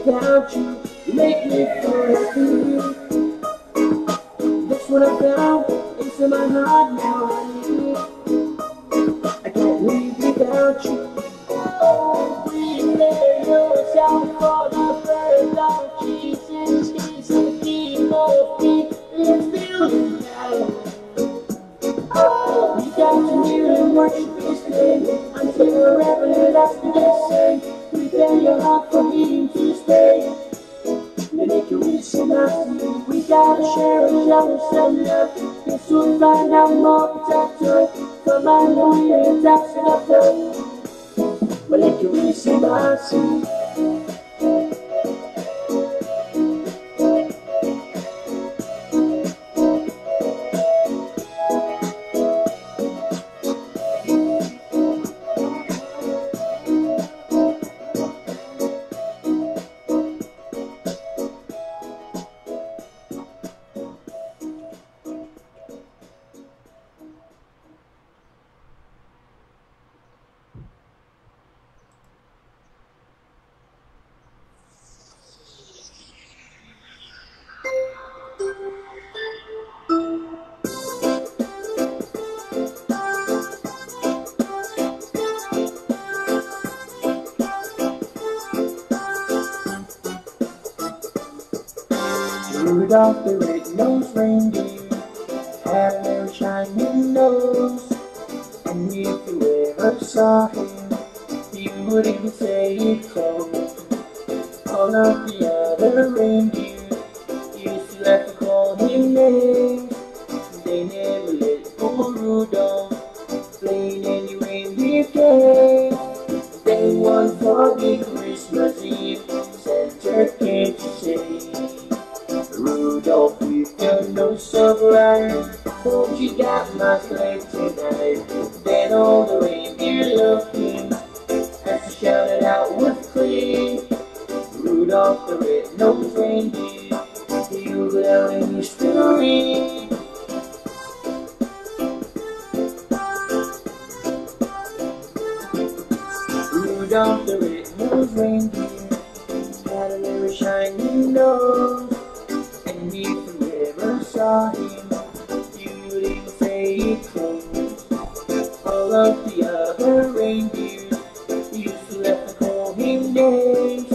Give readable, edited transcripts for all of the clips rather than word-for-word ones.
without you. You make me feel happy. That's what I found inside my heart now I need. I can't live without you. Oh, prepare yourself for the birth of Jesus. He's the King of Kings. Let's build it now. Oh, we got to kneel and worship His name until everlasting the same. Prepare your heart for Him to stay. We gotta share a jealous and love. You'll soon find out more protector. Come on, we're dancing up there. Well, if you really see my see. Rudolph the red-nosed reindeer had a very shiny nose, and if you ever saw him, you would even say it close. All of the other reindeer used to laugh and call him names. They never let poor Rudolph play any reindeer games. Then one foggy Christmas Eve, Santa came to say, Rudolph, with your nose so bright, won't you guide my sleigh tonight? Then all the reindeer loved him as he shouted out with glee, Rudolph the red-nosed reindeer, you go down in history. Rudolph the red-nosed reindeer had a very shiny nose, and if you ever saw him, you would even say it close. All of the other reindeer used to laugh and call him names.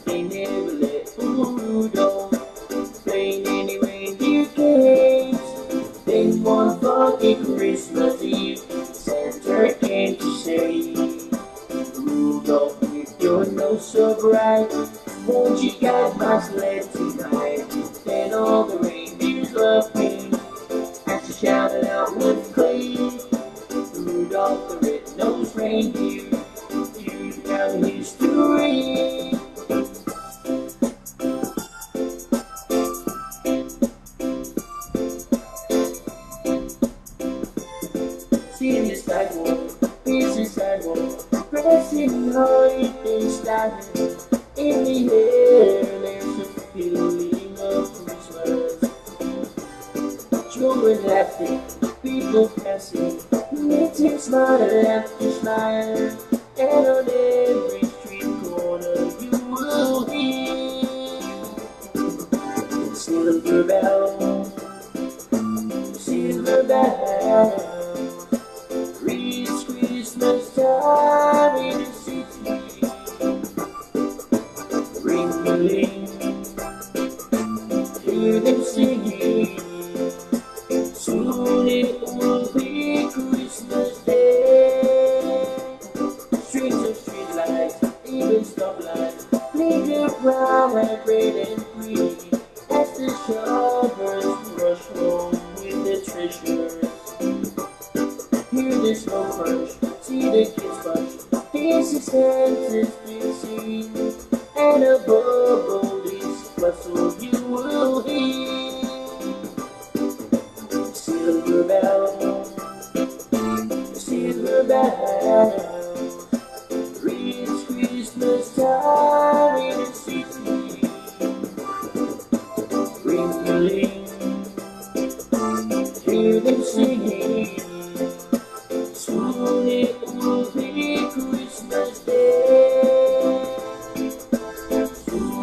They never let poor Rudolph play any reindeer games. Then one foggy Christmas Eve, Santa came to say, Rudolph, with your nose so bright, won't you guide my sled tonight? Then all the reindeers loved him as he shouted out with glee, Rudolph the red-nosed reindeer, you down history. See the sidewalk, busy sidewalk, pressing high and standing in the air. There's a feeling of Christmas. Children laughing, people passing, meeting smile after smile, and on every street corner you will hear silver bells, silver bells. It's Christmas time in the city. Ring-a-ling, hear them singing. Soon it will be Christmas Day. Streets of streetlights, even stoplights, blinker bright, red and green, as the shoppers rush home with the treasures. Hear the snow crunch, see the kids bunch, this is Santa's busy, and above all this bustle you will hear silver bells, silver bells. It's Christmas time in the city. Ring-a-ling, hear them singing. Soon it will be Christmas Day. Soon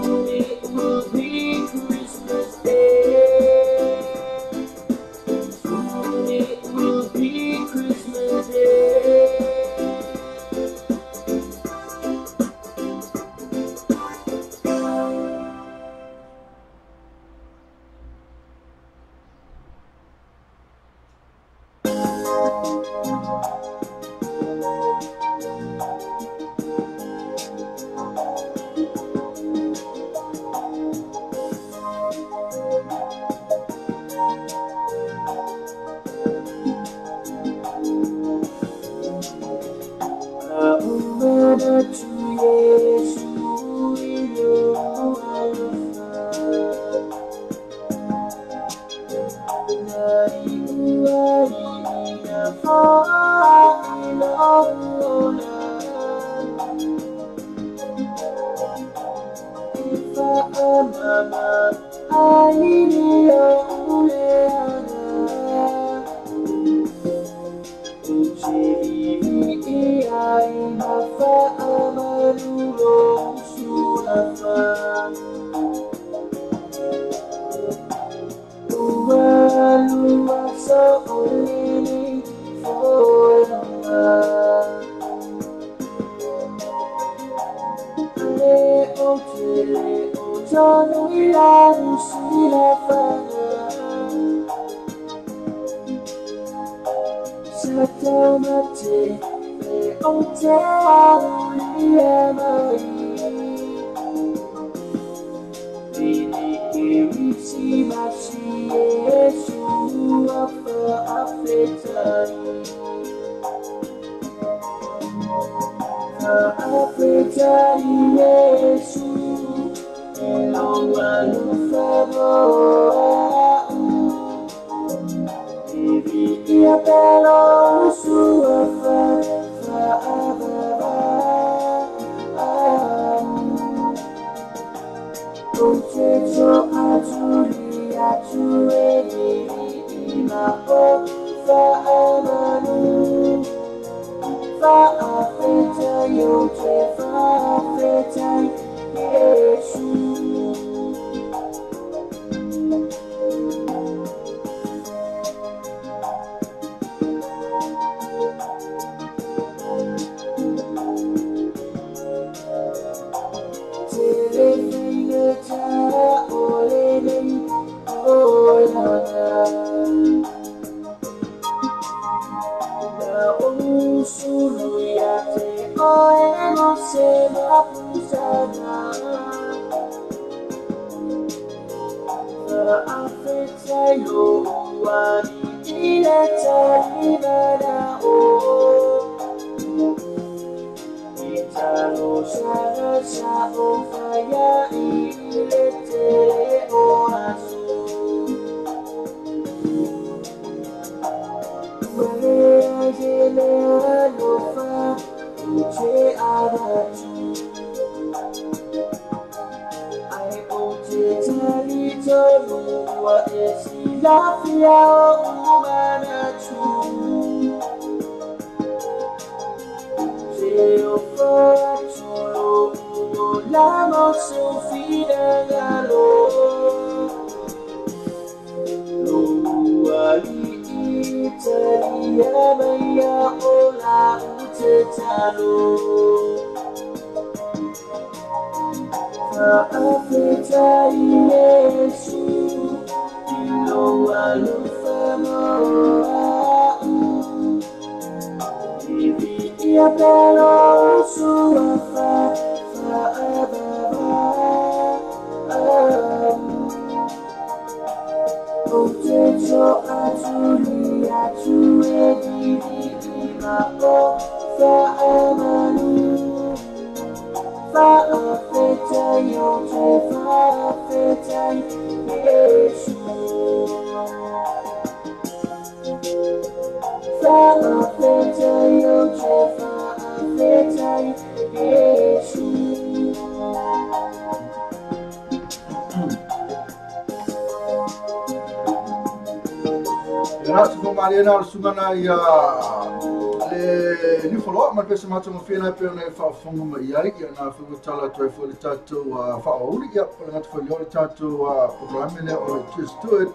Just do it.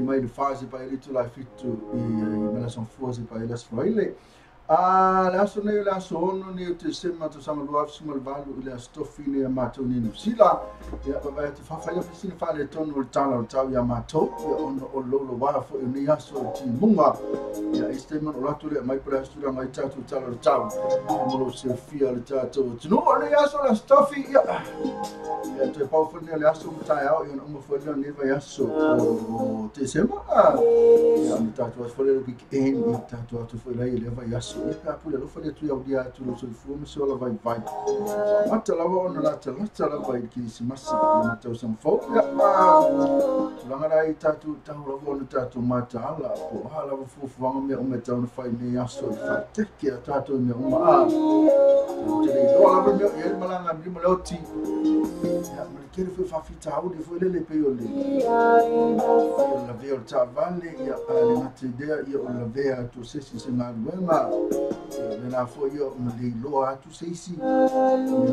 Mai le fasi pa ele tu la fitu i mena son fuasi pa ele asfroile. Le aso nei le aso ono nei o te sema to sanga lua afisuma le valu i le aso tofi nei a mātou nei Niu Sila. Ia pa vai te whawhai ofisina whale tonu o le tala o tau ia mātou. Ia ono o lolo wā fo i nei aso o ti munga. Ia e man o latu le mai pere aso tūranga i tātou tala o tau. Molo se fia le tātou. Tino o nei aso le aso tofi. Ia. Ia te pau whanea le aso mtai au. Ia na uma whanea nei vai aso o te sema. Ia na tātou aso whanea le weekend. Ia tātou atu whanea i le vai aso. Ia pā pule alofa le tui au dia atu lo soifua ma se ola vai vai. Mata lava ona lata lata lava i le kirisimasi i matau samfau. Ia tulaga la i tātou tahu lava ona tātou mataala. Po o ha lava fuafuaga mea uma e tau na whai nei aso i whaiteke a tātou i mea uma a. Te le iloa lava mea i ele malanga mlima le oti. Ia Ma le tele foi o faafitauli foi lele pei o le ia lavea o le taavale, ia a le gata i lea, ia o le lavea atu o se isi i se galuega, ia faapena foi ia ona le iloa atu se isi, ia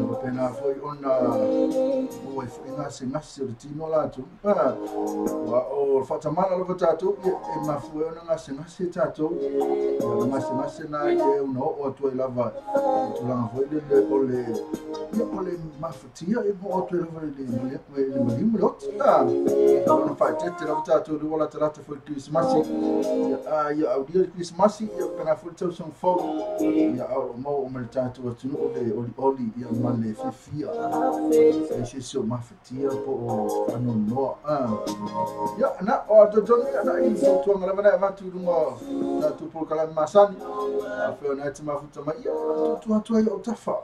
faapena foi ona maua ai foi gasegase o le tino latou. Aua o le faatamala lava tatou, ia e mafua ai ona gasegase tatou, ia o le gasegase na e ona oo atu ai lava i tulaga foi lele o le ia o le mafatia e oo atu ai lava i le maliu ma le oti. Ona faaeteete lava tatou i le ua latalata foi i le Kerisimasi, ia a ia aulia le Kerisimasi, ia faapena foi le tausaga fou, ia a o lo o maua uma i le tatou atunuu le olioli ia ma le fiafia, e leai se isi o mafatia po o faanoanoa. Ia na o a talitonu ia na i fautuaga lava na e avatu i luga o tatou polokalame masani, afai o na e te mafuta mai, ia tuutuu atu ai i ou autafa. O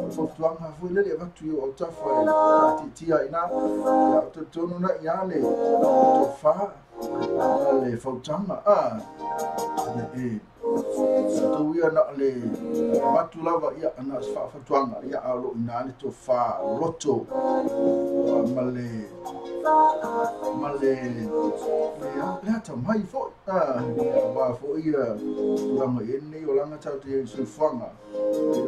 le fautuaga foi lele e avatu i ou autafa e taatitia ai ina, ia o talitonu na i a le tofa ma le fautaga, ia e tatou ia na o le avatu lava ia na o se faafautuaga, ia a o lo o i ina le tofa loto ma le ma le le atamai foi, aua foi ia tulaga i ai lenei olaga tatou te i ai i le soifuaga, e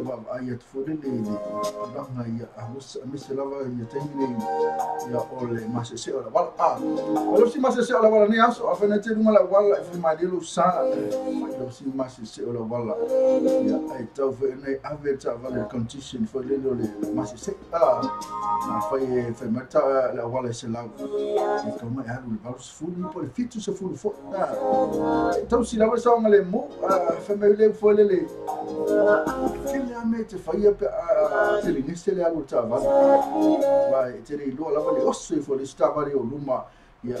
vaavaai atu foi lele i le tulaga ia aemaise lava ia taimi nei ia o le maseese o le auala. O le si maseese o le auala nei aso, afai na te luga le auala e fai malie lou sa, fai lau si maseese o le auala, ia ai tau foi ona e ave le taavale i le condition foi lele o le maseese. Afai e fai mai le auala e 100, e tatau ona e alu i le 80 po o le 70 foi. E tausi lava le saogalemu, fai mai le foi lele, e tele lava mea e te faia pe a telegese le alu o le taavale. Aua e te le iloa lava le oso ifo o le isi taavale i ou luma, ia a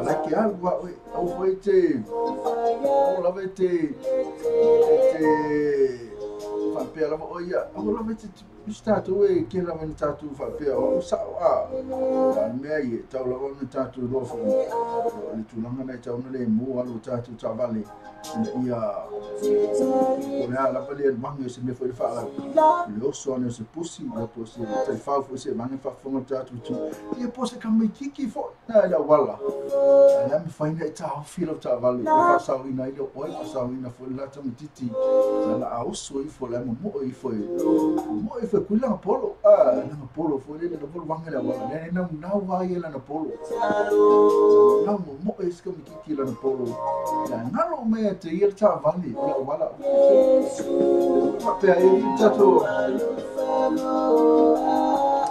la e te alu lava oe. Aua foi e te, aua lava e te, e te faapea lava oe ia, aua lava e te Usi tatou e kē lava ina tatou faapea o au sao a le mea ia e tau lava ona tatou iloa foi o le tulaga na e tau ona lemu alu o tatou taavale ina ia po o le a lava le aluagi o se mea foi le faalau le oso ane o se pusi ia po o se taifau foi se vage faafofoga le tatou itu ia po o se tamaititi foi na i le auala a le a mafai ona e taofi lau taavale e faasaoina ai le oe faasaoina foi le la tamaititi na la a oso ifo le momoe ifo e momoe ifo e kui lana polo a lana polo foi lele lava luaga le auala le naunau a ia lana polo nau momoe se tamaititi lana polo ia galo mai ia te ia le taavale o le auala faapea e tatou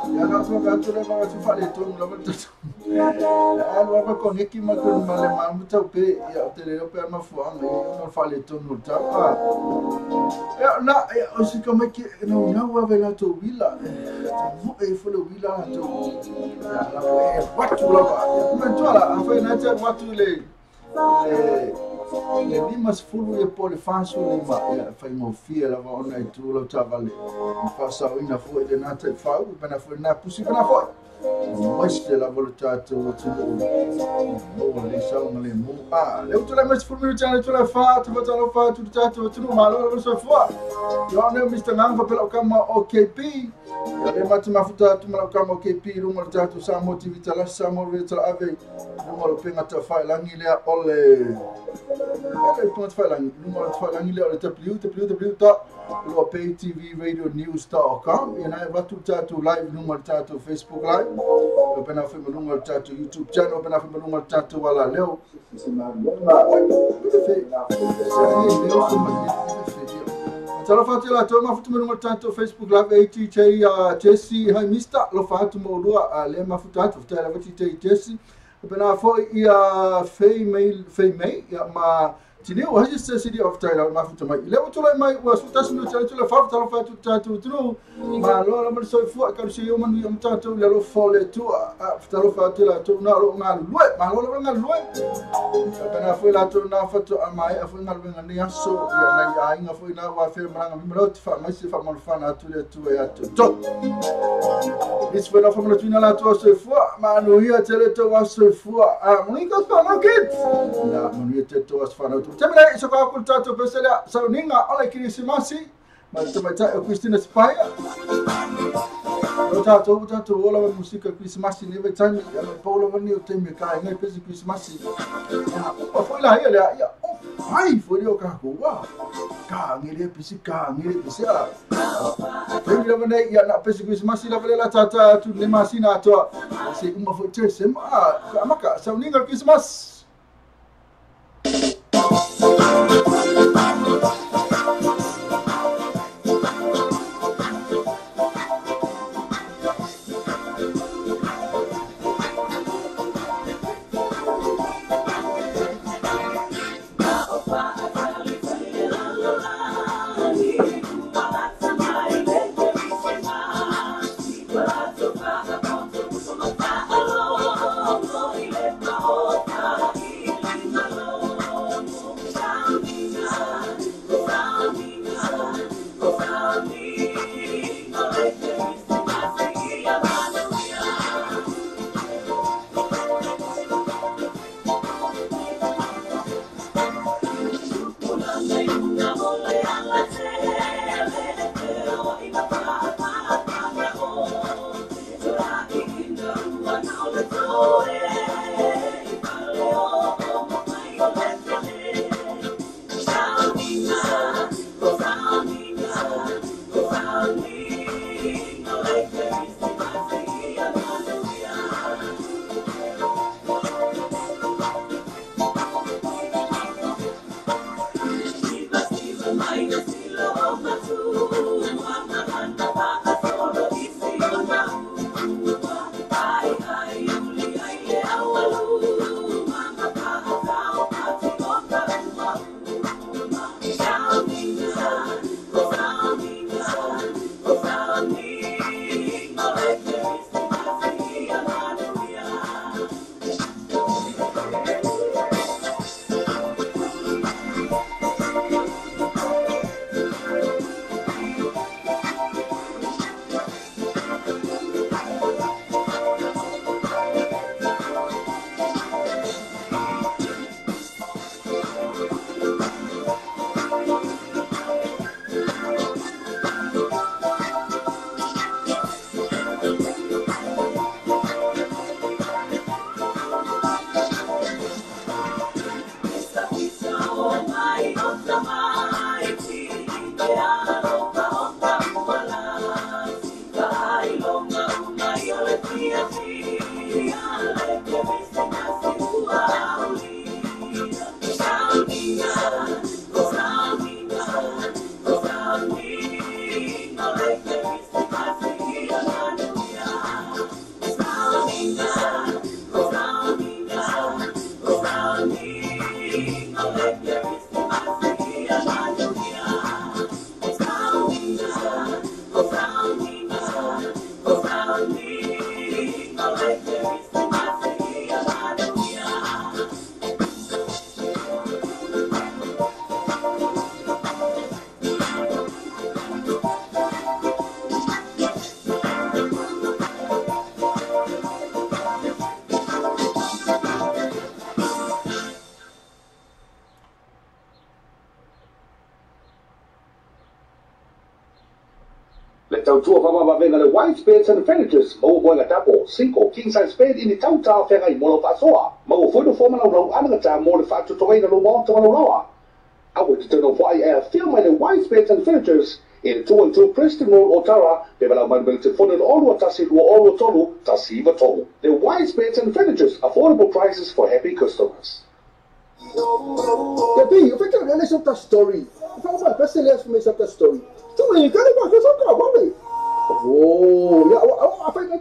ia na atu atu le atu faaletonu lava le tatou Alu lava koneki ma tonu ma le malu tau pe ia o te le pe ama fuanga ia ona o faaletonu o le tau a. Ia na ia o si ka mai ke nau nau ave latou uila te moe ifo le uila latou ia la e watu lava ia manatua la afai na te alu atu i le le 50 ia po o le 45 ia faigofie lava ona e tu lau taavale ma faasaoina foi lena taifau pena foi lena pusi pena foi aemaise lava lo tatou atunuu maua le saogalemu. A lea ua tulai mai 10 minute ana tulai fa atu faatalofa atu le tatou atunuu malo lava le soifua. Ia o Mr. Ngang faapea lau kama o KP. Ia le mate mafuta atu ma lau kama o KP i luga o le tatou Samoa TV Talasi Samoa Radio Talaave i luga o le upega tafailangi lea o le le upega tafailangi i luga o le tafailangi lea o le www.loapaytvradionews.com. Ia na e avatu le tatou live i luga o le tatou Facebook live, faapena foi ma luga o le tatou YouTube channel, faapena foi ma luga o le tatou alaleo. Talofa atu i latou mafuta mai luga o le tatou Facebook live e TJ Jesse, hi Mister, alofa atu ma oulua lea mafuta atu, faafetai lava TJ Jesse. Faapena foi ia Fei Mei, Fei Mei ia ma Tineu, hi Sister City of Taylor, mafuta mai. Lea ua tulai mai ua 11 minute ale tula fa, talofa atu i le tatou atunuu. Malo lava le soifua, e kalusia ia manuia ma tatou i le alofa o le Atua. Talofa atu i latou na o lo o galulue, malo lava le galulue. Faapena foi latou na faatoa maea foi galuega nei aso, ia nai aiga foi na ua afea malaga mai maloti, faamaise faamalofana atu le Atua ia te outou. Nisi foi na faamanatuina latou aso soifua, manuia tele tou aso soifua. Manuia tou whanau kids. Na, manuia tele tou aso whanau. Te mea i soka aku le tatou pese lea, sauniga o le Kirisimasi, ma le tamaitai o Christina Sipaia. O tātou ola wa musika Christmas ni vai tani ia mai paula wa ni o te me ka ngai pesi Christmas. Ia upa foi la ia ia ai foi o ka ko wa. Ka ngele pesi ka ngele pesi a. Te la nei ia na pesi Christmas la la tata tu le masina atoa. Se uma foi te se ma ka maka sa ninga Christmas. The white beds and furnitures, mo boy tapo, 5 king size bed in the tauta ferrai mo fasoa, mo foi no forma no anagata mo le fatu toina no mo to no. I would turn off why I feel my the white beds and furnitures in 212 Preston Road, Otara, development built to fund all tasi all tolu tasi tolu. The white beds and furnitures, affordable prices for happy customers. Yeah, B, if I can relate that story, if I want to relate that story, so you can't even Oh, yeah, I find that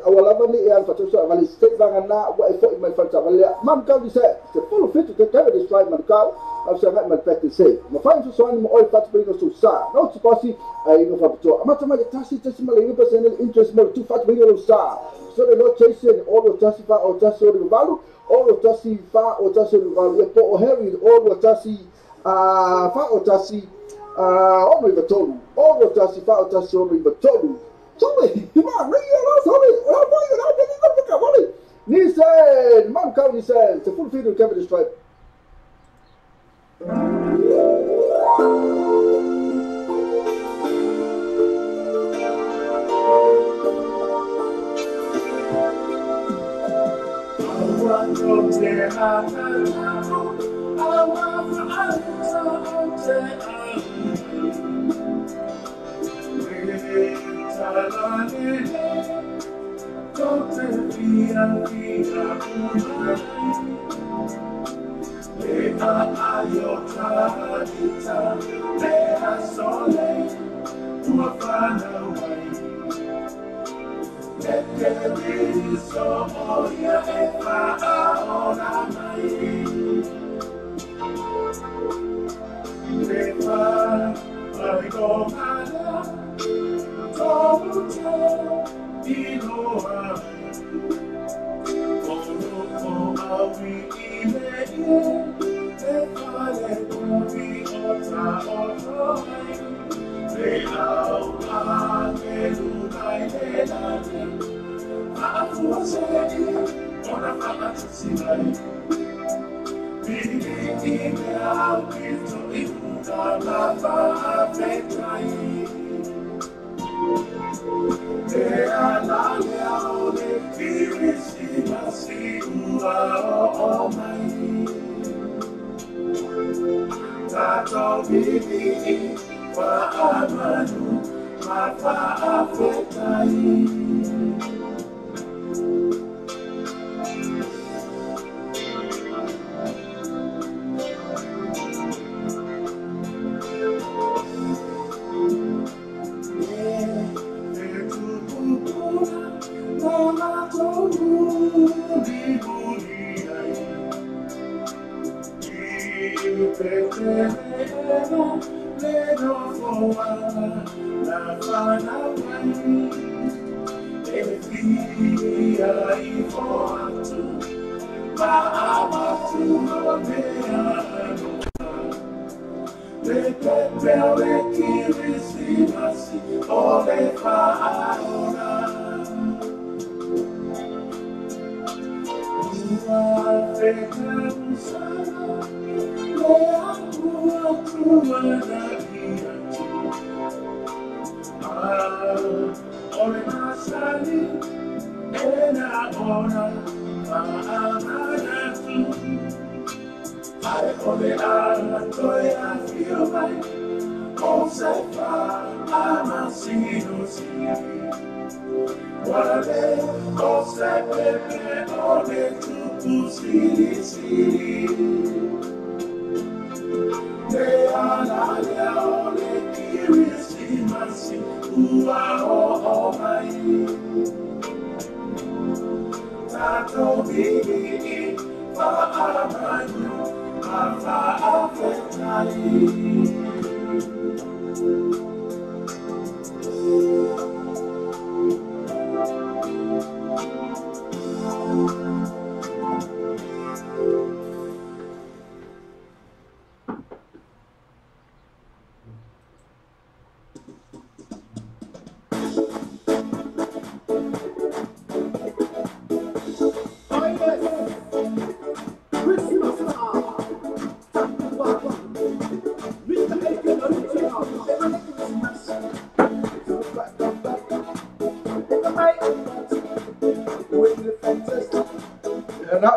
I will have any vale state bang na wa e fo mai fa vale man ka di se te full fit te te di strike man ka au sa man pet se ma fa so so mo oi fat bring so sa no to pasi ai no fa to ma ta ma tasi tasi ma le percent interest mo tu fat bring so sa so the no chasing all the tasi fa o tasi o valu all the tasi fa o tasi o valu e po o harry all the tasi a fa o tasi o no tolu all the tasi fa o tasi o no tolu. Sorry, Nissan, Mount County says, the full field of Kevin Stripe.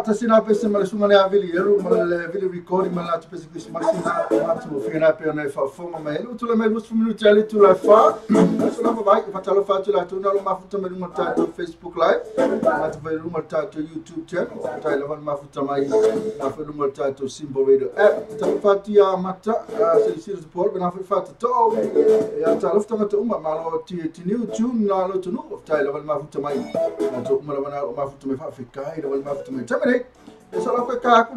Tasina pese ma le sunga le avili eru ma le avili recording ma la pese Christmas na atu fina pe na fa foma ma elu tula me lusu minuti ale tula fa so la vai fa talo fa tula tu na lo mafuta me lunga ta Facebook live ma tu lunga ta YouTube channel ta la van mafuta mai na fa lunga ta Simple Radio app ta fa ti a mata se se support na fa ta to ya ta lo ta uma ma lo ti ti new tune na lo tu no ta la van mafuta mai na to uma la van mafuta me fa kai la van mafuta mai terminate. It's all like a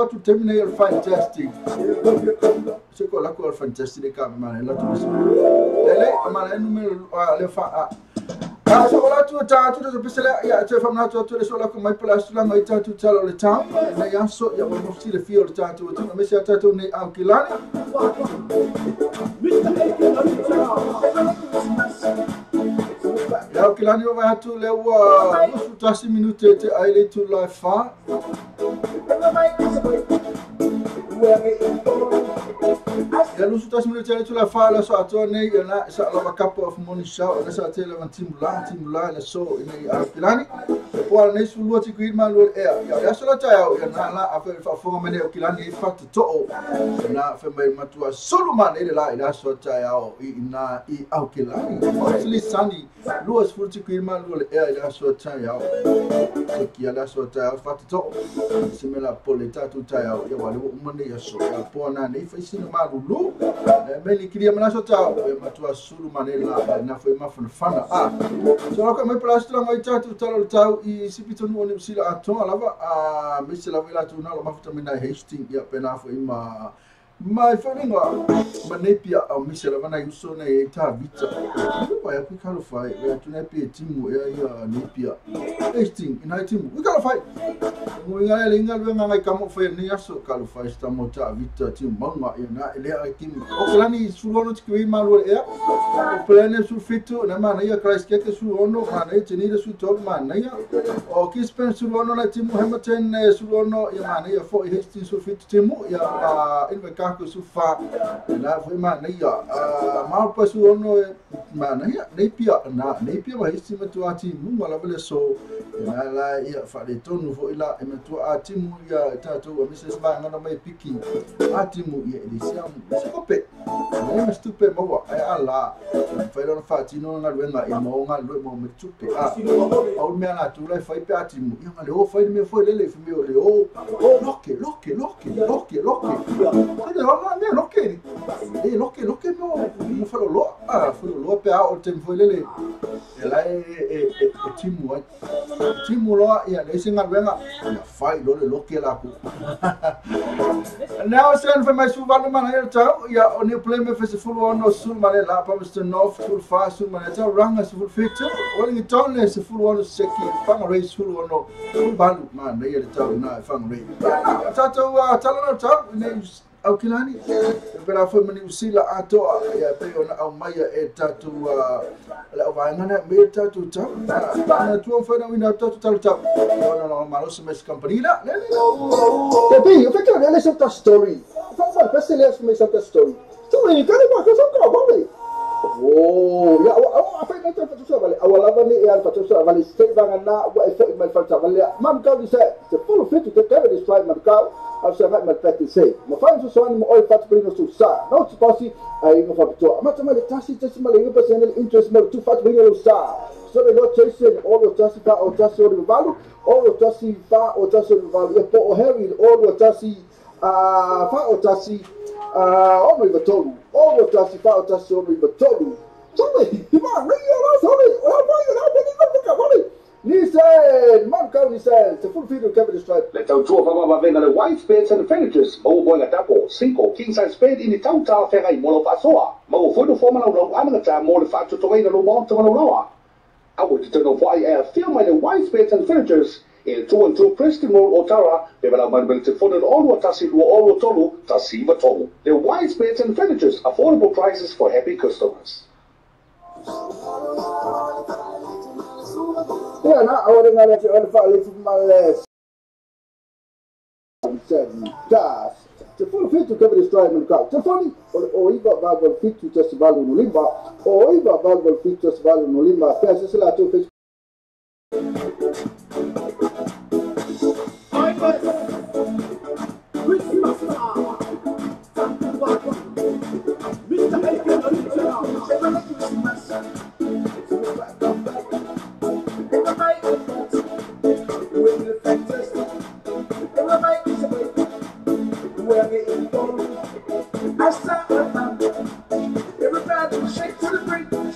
to terminate fantastic. Se ko la ko fantastic ka man la tu le man numero le fa a so la tu ta tu to pesela ya te fam na tu tu le so la ko mai pala su la mai ta tu ta le town na ya so ya mo si le fio ta tu tu me se ta tu ne au kilani ya kilani va tu le wa 30 minutes te aile tu la fa Ia lusu tasi mele tele tula fa la so atoa nei ia na sa lava cup of money show na sa tele van timula la so ina i Aukilani. E po ala nei sulua tiki ma lua ea. Ia so la tae ia na la afe faafofoga mai nei Aukilani e fatotoo. Ia na fe mai matua sulu ma nei le la i le aso taeao i ina i Aukilani. Mostly sunny. Lua sefulu tiki ma lua le ea i le aso taeao. Se kia le aso taeao fatotoo. Se mela pole tatu taeao ia wale uma nei aso. Ia po ana nei faisina malulu. Le meli kiria mana aso taeao. Ia matua sulu ma nei la na foi mafanafana. Ah. So la mai pala aso ngai tatu talo le tau i sipitonu o Niu Sila atoa lava a mese lava i latou na lo mafuta mai nai Hastings ia pena foi ma mai wharinga ma Napier au mese lava nai uso nei e tā vita. Ua ia kui kalo whai, ua tu nei pe timu ea ia Napier. Hastings, ina timu, ui kalo whai. Ngo inga le inga luenga ngai kamo whai nei aso kalo whai sta mo tā vita timu maunga ia na ele ai timu. O kalani sulono tiki ui malua ea. O plane su fitu na mana ia Christchurch su ono mana ia Tenida su tolu mana ia. O Kispen sulono na timu Hamilton sulono ia mana ia fo Hastings su fitu timu ia Invercargill su fa na foi mana ia Malpa su ono mana ia Napier na Napier ma Hastings matua timu ma lava le so na la ia fa le tonu fo ila e matua timu ia tatou a Mrs. Vanga mai piki a timu ia ele sia se kope na me stupe maua ai ala fai lona faatino galuega i mo galue mo me tupe a au le mea latou la e fai pe atimu ia ga le o fai le mea foi lele fe mea o le o loke loke loke loke loke le ona mea loke e loke loke mo mo faloloa a faloloa pe a o le taimi foi lele e la e timu ai timu loa ia le isi galuega ia fai lo le loke lakou. Now sen fai mai suvalu mana ia tau ia o New Plymouth e sefulu ono sulu ma le la Palmerston North sefulu fa sulu ma le tau Ranga sefulu fitu Wellington le sefulu ono seki Whangarei sefulu ono sefulu valu mana ia le tau ina e Whangarei. Tatou talana tau nei Aukilani e pela foi ma Niu Sila atoa ia pe ona au mai e tatou le au vaega na me tatou tau na tua whaina wina tatou talo tau ona no malosi mes company la le le te pi o le sota story fa fa pese le me sota story story ka le ba ka so ka ba le oh ya o a fa na ta fa vale a lava ni e al fa so vale se va na wa e fa mai fa vale mam ka di se se full fit te ka de strike mam ka a se va ma pete se ma fa so so ni mo oi fa tu so sa no tu pasi ai no fa to ma ma le tasi tasi ma le percent interest mo tu fa tu sa so le lo chase o lo tasi fa o tasi o le valu o lo tasi fa o tasi o le valu e po o Harry o lo tasi a fa o tasi o no tolu o lo tasi fa o tasi o no tolu so le ma re la so le o ma la ni ka ka ni se man ka ni se se full video Capital Stripe le tau tua fama le white beds and furnitures mo boinga tapo cinco king size bed in tau ta ferai mo lo fasoa mo foi no forma no ana ta mo le fa to lo mo to lo a wo te no foi a film the white beds and furnitures in 212 Preston Road Otara pe bala man bel telefone o tasi o tolu tasi va tolu. The white beds and furnitures, affordable prices for happy customers. Yeah, na awara ngala te ona fa le ma le das. Te full fit to cover the strike man ka. Telefone o iba valu fitu tasi valu no limba. O iba valu fitu tasi valu no limba. Pesa se la tu Facebook. Shake, shake, shake,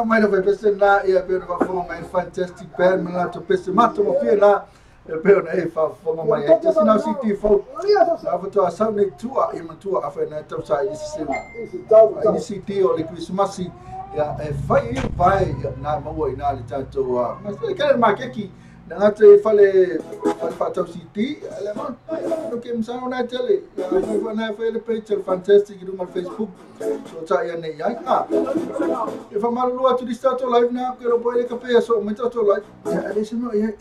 Mai na pese na ia pe na fo mai fantastic band na to pese mato mo fie na pe na e fa fo mai e just now city fo na fo to sa ne tua e matua afa na tau sa i se i city o le Christmas ia e fai vai na mo ina le tato mas le kale ma keki na te fale fa tau city le ma no ke msa na tele ia fa na fa le page fantastic no Facebook so ta ia nei ai ka e fa malu atu di stato live na ke ro boile ka pe so me tato live ia le se no ia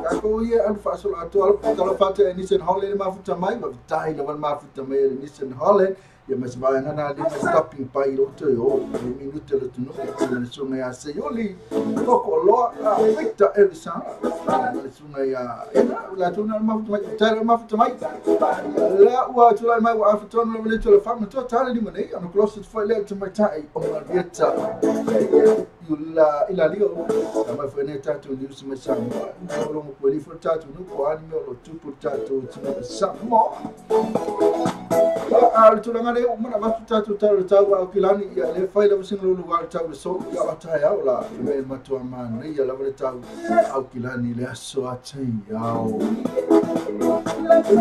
ka ko ia al fa so atu al ka fa te ni sen holiday ma futa mai ma tai la ma futa mai ni sen holiday ia mas vai na ali stopping by ro te o minuto le tunu le so ngai se yoli ko lo Victor Elisa le so ngai la tuna ma futa mai tai ma futa mai la ua tu lai mai wa futa no le le fa ma to tale ni mane ana close to le to mai tai o ma vieta ila ila lio ma fa ne tatu ni se mai sa mo mo ko li fo tatu no ko ani me lo tu pu tatu ti mo sa mo a tulaga le uma na vatu tatu tau tau au kilani ia le fai lava sina lulu wa tau le so ia wata ia ola me matua mana ia lava le tau au kilani le aso atei au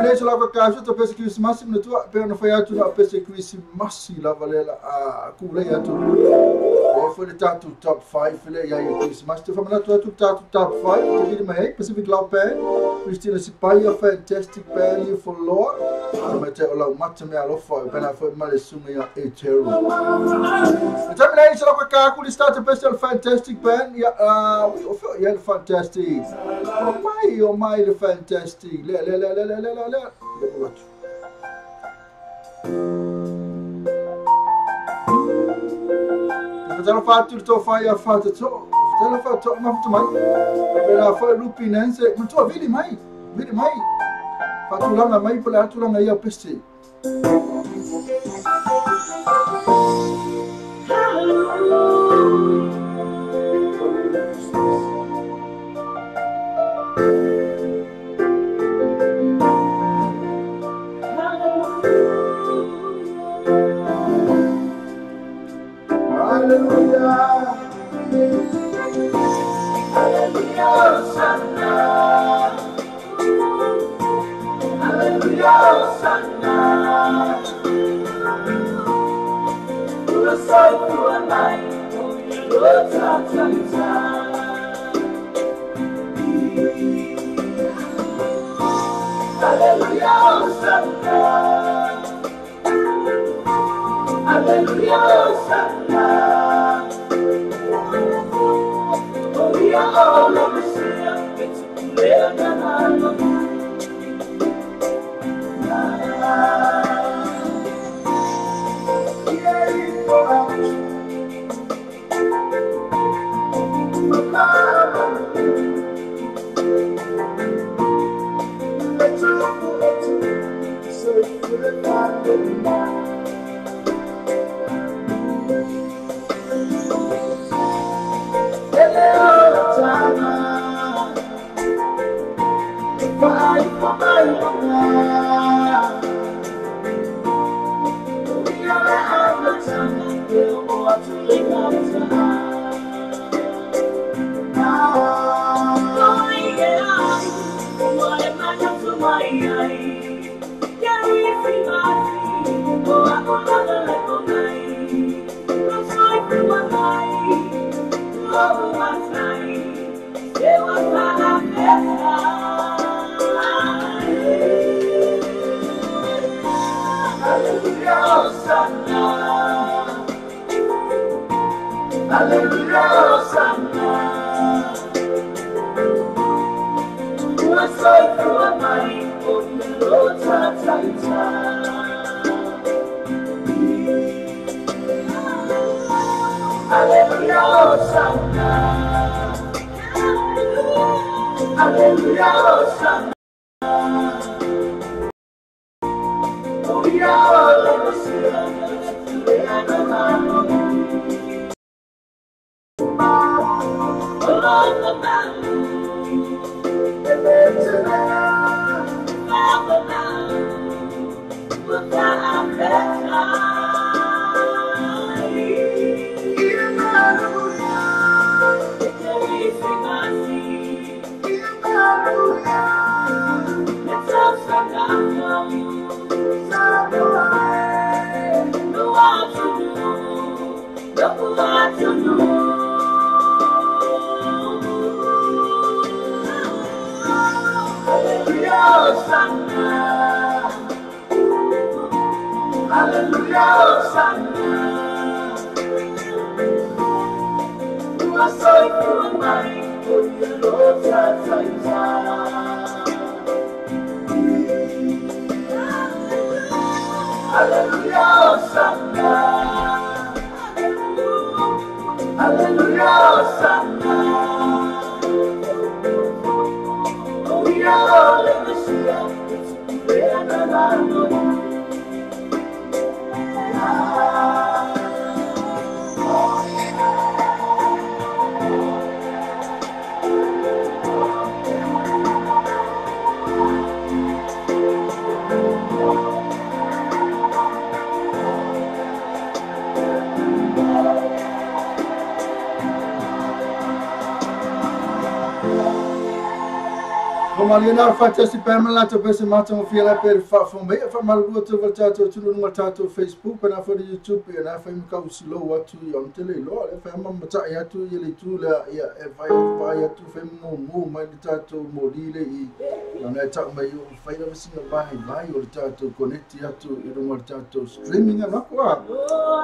le so lava ka so to pese Christmas no tua pe no fai atu na pese Christmas lava le a kule atu o foi le tatu top 5 le ia Christmas te famana tu tatu top 5 te vidi mai Pacific Love Band Christina Sipaia Fantastic Band for Lord ma te ola mata me alofa pena foi male sunga ia e teru Terminate so ka ku start the best fantastic band ya we of yeah fantastic oh my the fantastic le le le le le le le le fatu to fa fatu to fa to ma to mai pena foi lupinense ma to vili mai fatulanga mai pela tulanga ia peste. Hallelujah. Hallelujah, Hosanna. Hallelujah, Hosanna. Hallelujah, Hosanna. Hallelujah, Hosanna. Hallelujah, Hosanna. Ua soifua mai o ia lo tataita. Hallelujah, Hosanna. Hallelujah, Hosanna. Hallelujah, Hosanna. Ua soifua mai o ia lo tataita. Hallelujah, Hosanna. Hallelujah, Hosanna. Oh, yeah, let me see it. Malina fatasi Pamela to pese mata mo fiela per fa fo me fa malu to va tato tu no tato Facebook na fo YouTube na fa mi ka usilo atu yon tele lo le fa ma mata ya tu ye le tu la ya e vai vai atu fa mo mo mai tato mo lile i na ta mai yo fa ila singa vai vai o tato connect atu i no tato streaming na kwa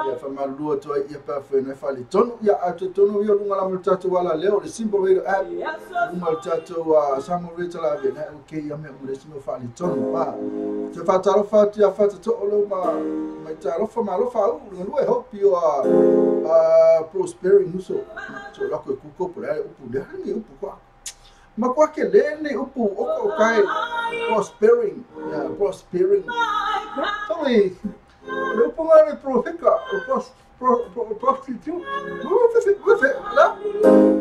ya fa malu to ya pa fa na fa le tono ya atu tono yo lunga la tato wala leo le simple radio app lunga tato Samuel la na okay ya me mo le fa le tono pa te fa talo fa ti fa to lo ma mai talo fa ma lo fa u lo hope you are prospering so so la ko ku ko la upu le ni upu kwa ma kwa ke le ni upu o kai prospering yeah prospering sorry le upu ngare profeka prostitute la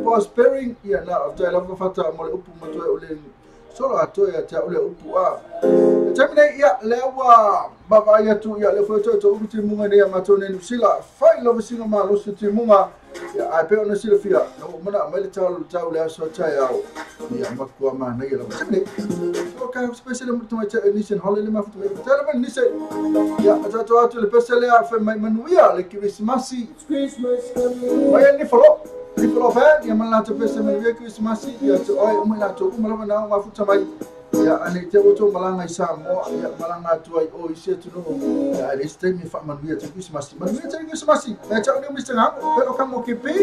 prospering yeah na after la fa ta mo le upu ma to o le solo ato ya ta ole upu a terminate ya lewa baba ya tu ya le foto to uti munga ne ma to ne sila fai lo singa ma lo ti munga ya a pe ona sila fia no mana ma le ta ta le so ta ya ya ma ko ma ne ya terminate so ka special mo to ma ta ni sen holiday ma futu ta ma ni se ya ta to atu le pesele a fe mai manuia le Christmas Christmas coming ma ya ni folo ni folo fa ya ma la to pesele manuia Christmas ya to oi o la to o ma na ma futu mai ya ane te oto malanga isa mo ya malanga tu ai o ise tu no ya le stream fa manuia te Christmas manuia te Christmas ya cha ni Mr. Ngam pero ka mo kepi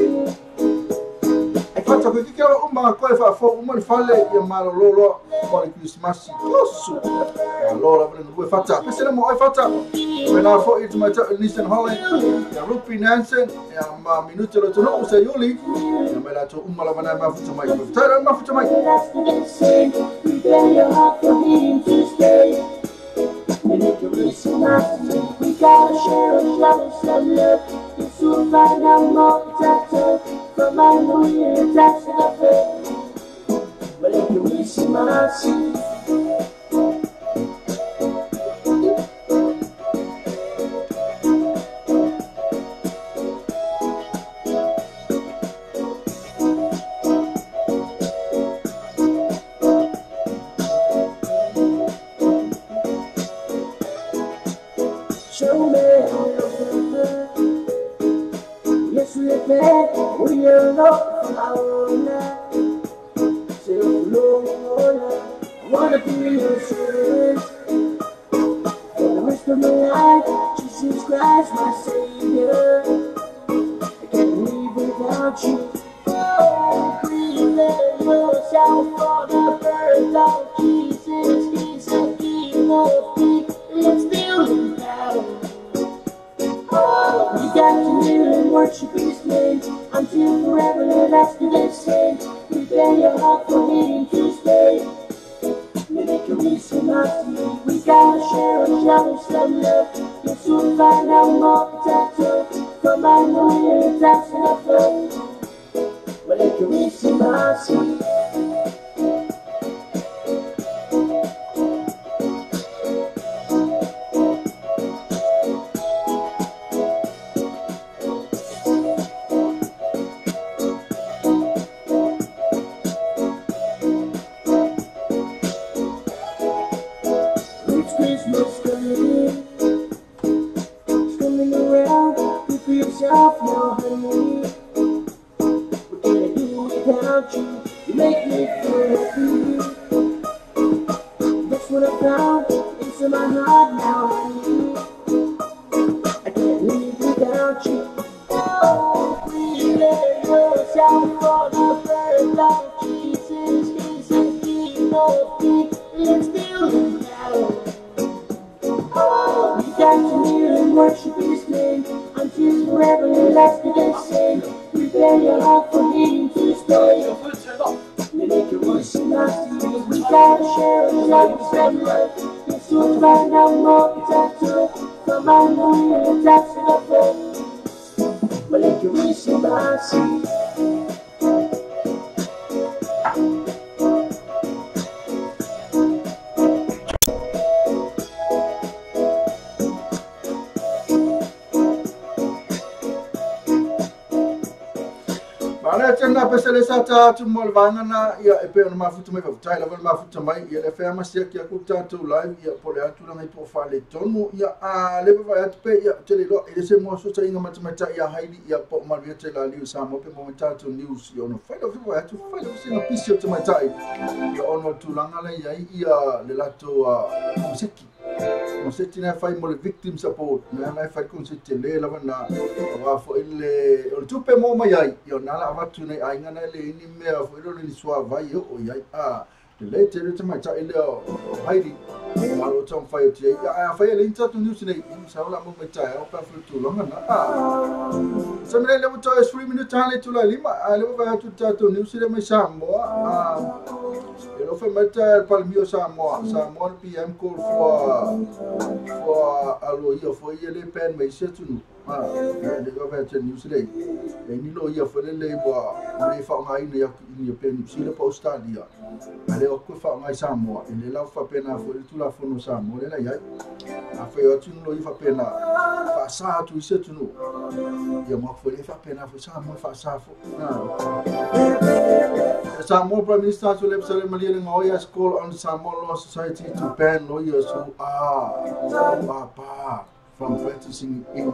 e fa ta ko ki o ma ko fa fo o mo fale ya malo lo lo mo le Christmas tosu ya lo la le fa ta pese mo ai fa ta na fo it ma ta Nissan Holland ya Rupi Nansen ya ma minuto lo no se yuli ya me la to umma la bana ma futu mai ta ma futu mai. Prepare your heart for him to stay. And if you listen up, we gotta share a close of love. You soon find out more tattoo from my new year, that's enough. But if you listen up, show me how you feel. Yes, we met. We are not alone. Say, Lord, I wanna be your servant for the rest of my life. Jesus Christ, my Savior. I can't live without. Worship His name until forever let us do the same. Prepare your heart for Him to stay. We gotta share and show some love. You'll soon find out more potato from my new that's enough. Well, if you mercy. Yourself now, honey. What can I do without you? You make me feel happy. That's what I found inside my heart now, honey. I can't live without you. Oh, prepare yourself for the birth of Jesus. He's the King of Kings. Let's do it now. Oh, we got to kneel and worship His name. Until forever let us do the same. Prepare your heart for Him to stay. We gotta share and love some love. You'll soon find out more potato from my new that's enough. Well, if you mercy. Na pese le sa ta tu mo vanga na ia e pe ona mafuta mai fafutai lava mafuta mai ia le fea masia kia ku tatou live ia po le atu langa i po fale tonu ia a le vai atu pe ia tele lo e se mo so inga matamata ia haili ia po malu te la liu sa mo pe mo tatou news ia ono fai lo vai atu fai lo singa pisi o te matai ia ono tulaga le ia ia le lato musiki o se tina fai mo le victim support na na fai kun se tele lava na wa fo ile o tupe mo mai ai yo na la avatu nei ai ngana le ni mea fo ile ni swa vai o ai a le tele te mai ta ile o hairi ma lo tom fai o te a fai le inta tu news nei sa la mo mai ta o pa fo tu longa na a sa me le mo 3 minutes le tu la lima a le va tu ta tu news le mai sa mo a e lo fai mai ta palmio Samoa Samoa PM call for alo ia fo ia le pen mai se tu a le va te news le e ni lo ia fo le le bo le fa ngai ni ni pen si le Australia a le o ku fa ngai Samoa e le la fa pena fo le tu la fono Samoa le la ia a fo ia tu lo ia fa pena fa sa tu se tu no ia mo fo le fa pena fo Samoa fa sa fo Samoa Prime Minister to Lepsale Malia Ngoya's call on Samoa Law Society to ban lawyers who are barred from practicing in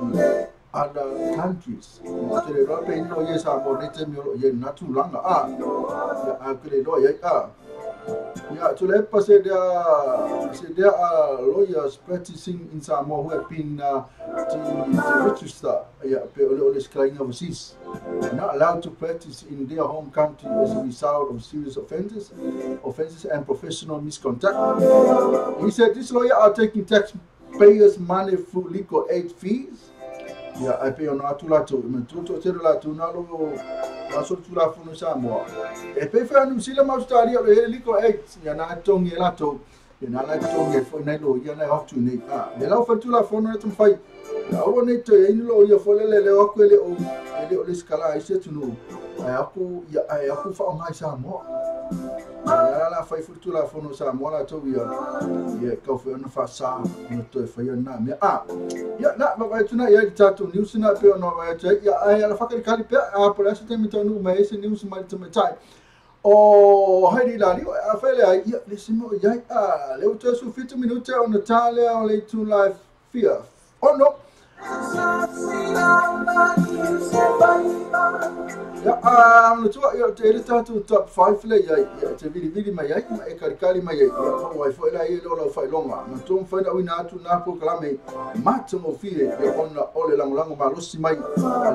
other countries. Yeah, to let say there are lawyers practicing in Samoa who have been to register, yeah, overseas, not allowed to practice in their home country as a result of serious offenses and professional misconduct. He said these lawyers are taking taxpayers' money through legal aid fees. Yeah, I pay on atulato, tuto terula nalo aso tula funu Samoa. E pe fa nu sila Australia le legal aid ya na tongi lato. Ya na la tongi fo na lo ya na off to ni. Ah, le la fa tula funu to fai. Ya o ne te ni lo ya fo le le o le o le o le skala ai se tunu. Ai aku ya ai aku fa ngai Samoa. Ya la fai fu tula funu Samoa la to ya. Ya ka fo na fa sa no to fa ya na me. Ah. Ya na va tuna ya tato news na pe no va ya ai ala fa kali pe a por essa tem então no mas esse news mai te mai. O hairi la li a fele ai ya le simo ya a le o su 50 minutos on the tale o le to live fear. Oh no. Ya no tu ya te tato top 5 le ya te vili vili mai ai e kali mai ai ya o ai foi la ia lo fai longa na tu fai na ina tu na po kalame matu mo fie e ona ole lango lango malosi mai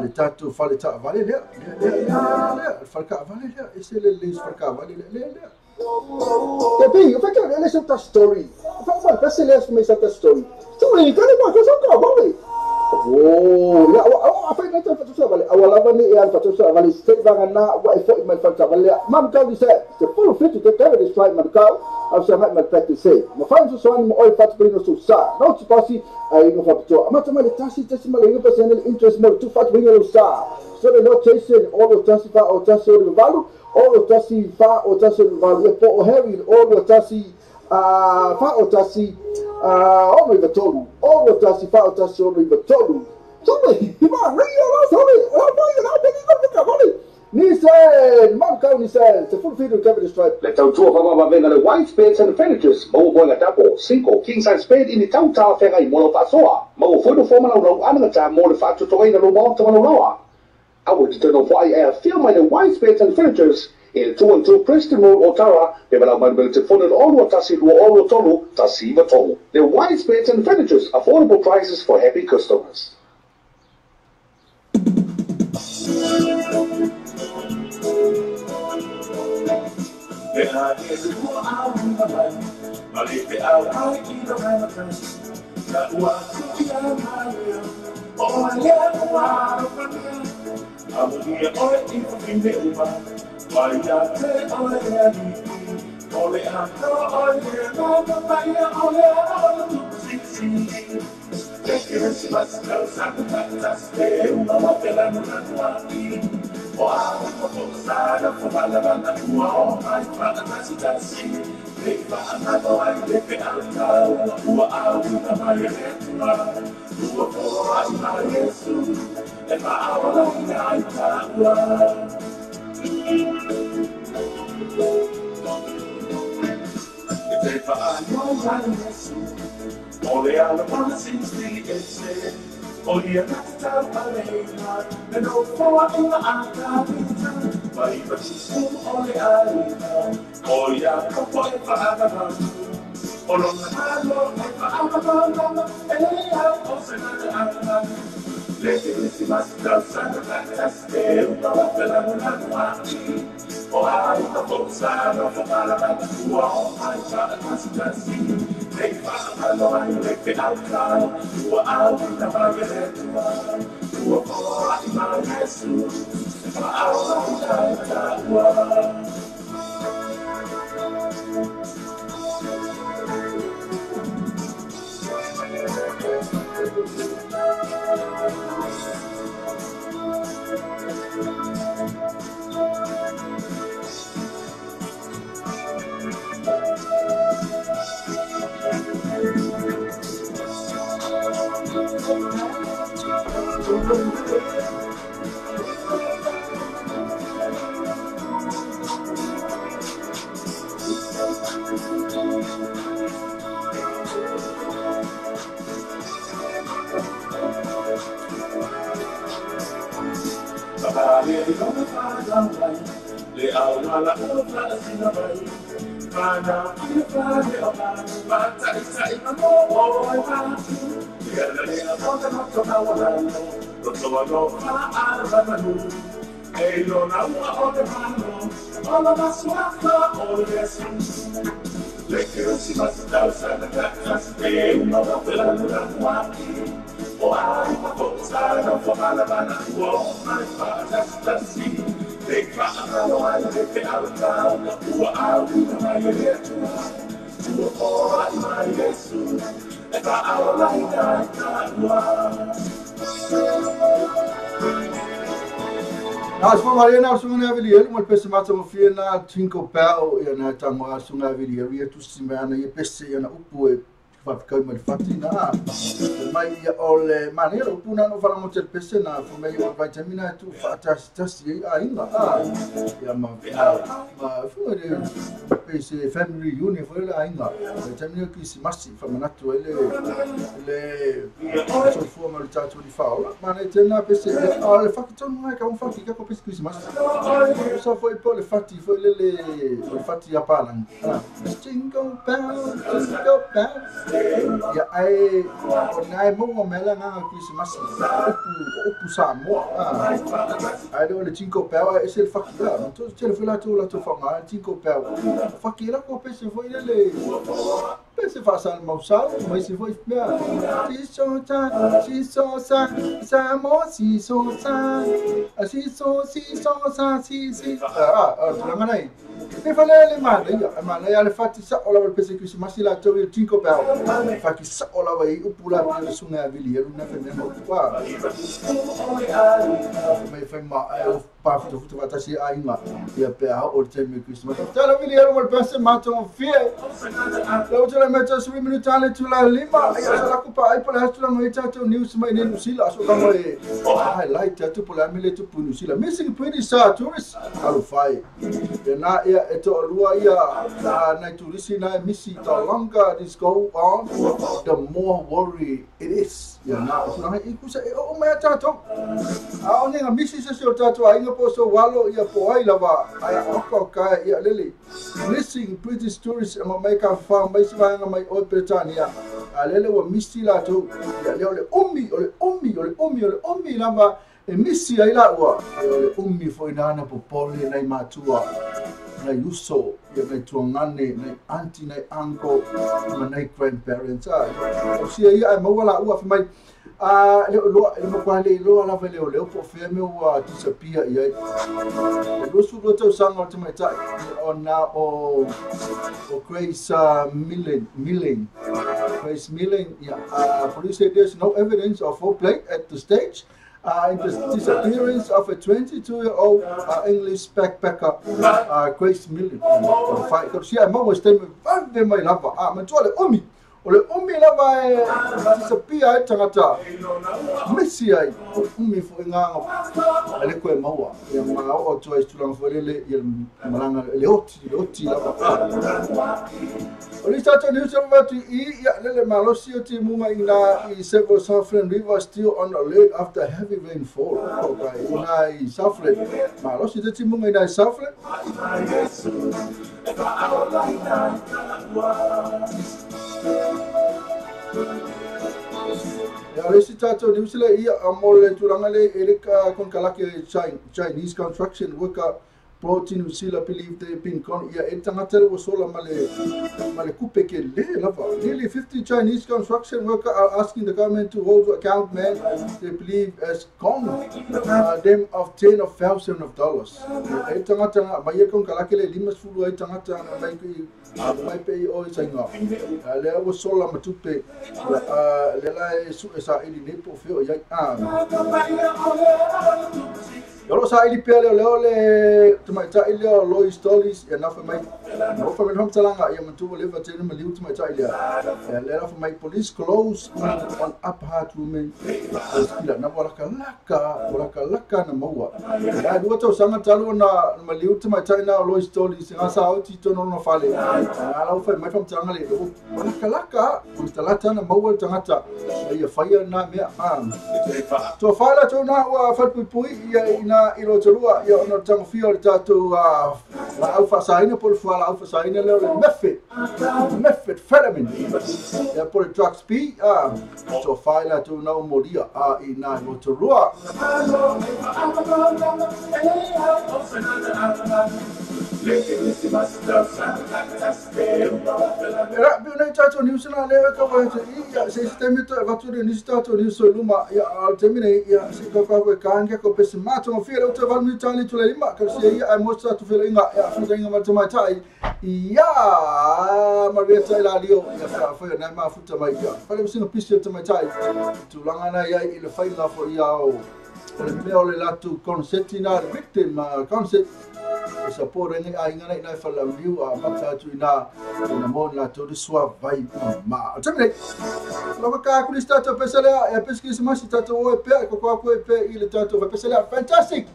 le tato fale ta vale le le fale ka vale le ese le le fale ka vale le le E bem, eu falei, ela é story. Eu falei, mano, parece ele é essa story. Tu vem, cara, mano, eu sou cowboy. O, ia, afai mai tau fatusa vale, aua lava ni e al fatusa vale, se vanga na, wa e foi mai fatusa vale, Manukau ni se, se full fit te keve de strike Manukau, au sa ngai mai practice se. Ma fai so soani mo oi fatu pelino so sa. No te pasi, ai no fapitoa. Amata mai le tasi, tasi mai le inga pasene le interest mo le tu fatu pelino lo sa. So le no chasing, o lo tasi fa o tasi o le valu, o lo tasi fa o tasi o le valu, e po o Harry, o lo tasi fa o tasi ono i tolu, o lo tasi fa o tasi ono i tolu. Sorry, Nissan, Manukau Nissan, te full feed cover the stripe. Le tautua whamawawena le White Beds and Furnitures, maua moenga tapo, 5, king size bed i ni tau tāwhenga i molo whasoa. Maua whuno whamana rau anangata mō le whaatutoina lo maota manaurawa. Awa te tēnō whai e a whia mai le White Beds and Furnitures i le 212 Preston Road Otara, pe malau mai le te whone ono tasi lua ono tolu, tasi iwa tolu. The White Beds and Furnitures, affordable prices for happy customers. Mariana sunga vili mo pese mata mo fiena tinko pao ia na tango sunga vili ia tu simana ia pese ia na upu e fa mai fatina mai ia ole manera upu na no fala mo te pese na fo mai o vitamina tu fa tas tas ia inga ia ma fo de pese family reunion fo la inga vitamina ki si masi fa manatu ele le so fo ma tatu di faula ma ne tena pese ole fa tonu mai ka un fa ki ka pese Christmas so fo le fati fo le le fati ya palang jingle bell jingle bell ia ai o nai mo mela nga Christmas upu sa mo ai le jingle bell e se fa ki la to tele fo la to fa nga jingle bell faki la ko pese foi lele. Pese faasal mausau, mai si foi mea. Si so sa, si so sa, sa mo si so sa. Si so si so sa si si. Tulaga nei. E fale le manaia, manaia le fati sa o lava le pese Krisimasi la tau i le Jingle Bell. Faki sa o lava i upu la pia le sunga a vili elu na fe mea mau tua. Mai fai ma e o pa futa futa fatasi a inga. Ia pe a o le taimi o Krisimasi. Tala vili elu ma le pese mātonga fie. Lau tula me tau sui minuta ale tula lima. Ia sa laku pa ai pala hasu langa i tātou news mai ne Nusila. Aso kama e highlight atu pala mele tupu Nusila. Missing British tourists. Alu whai. Ia nā ia e toa lua ia nai turisi nai misi. The longer this go on, the more worry it is. Ia nā tulaga i kusa e o mai a tātou. A o nenga misi se se o tātou a inga po so walo ia po ai lava. Ai oka o kai ia lele. Missing British tourists ma mai ka wha mai si vaenga mai o Britania. A lele ua misi lātou. Ia leo le umi, o le umi, o le umi, o le umi lava. E misi ai la ua. O le umi foi nana popole nai matua. Nai uso, ia nai tuangane, nai auntie, nai uncle, ma nai grandparents. O sia ia ai maua la ua mai. Leo loa, le makwa le loa lava leo leo po fea me ua disappear ia. Le lusu lua tau sanga o te maitai, o na o Grace Milling. Grace Milling, yeah. Police say there's no evidence of foul play at the stage. In the disappearance of a 22-year-old English backpacker, Grace Milling. Sia maua steme vave mai lava. Matua le umi. O le umi lava e disappear ai tangata. Misi ai. Umi fo nganga. Ale koe maua. Ia ma o tua i tulaga foi lele ia malanga le oti lava. O le tātou news lava atu i ia lele malosi o te munga i nā i several Southland River still on alert after heavy rainfall. I nā i Southland. Malosi te timunga i nā i Southland. Ia le si tātou news le ia a mo le tulaga le e le konkalake Chinese construction worker brought in New Zealand believe they've been gone. Ia e tangata le wasola male kupe ke le lava. Nearly 50 Chinese construction workers are asking the government to hold to account man they believe has gone them of tens of thousands of dollars. E tangata mai e konkalake le lima sefulu ai tagata mai mai pe o i sainga. Le wasola matupe le la e su e sa ili nei po feo ia. Yolo sa ili pea leo leo le tamaitai leo Lois Dollies ia nafa mai nafa mai hamtalanga ia matuwa lewa tena maliu tamaitai lea. Ia le nafa mai police close on uphart women. Skila na walaka laka na maua. Ia dua tau sanga talu na maliu tamaitai na Lois Dollies nga sa oti tono na fale. Ia lau fai mai hamtalanga le walaka laka talata na maua le tangata. Ia faia na mea. Tua whaila tau na ua whalpuipui ia ina i Rotorua ia ona tangofia o le tātou la au whaasaina po le fua la au whaasaina leo le methamphetamine ia po le drugs B tua whaila tau na o moria i nā i Rotorua. Era bi nei tātou news na leo ka wa te ia se sistemi to vatu le nisi tātou news o luma ia al temine ia se ka ka ka ka ko pese mato fia le te valu tali tule lima ka se ia ai mo sa tu fele inga ia futa inga ma te mai tai ia ma re tai la lio ia fa fa na ma futa mai ia fa le singa pisi te mai tai tulanga na ia i le faila fo ia o le mea o le latu concept na victim concept e support nei ai ngana ina fa la liu a mata atu ina ina mo la to de swa vai ma teme lo ka ku sta to pesele e pesquisa mas ta to o pe ko ko ko pe i le tato va pesele fantastic.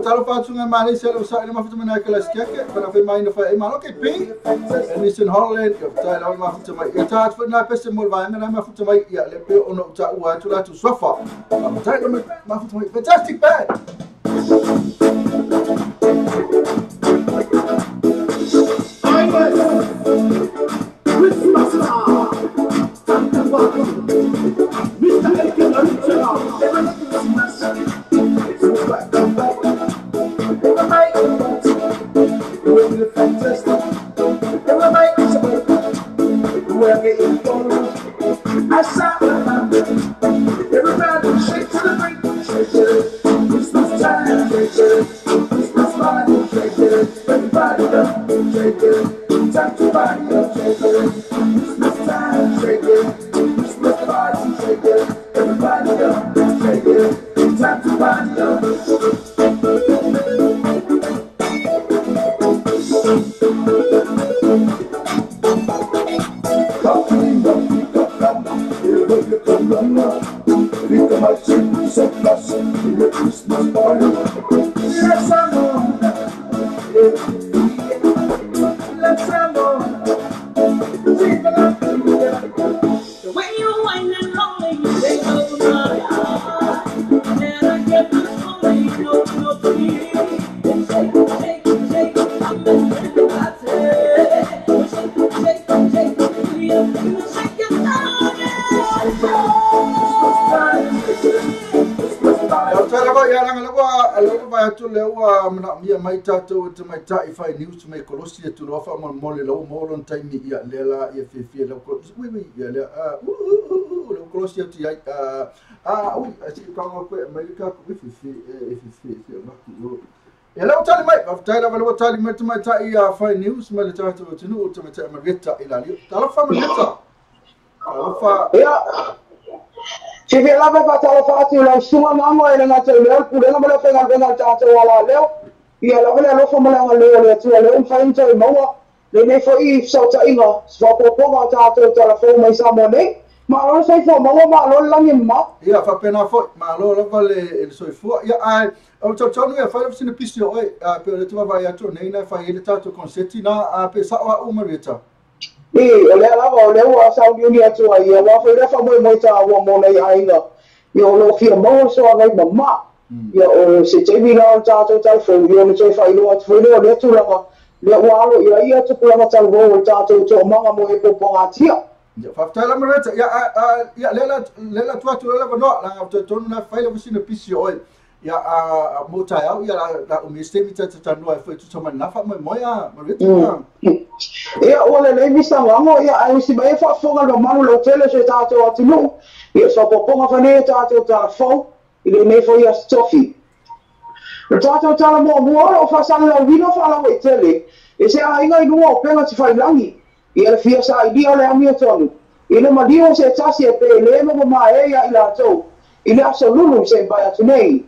Talo whātunga Malaysia le usa ina mafuta mana ka laskiake kana whai mai na whai e malo ke pi and it's in Holland ia tai lau mafuta mai ia tā atu nā pese mo le vaenga nā mafuta mai ia le pe ono uta ua atu latu swafa tai lau mafuta mai fantastic band. Shake it, Christmas party, shake it, everybody up, shake it, time to party up, shake it, Christmas time, shake it, Christmas party, shake it, everybody up, shake it, time to party up. Christmas party. Let's have on. Let's have on. The way you whine and rolling, you take over my heart. And I get the calling, no, no, please. Shake, shake, shake, I'm in the party. Shake, shake, shake, you shake it down, yeah. Lava atu le ua mana mia mai tatou te mai tai fai news mai kolosi atu lo fa mo mo le lo mo lon taimi ia le la ia fi fi le ko wi wi ia le a u u u le kolosi atu ia a ui a si ka ngo ko mai ka ko fi fi fi fi fi ma ku ia le tali mai aftai la le tali mai mai tai ia fai news mai le tatou atu no te mai tai Marieta ila li talofa Marieta talofa ia Se vê lá vai passar a fácil lá suma mama ele na teu leo pulena mala fenga fenga ta teu ala leo e ela olha lo fama lá leo leo tu leo fain teu maua le nei foi sauta inga só popo ta teu telefone mai sa mo nei ma lo sei fo maua ma lo langi ma ia fa pena foi ma lo lo vale el soifua ia ai o tau tau ia fa sina pisi oi a pe le tu vai atu nei na fa ele ta tu concept na a pe sa o Marieta. E o lea lava o lea ua sauliuli atu ai ia ua foi lefa moemoe tāua mo nei aiga ia o loo fia maua soagai mamā ia o se taimi la o le tatou talafou ia ona toe faailoa atu foi lea o lea tulaga lea ua alo ia ia tupulaga talavou o le tatou toomaga mo e puapuagatia. Ia faafetai la Marieta ia ia lea lela atu atu le lavanoa laga tonu na fai lava sina pisi o oe ia a mo taeao ia la o mistemi tatatanoa e foi tusa mai nafa moemoe a Marieta. Ia ua lelei misagago ia ae usi mai e faafofoga le mamalu lautele so e tatou atunuu ia soapuapuaga fanei e tatou talafou i lenei foi aso tofi. O le tatou tala muamua o loo faasalalauina faalauaitele e se aiga i luga o pega tifailagi ia le fia saailia o le amiotonu i le maliu o se tasi e pele ma mamae ia i latou i le aso lulu i se bai atu nei.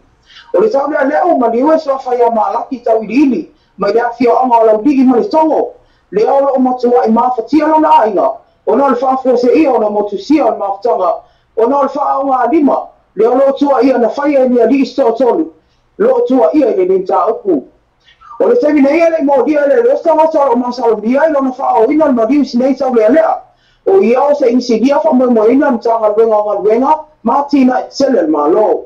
O le tau lea lea o maliu e soafa ia malaki tauiliili mai le afioaga o Laulii ma le Togo lea o loo matua'i mafatia lona aiga ona o le faafuaseia ona motusia o le mafutaga ona o le faaaogalima lea o loo tuaia na faia e ni alii setoatolu loo tuaia i lenei mataupu. O le taimi nei e le'i molia e le leo tagata o loo masalomia i lona faaoina le maliu i sinei taulealea o ia o se inisinia faamoemoeina Matagaluega o Galuega ma atinae tetele a le Mālō.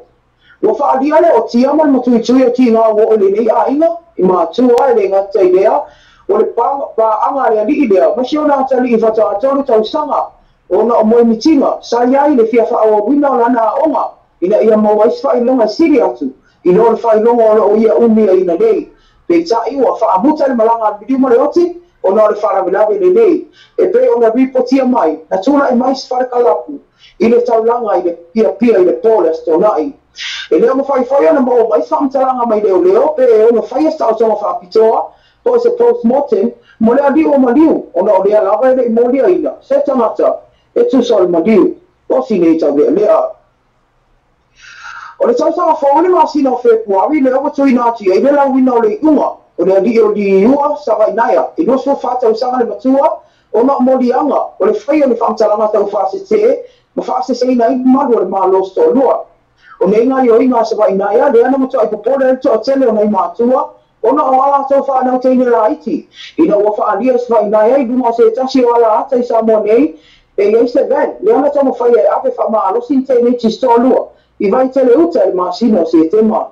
Ua faalia le otia ma le matuitui o tigā ua o lenei aiga i matua e le gata i lea o le paaga a le alii lea ma si ona atalii fataatolu tausaga ona o moemitiga sa iai le fia faaauauina o lana aoga ina ia maua ai se faailoga e sili atu i lo le faailoga o loo ia umiaina nei. Peitai ua faamuta le malaga a le miliu ma le oti ona o le faalavelave lenei e pei ona ripotia mai na tula'i mai se falekalapu i le taulaga i le piapia i le pō le aso Tona'i. E lea mafaifai ona maua mai se faamatalaga mai leoleo pe e ono faia se taotoga faapitoa po o se postmortem mo le aliu o maliu ona o lea lava e le'i moliaina se tagata e tusa o le maliu o sinei taulealea. O le tausaga fou le masina o Fepuari lea ua tuuina atu ai le lauina o le iuga o le alii o Liua Savainaia i 24 tausaga le matua ona o moliaga o le faia o le faamatalaga taufaasese ma faaseseina ai mamalu o le Mālō setoalua. O nei gaioiga a Savainaia lea na matuai popole ai le toatele o nai matua ona o a latou faanau teine laiti ina ua faalia Savainaia i luga o se tasi o ala ata i Samoa nei e iai se van lea na taumafai e ave faamalosi i teineiti setoalua i Vaitele uta i le masina o Setema.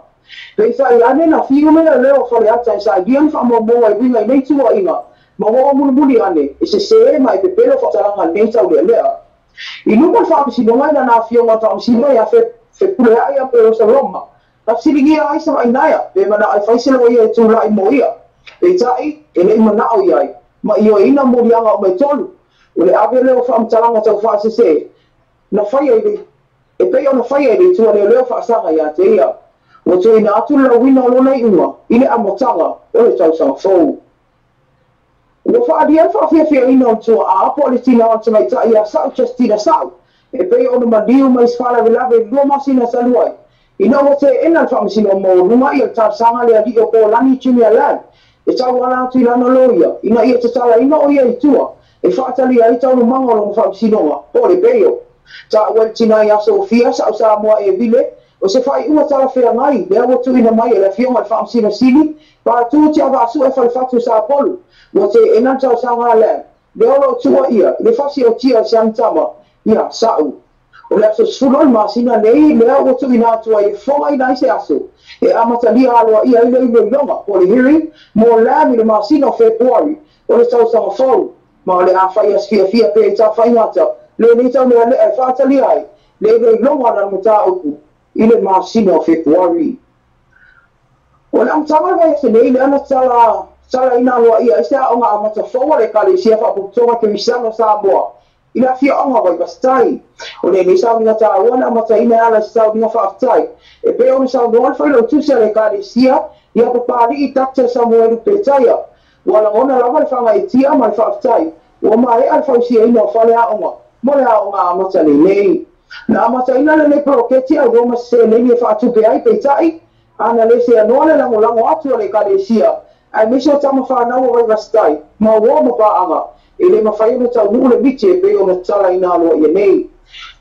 Peitai ane na fiu le leo o Faleata e saailia ni faamoamoa e uiga i nei tuuaiga ma ua o mulimuli ane e sesē ma e pepelo faatalaga lenei taulealea. I luma o le faamasinoga i lana afioga faamasino ia Fepulea'i a Perosaloma na fesiligia ai Savainaia pe manao e fai se loia e tula'i mo ia. Peitai e le'i manao iai ma ioeina moliaga o mai tolu o le ave lea o faamatalaga taufaasesē na faia i le e pei ona faia i le itu a leoleo faasaga ia te ia. Ua tuuina atu le lauina o lona iuga i le amataga o le tausaga fou. Ua faaalia le faafiafiaina o le tuaa po o le tina o le tamaitai ia Sa'u Justina Sa'u e pei ona maliu mai i se faalavelave i le 2 masina talu ai, ina ua teena le Faamasino Maualuga ia le talosaga a le alii o Polani Junior Lam e tauala atu i lana loia ina ia tatalaina o ia i tua e faatalia ai taualumaga o lona faamasinoga po o le bail. Taua i le tina ia Sofia Sa'u Samoa Evile o se faaiuga talafeagai lea ua tuuina mai e le Afioga i le Faamasino Sili Patu Tiavaasue Falefatu Sapolu. Ua teena le talosaga a Lam lea o lo o tuua ia i le fasi o tia o le sianitama ia Sa'u. O le aso 10 o le masina nei lea ua tuuina atu ai e fogaina ai se aso e amatalia aloaia ai le iloiloga po o le hearing mo Lam i le masina o Fepuari o le tausaga fou, ma o le a fai aso fiafia pea i tafaigata lenei taulealea e faatalia ai le iloiloga o lana mataupu i le masina o Fepuari. O le amataga o le vaiaso nei lea na tatalaina aloaia ai se aoga amata fou a le Ekalesia Faapotopotoga Kerisiano o Samoa i le afioaga o Vaivasitai. O lenei sauniga taua na amataina e ala i se sauniga faafetai e pei ona saunoa le failautusi a le Ekalesia ia Papali'i Dr Samuelu Petaia. Ua lagona lava le faagaeetia ma le faafetai ua maea le fausiaina o fale aoga mo le aoga amata lenei. Na amataina lenei poloketi a ua ma se seleni e faatupe ai, peitai ana le seanoa le lagolago atu a le Ekalesia aemaise o tama fanau o Vaivasitai ma uo ma paaga e le mafai ona taunuu le miti e pei ona tatalaina aloaia nei.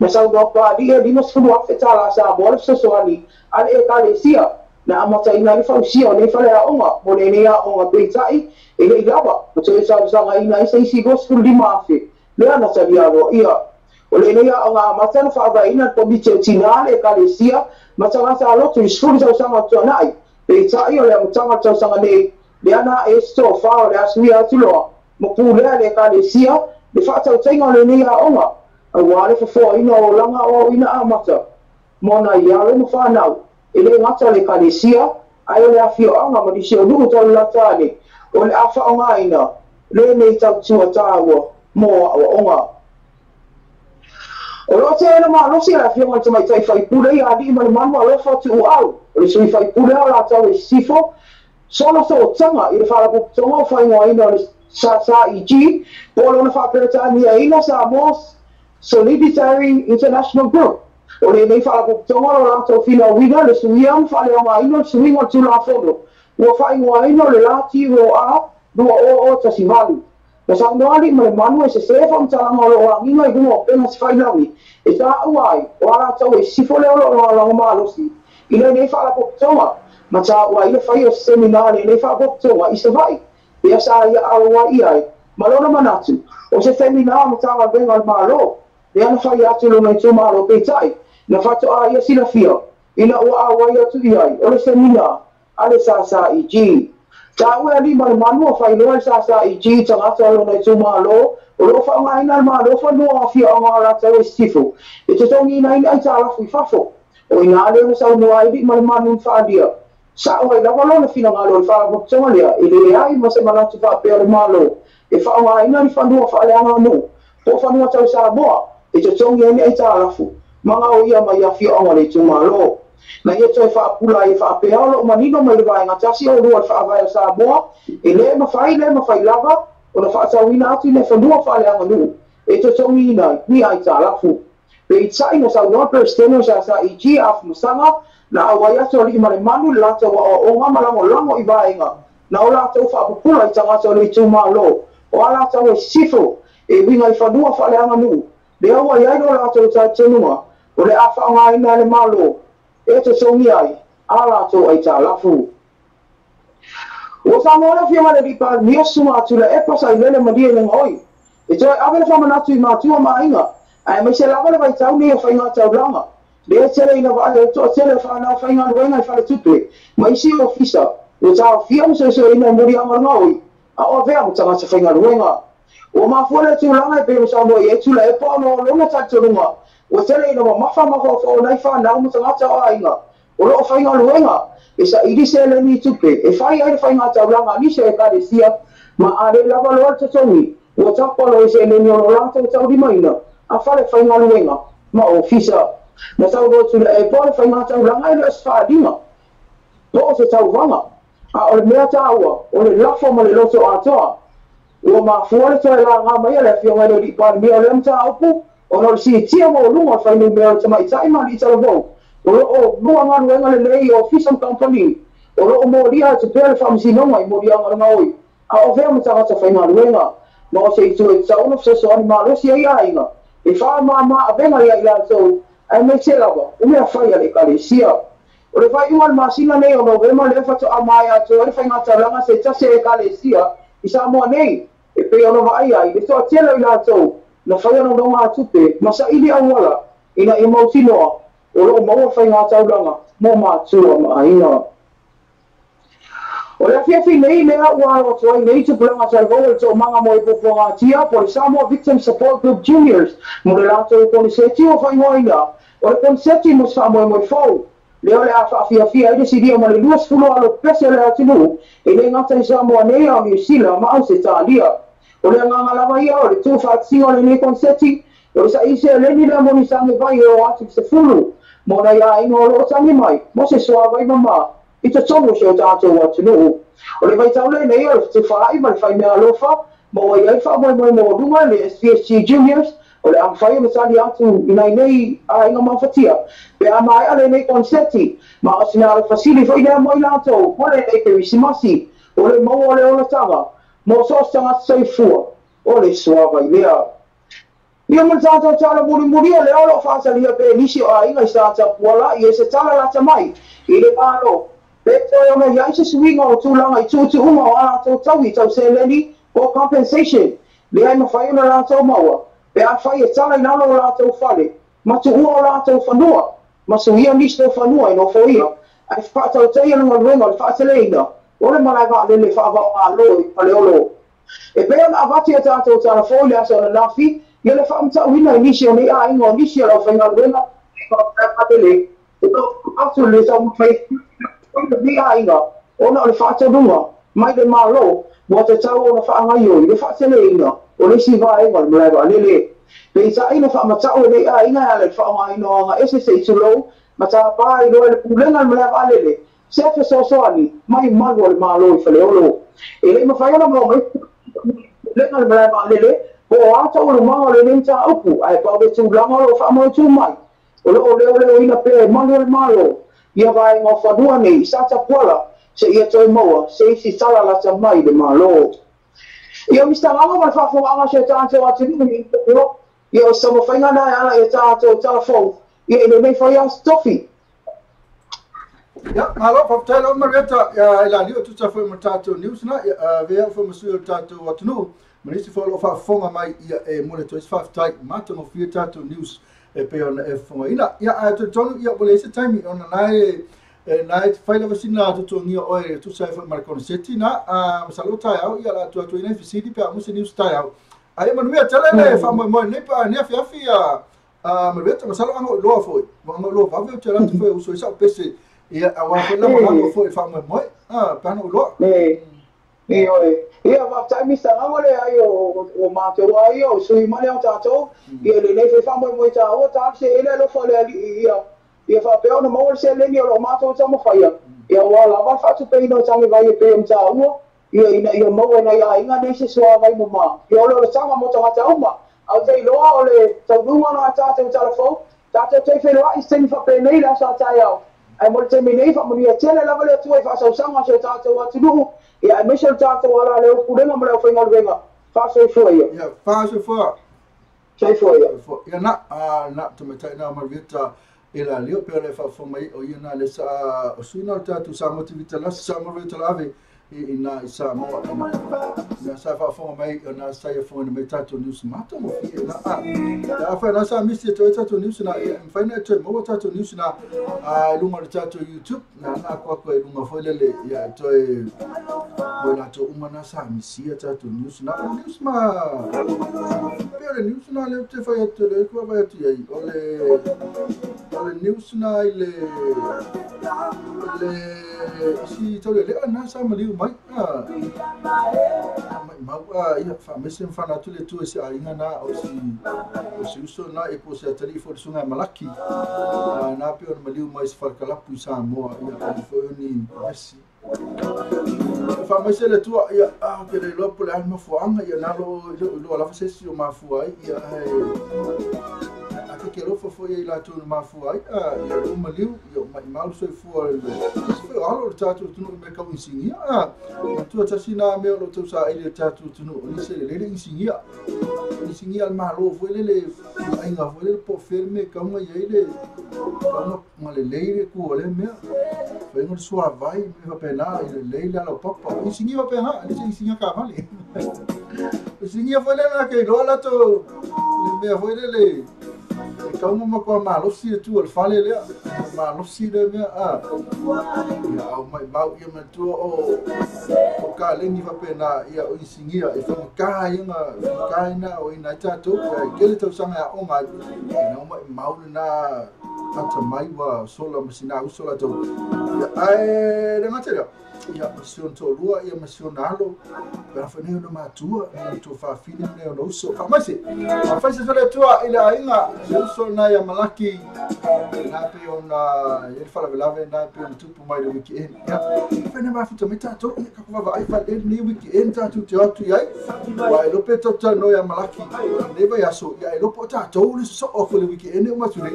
Na saunoa Papali'i e $50,000 Samoa le fesoasoani a le Ekalesia na amataina ai le fausia o nei faleaoga mo lenei aoga, peitai e le i lava ma toe talosagaina ai se isi $25,000 lea na talia aloaia. O lenei aoga amata na faavaeina le Komiti o Tina a le Ekalesia ma tagata alotu i 10 tausaga o tuanai, peitai o le amataga o le tausaga nei lea na ae se tofa o le asuia atu loa ma pulea le Ekalesia le faatautaiga o lenei aoga aua le fofoaina o olaga aoaoina amata mo nai alo ma fanau e le gata o le Ekalesia ae o le afioaga ma nisi o nuu taulalata ane o le a faaaogaina lenei tautua taua mo aoaoga. O lo o teena malosi a le Afioga i le Tamaitai Faipule ia Aliimalemanu Alofa Tuuau, o le sui faipule o Alataua i Sisifo, sona sootaga i le Faalapotopotoga o Faaigoaina o le SSIG po o lona faaperetaniaina Samoa Soliditary International Group. O lenei faalapotopotoga o lo latou finauina le suia ma faaleaogaina o le suiga o le Tulafono ua faaigoaina o le La TOR 2018. Na saunoa Aliimalemanu e sesē faamatalaga o lo o agiga i luga o upega tafailagi e taua ai o Alataua i Sisifo lea o lo o lagolago malosi i lenei faalapotopotoga ma taua ai le fai o se semina lenei faalapotopotoga i Savaii lea sa ia aloa i ai ma lona manatu o se semina o Matagaluega o le Malo lea na fai atu lona itumalo, peitai na faatoa ia silafia ina ua auai atu i ai o le semina a le SSIG. Taua e Aliimalemanu o failoa i le SSIG i tagata o lona itumalo o lo o faaaogaina le Malo fanua o afioaga o Alataua i Sisifo e totogiina ai le aitalafu i fafo. O ina lea na saunoa ai Aliimalemanu na faaalia sa'o ai lava lona finagalo o le faalapotopotoga lea e leai ma se manatu faapea o le Malo e faaaogaina ni fanua faaleaganuu po o fanua tau Samoa e totogi ai ni aitalafu ma gaoia mai afioaga o le itumalo. Na ia toe faapula ai e faapea o lo o manino mai le vaega 1 o 2 o le Faavae o Samoa e le mafai le mafai lava ona faatauina atu i le fanua faaleaganuu e totogiina ai ni aitalafu. Peitai na saunoa le Peresetene o SSIG Afumasaga na auai atu Aliimalemanu le latou aoaoga ma lagolago i vaega na o latou faapupula i tagata o le itumalo o Alataua i Sisifo e uiga i fanua faaleaganuu lea ua i ai lo latou talitonuga o le a faaaogaina e le Malo e totogi ai a latou aitalafu. Ua saunoa le Afioga i le Alii Palemia Susuga a Tuilaepa Sailele Malielegaoi e toe ave le faamanatu i matua ma aiga aemaise lava le vaitau nei o faigataulaga lea e tele ina vaai ai le toatele o fanau faigaluega i faletupe ma isi ofisa ua taofia ma soesoeina e muliaga o le gaoi a o avea ma tagata faigaluega. Ua mafua lea tulaga e pei ona saunoa i ai Tuilaepa ona o lona talitonuga ua tele ina mamafa mafaufau nai fanau ma tagata o aiga o lo o faigaluega e saili seleni i tupe e fai ai le faigataulaga a nisi o Ekalesia ma a le lava loa le totogi ua tapa loa i seleni o lo latou taulimaina a fale faigaluega ma ofisa. Na saunoa Tuilaepa o le faigataulaga e le o se faaaliga Po o se tauvaga. A o le mea taua, o le lafo ma le loto atoa. Ua mafua le toe laga mai e le Afioga i le Alii Palemia o lea mataupu, ona o le siitia maualuga o le fuainumera o tamaitai ma alii talavou o lo o maua galuega lelei i ofisa ma kamupani, o lo o molia atu pea le Faamasinoga i moliaga o le gaoi a o avea ma tagata faigaluega. Ma o se itu e tatau ona fesoasoani malosi ai aiga e faamama avega ia i latou, aemaise lava o mea fai a le Ekalesia. O le faaiuga o le masina nei o Novema lea faatoa maea atu ai le faigataulaga a se tasi a Ekalesia i Samoa nei, e pei ona vaaia ai le toatele o i latou na faia nonogatupe ma saili auala ina ia mautinoa o lo o maua faigataulaga mo matua ma aiga. O le afiafi nei lea ua alo atu ai nei tupulaga talavou o le Toomaga mo e Puapuagatia po o le Samoa Victim Support Group Juniors mo le latou koneseti ua faaigoaina o le Koneseti mo se Faamoemoe Fou. Lea o le a faafiafia ai le silia ma le 20 alo pese o le atunuu e le gata i Samoa nei a o Niu Sila ma Ausetalia. O le agaga lava ia o le tuufaatasiga o lenei koneseti o le saili seleni lea mo ni tagivai e oo atu i le 10 mo nai aiga o lo o tagi mai mo se suavai mama i totonu o si o tatou atunuu. O le vaitau lenei o le fetufaai ma le faimeaalofa ma ua i ai faamoemoe maualuga i le SVSG Juniors o le a mafai ona tali atu i nai nei aiga mafatia pe a maea lenei koneseti, ma o sina alofa sili foi lea mo i latou mo lenei Kerisimasi. O le maua o le olataga mo so o se tagata soifua o le suavai lea. Ia ma le tatou tala mulimuli o lea o lo o faatalia pea e nisi o aiga i Satapuala ia se tala lata mai i le Malo pe toe ona i ai se suiga o tulaga i tuutuuga o a latou taui tau seleni po o compensation lea e mafai ona latou maua pe afai e tala i lalo o latou fale ma tuua o latou fanua ma suia nisi o fanua e nofoia ae faatautaia le galuega o le faateleina o le malae vaalele faava-o-Malo i Faleolo. E pei ona avatu i a tatou tala foi i le aso ananafi, ia le faamatauina i nisi o nei aiga o nisi o le aufaigaluega e atu le taumafai atu lenei aiga ona o le faatonuga mai le Malo ua tatau ona faagaioi le faateleina o le isi vaega o le malae vaalele. Peitai na faamatau e nei aiga e ala i le faaaogaina o aga ese se i tulou ma tapa ai loa e le pulega o le malae vaalele se fesoasoani mai malu o le Malo i Faleolo. E le i mafai ona maua mai pulega o le malae vaalele po o a taualumaga o lenei mataupu, ae pau le tulaga o lo o faamautu mai, o lo o leoleoina pea e malu o le Malo ia vaega o fanua nei i Satapuala seia toe maua se isi tala lata mai le Malo. Ia Mister Lalo ma le faafofogaaga a si o tatou atunuu i ia o se taumafaiga na e ala i a tatou tala fou ia i lenei fai aso tofi. Ia, malo, faafetai lava Marieta, ia, i la liu e tusa foi ma le tatou news na, ia, avea au foi ma sui o le tatou atunuu, ma nisi foi o lo o faafofoga mai, ia, e momoli atu ai se faafetai, matagofie tatou news e pei ona e fofogaina. Ia, ae talitonu, ia, ua leai se taimi, ona na e, e, na e fai lava sina totogia oe e tusa ai foi ma le koneseti na, a, masalo taeao, ia, o le a tuu atu ai nai fesili pe a uma se news taeao. Ae ia manuia tele le faamoemoe i lenei, lenei afiafi, ia, A Marieta, masalo a na iloa foi, ua na iloa vave ou te alu atu foi e usu ai sau pese, ia, aua foi le lagolago foi i le faamoemoe, a, pe a na ou iloa. E, ioe. Ia, faafetai Mister Gago, leai o matou lava ia, o sui ma le o tatou, ia lenei foi faamoemoe taua, talu se le alofa o le Alii ia, ia faapea ona maua le seleni o lo o matou taumafaia, ia aua lava le faatupeina o tagivai e pei ona taua, ia ina ia maua e nai aiga nei se suavai mama. Ia o le olataga mo tagata uma. Ae ou te iloa o le taunuuga lena a tatou tala fou, tatou te feiloai i se taimi faapenei le aso a taeao. Ae mo le taimi nei, faamanuia tele lava le Atua i faasausaga a si o tatou atunuu, ia aemaise o le tatou ala le Pulega ma le aufaigaluega. Faasoifua ia. Ia, faasoifua. Soifua ia. Ia na, na, tamaitai na Marieta e la leo pe o le faafofoga mai o ia na le sa o sui na o le tatou Samoa TV Talasi, Samoa Radio Talaave i na i Samoa ina na sa faafofoga mai o na sa ia fofoga mai tatou news matagofie na a ia afai na sa misi e toe tatou news na ia mafai na e toe maua tatou news na a i luga o le tatou YouTube na na ako aku ai luga foi lele ia e toe mo i latou uma na sa misia tatou news na o news ma pe o le news na lea ou te fai atu le ku vaai atu i ai o le O le news na i le le si tau le lea na sa maliu mai mai mau ia faamaise ma fana atu le Atua i se aiga na o si o si uso na e po se atalii foi le susuga ia Malaki na pe ona maliu mai i se falekalapu i Samoa ia o foi o ni vesi. Faamaise le Atua ia ou te le iloa po o le a le mafuaaga ia na lo i lou iloa lava se isi o mafua ai ia ae a ke ke alofa foi ia i latou na mafua ai ia lou maliu ia o maimau le soifua le foi o alo o le tatou atunuu i mea tau inisinia matua tasi na mea o lo o tausaili e le tatou atunuu o nisi e lelei le inisinia inisinia a le Malo foi lele aiga foi lele po o fea le mea e tau ona i ai le tau ona lelei le ku o lea mea faiga le suavai me faapena i lelei le alaupapa inisinia faapena le se inisinia taavale inisinia foi lele ke iloa latou le mea foi lele e tau ona matua malosi le tu o le fale lea malosi le mea a ia au maimau ia matua o kaleni faapena ia o inisinia e faigata ia na faigata ina o ina ai tatou ia e tele tausaga e aoga ai ia na maimau lena atamai ua sola ma sina uso latou ia ae le gata lea ia ma si ona toalua ia ma si ona alo pe a foi nei ona matua nei ona tuafafine ma nei ona uso faamaise faamaise foi le Atua i le aiga le uso lena ia Malaki na pei ona i ai le faalavelave na pei ona tupu mai le weekend ia fai na mafuta mai tatou ia tatou vaavaai fale lenei weekend tatou te o atu i ai ua e iloa pe tatou talanoa ia Malaki lenei vaiaso ia e iloa po o tatou le sosoo atu i le weekend e uma atu nei e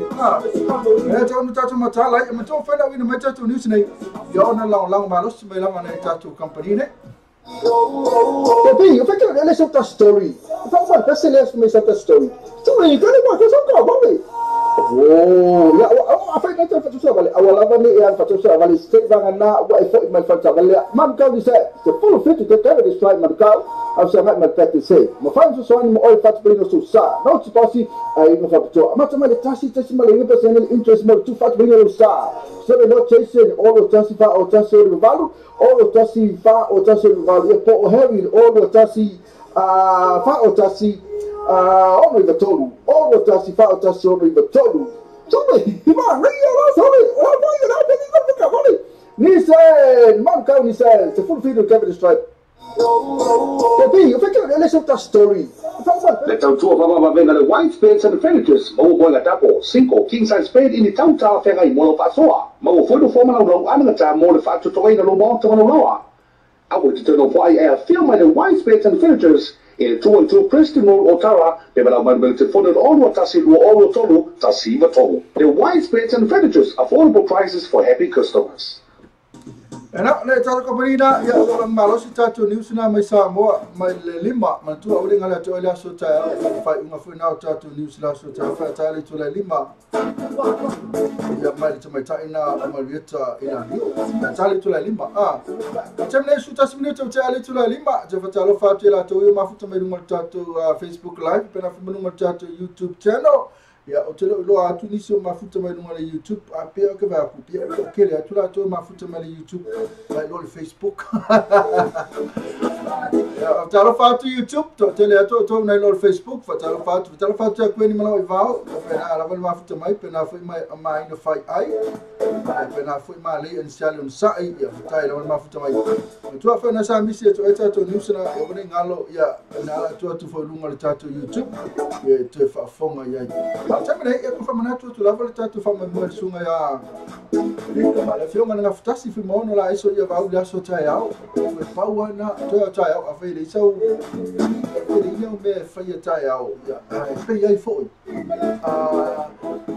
tau ona tatou mataala ai matua fai lauina mai tatou news nei ia ona lagolago malosi mai lava nai tatou kamupani nei. Baby, eu falei, ele é story. Eu falei, mano, tá celeste mas essa story. Story, cara, mano, eu sou vale. Oh, ya, a fai na fa tu vale. A wala vale e fa tu vale. Se va na wa e fo mai fa tu vale. Man kau di se, se full fit te teve di strike man kau. Au se mai pete se. Ma fa su so ni mo fa tu su sa. No ti pasi ai no fa tu. Ma tu ma le tasi tasi ma le percent interest mo tu fa tu no sa. Se le no chasing all o tasi fa o tasi o valu, all o tasi fa o tasi o valu. E po o Harry all o tasi fa o tasi ono i tolu. All o tasi fa o tasi ono i tolu. Sorry, ma ringa la sorry. O ma ina pe ni ka vale. Ni se man kau ni se se full feed Kevin Stripe. Baby, eu falei, ele é story. Le tautua faamamavega le White Beds and Furnitures maua moega tapo 5 king size bed i ni tau talafeagai mo lau faasoa maua foi nofoa ma laulau anagata mo le faatotogaina lou maota ma laulaoa. Aua e te toe nofo ai e afio mai le White Beds and Furnitures i le 212 Preston Road Otara pe malau mai le telefoni o le 6 1 2 3 1 9 3. Le White Beds and Furnitures, affordable prices for happy customers. E na, le tatou kamupani na, ia ua malosi tatou news na mai Samoa mai le lima, manatua ua le gale atu ai le aso taeao, o le faaiuga foi na o tatou news le aso taeao, faatae le itula e lima, ia mai le tamaitai na o Marietta i Lanio, faatae le itula e lima, a. Taimi nei, 11 minute o tea le itula e lima, te whatalofa atu i latou i o mafuta mai lunga o le tatou Facebook Live, pena foi mai lunga o le tatou YouTube channel. Ia, ou te le o iloa atu nisi o mafuta mai luga o le YouTube, a pea o ke vae aku, pea o kele atu latou e mafuta mai le YouTube, mai loa le Facebook. Ia, talofa atu YouTube, toatele atu outou nai loa le Facebook, faatalofa atu, faatalofa atu ia Gwen i Malawa i Vao, pena lava le mafuta mai, pena foi mai maina fai ai, pena foi malei anisiale on sa'i, ia, fatai lava le mafuta mai. Matua foi na sa misi atu ai tatou news na, ia wane ngalo, ia, na ala atu atu foi luga o le tatou YouTube, ia, e toe faafofoga i ai. A o taimi nei, ia, ko faamanatu atu lava le tatou faamoemoe le susuga ia le Afioga i le Gafatasi Fuimaono la aiso ia vau le aso taeao, e pau lava na toe o taeao, afai e leai sau, afai e leai ni au mea e faia taeao, ia, e fai ai foi.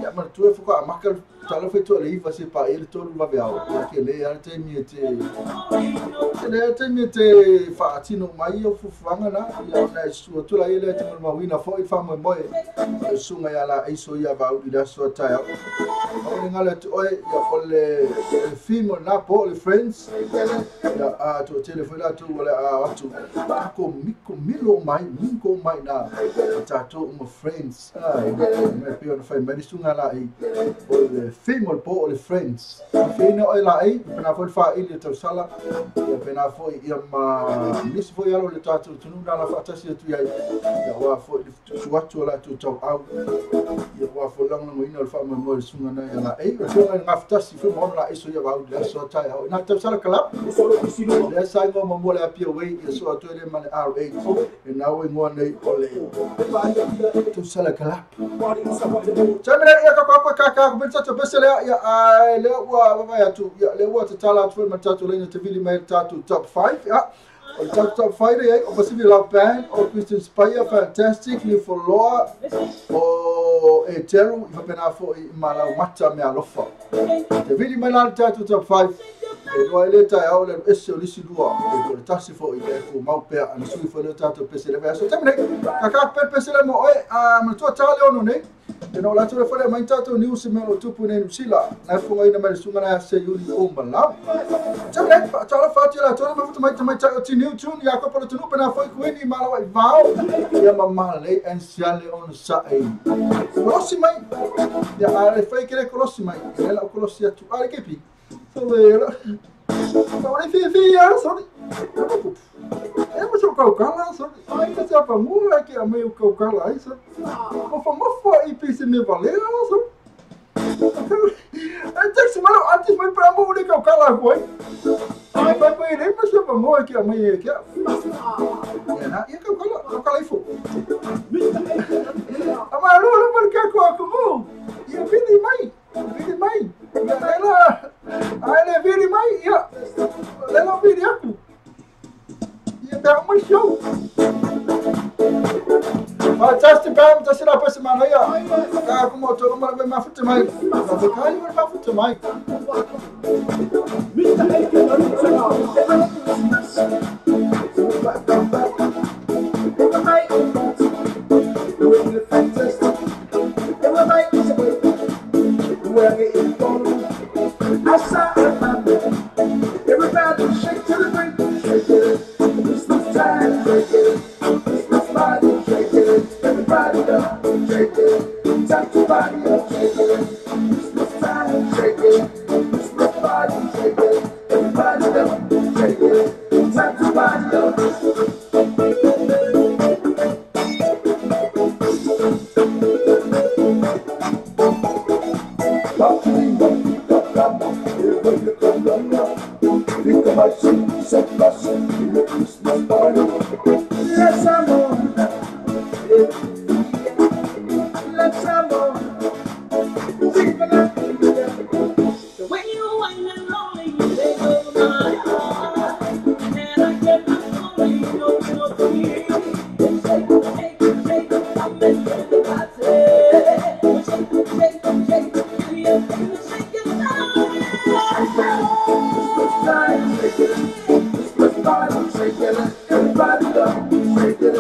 Ia, manatua e faatoa amata le talofa i toa le iva se paia le tolu vaveao, ia ke le a le taimi e te ke le a le taimi e te faatino mai au fuafuaga na, ia ona e sua atu la ia lea te molimauina foi le faamoemoe o le susuga ia la aiso ia Vaauli i le aso a taeao. Aua le galo atu oe, ia o le theme o lena po o le Friends, ia a toatele foi latou ua le a atu tako miko milo mai mingo mai na o tatou uma Friends. Mai pei ona fai mai le susuga la ei o le theme o le po o le Friends. Feina oe la ei, pena foi le faaili o tausala, ia pena faapena foi ia ma nisi foi alo o le tatou atunuu na ala faatasi atu i ai, ia aua foi le tuutuu atu o latou tauau, ia aua foi le lagolagoina o le faamoemoe o le susuga na ia Laei, o le afioga i le Gafatasi foi ma ona Laeiso ia Vauli le aso a taeao. Ina tausala kalap, lea sa igoa muamua le Apia Way, ia so atu ai le ma le R8, e na ua igoa nei o le tausala kalap. Taimi nei, ia kako aku e kākā aku pele tatou pese lea, ia ai lea ua vavai atu, ia lea ua tatala atu foi ma le tatou laina te vili mai le tatou top 5, ia. O le tatou top 5 lea i ai, o Pacific Love Band, o Christian Spire, Fantastic, Lifoloa, o Eteru, i faapena foi ma Laumata Mealofa. Te vili mai la le tatou top 5, e lua ai le taeao le alu ese o le isi lua, e po o le tasi foi e tumau pea ana sui foi lea tatou pese le vaiaso. Taimi nei, kākā aku pea le pese lea mo oe, a manatua tā le ono nei, e no latou le fale aumai tatou news i mea o lo o tupu nei i Niu Sila, na e fofogaina mai le susuga na ia Seiuli o Malawi. Taimi nei, faatalofa atu ia latou na mafuta mai tamaitai o Tiniu Tune, Iakopo Lotunuu, pena foi Kuini Malawa'i Vao, ia ma Malei and Siale ona sa'i. Kolosi mai, ia a le fai ke le kolosi mai, e le lau kolosi atu, a le kepi. Sorry. E mo so kaukala, sorry. Ai ka te pamura ke a mai o kaukala ai, sorry. Mofa mofa i pise me valea, sorry. Ai taxi malo antes mai pra mo le kaukala ko ai. Ai pai pai le mo so pamua ke a mai e ke. Ia na, ia kaukala, kaukala ifo. Ama lo lo par ka ko ko mo. Ia vini mai. Vili mai. Ia ela. Ai le vili mai. Ia. Ela vili aku. Ia pea mai show. Fantastic bam, ta sila pese mana ia. Ka ku mo tolu mara be mafuta mai. Ka be kai mara mafuta mai. Everybody shake to the break, shake it. Christmas time, shake it. Christmas party, shake it. Everybody up, shake it. Time to party up, shake it. Christmas time, shake it. Christmas party, shake it. Everybody up, shake it. Time to party up. The way you whine and rolling, you take over my heart. And I get my story, no, no, free. Shake, shake, shake, I'm in the party. Shake, shake, shake, you shake your body. Christmas time, shake it. Christmas party, shake it. Everybody up, shake it.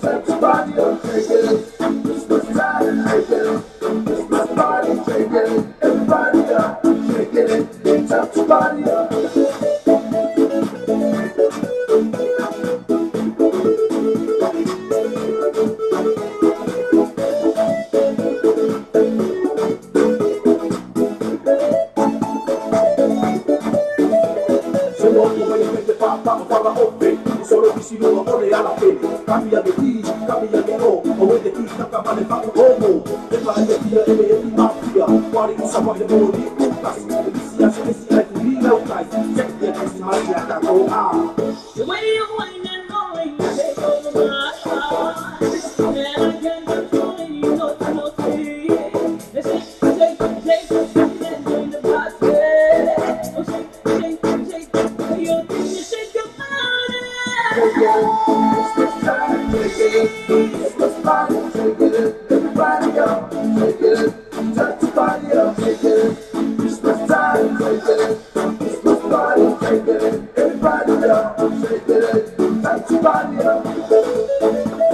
Time to party up, shake it. Christmas time, shake it. Christmas party, shake it. Everybody up, shake it. Time to party up. The way you whine and rolling, you take over my heart. And I can't control it, you know, no, free. Shake, shake, shake, I'm in the party. Oh, shake, shake, shake, you think you shake your body. Christmas time, shake it. Christmas party, shake it. Everybody up, shake it. Time to party up, shake it. Christmas time, shake it. Christmas party, shake it. Everybody up, shake it. Time to party up.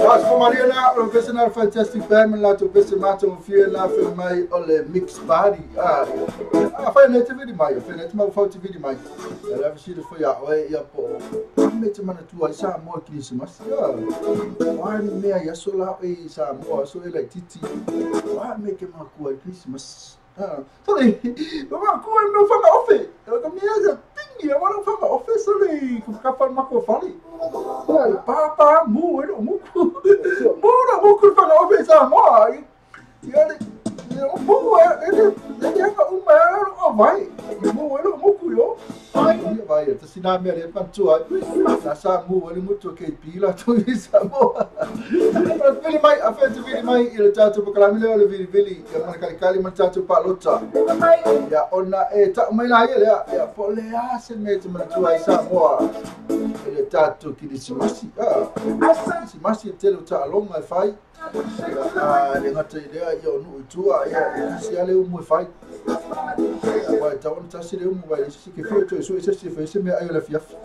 Mas for Mariana, o pese na Fantastic Bam la to pese mato fie la fe mai o le mix party. Ah, fai net vidi mai, fai net ma fauti vidi mai. La visita foi a oi ia po. Me te mana tua sa mo Christmas. Ya. Wa ni mea ia so la e sa mo so e la titi. Wa me ke ma kua Christmas. Sorry, ma ku e no whanga ofe. Ka mea sa tingi, a wala whanga ofe sorry, ku ka whal mako fali. Pa pa mu e no muku. Mu na muku whanga ofe sa moa. Ia le mu e e e hanga uma e o vai. Mu e no muku yo. Ia vai, te sina mea le pantua. Na sa mu e mutu ke pila tu i sa moa. Vili mai, a whentu vili mai i le tātou pakalami leo le vili vili ia mana kali kali mana tātou pālota. Ia ona e tau mai la ia lea, ia po le a se me te mana tua i Samoa i le tātou kirisimasi. Kirisimasi e tele o taaloga e fai. Ia le ngata i lea ia o nuu i tua ia e kasi ale umu e fai. Ia wai tau ona tasi le umu wai sisi ke whio toe sui sisi e whai se mea ai o le fiafi.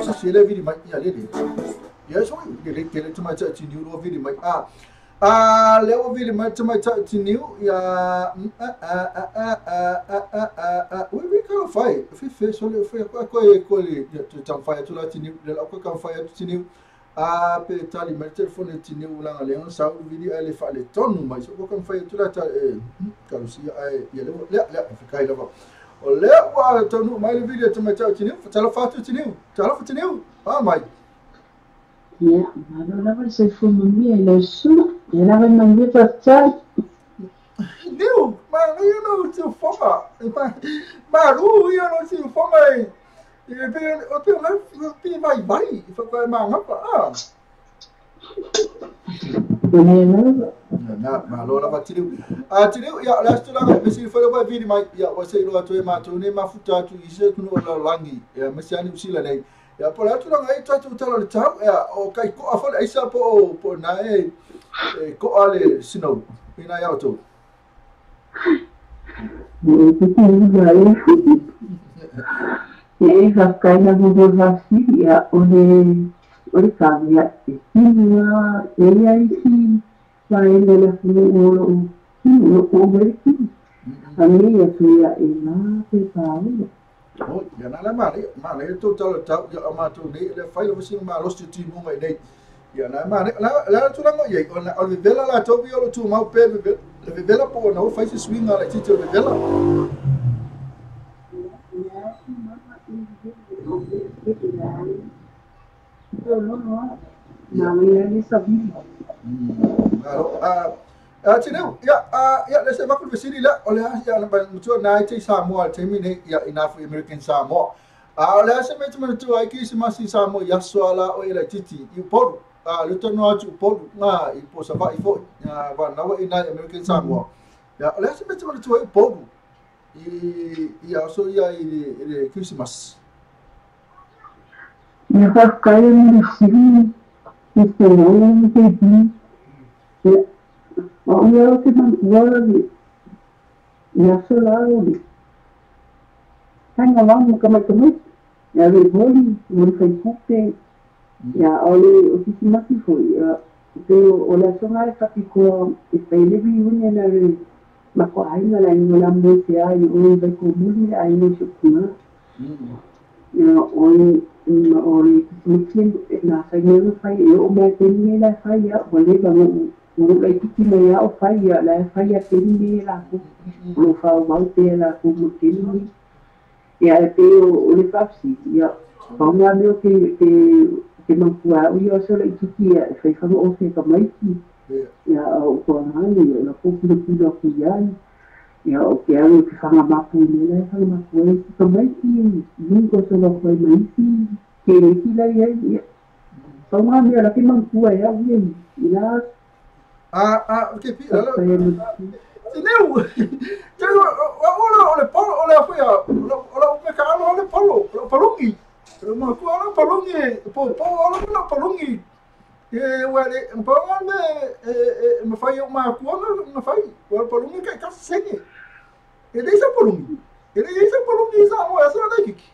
Sisi e le vili mai ia lele. Ia so le le tele te mai tai tiniu lo vili mai. A le o vili mai te mai tai tiniu ia a ui ui ka fai fi fi so le fi ko ko ko le te tam fai atu la tiniu le la ko ka fai atu tiniu a pe tali mai telefone tiniu la le on sa vili ale fa le tonu mai so ko ka fai atu la ta e ka lo si ai ia le le le fi kai la o le wa tonu mai le vili te mai tai tiniu tala fa atu tiniu tala fa tiniu a mai. Ia, malo lava le soifua manuia i lau susuga, ia lava e manuia faafetai. Niu, ma ia no te fonga. Ma ru ia no te fonga e. E pe o pe na pe vai vai, fa vai ma ngapa. Ah. Manuia lava. Na, malo lava tiniu. A tiniu ia la stu la me si fa le vili mai ia wa se ilo atu e ma tu ne mafuta atu i se tu no la langi. Ia me se ani usila nei. Ia po le atu langa e tātou tala le tau, ia o kai koa fale aisa po po na e koa le sino ina ia tou. E te te uga e. E faafetai lava mo le faafesili, ia o le kavia e tino e ia isi vaega o le atunuu o loo tino, o loo oo mai le tino. A me ia tu ia e la pe paola. Oi, ia na la male, male tau tala tau ia a mātou nei, le whai lava singa malosi ti munga i nei. Ia na male, la tūranga ia, o le vevela la tau ia o le tūmau pe le vevela po na o whai se swinga la titi o le vevela. Tineu, ia le se vaku le vesili la, o le ia na mutua nai te Samoa te mi nei ia ina fu American Samoa. A o le se me te manatua ai ki se masi Samoa ia soa la o ila titi i Upolu. A le tonu atu Upolu ngā i po sa vai foi ia wa nawa i nai American Samoa. Ia o le se me te manatua i Upolu i ia so ia i le Christmas. Ia whakaia ni le sili i te rau te bi. Ia o ia o te mantua le ia so la o le tanga wangu ka mai kamai ia le holi mo le whaikupe ia o le o kisimasi foi ia te o le asoga e whapikoa e whailewi unia na le mako aina la ingo la mo te ai o le vai ko muli le aina i sokunga ia o le o le kisimasi na whai whai e o mea teni la whai ia o le va mo lai tiki mai ia o whai ia la whai ia teni me la ko lo whau mau te la ko mo teni ia e pe o le whapsi ia whaunga meo ke mangkua o ia o so lai tiki ia e whai whanga o te ka maiki ia o ko ngani o la ko kilo kilo ku ia ia o ke au ke whanga mapu me la whanga mapu e ka maiki ni ko so la ko maiki ke ki la ia ia whaunga meo la ke mangkua ia ia ila A ke pi la Tineu Tineu o le polo o le afia o le me ka o le polo o palungi o ma ku o palungi po po o le palungi e wa le po me e me fai o ma ku me fai o palungi ka ka senge e le sa palungi e le sa palungi sa o asa na kiki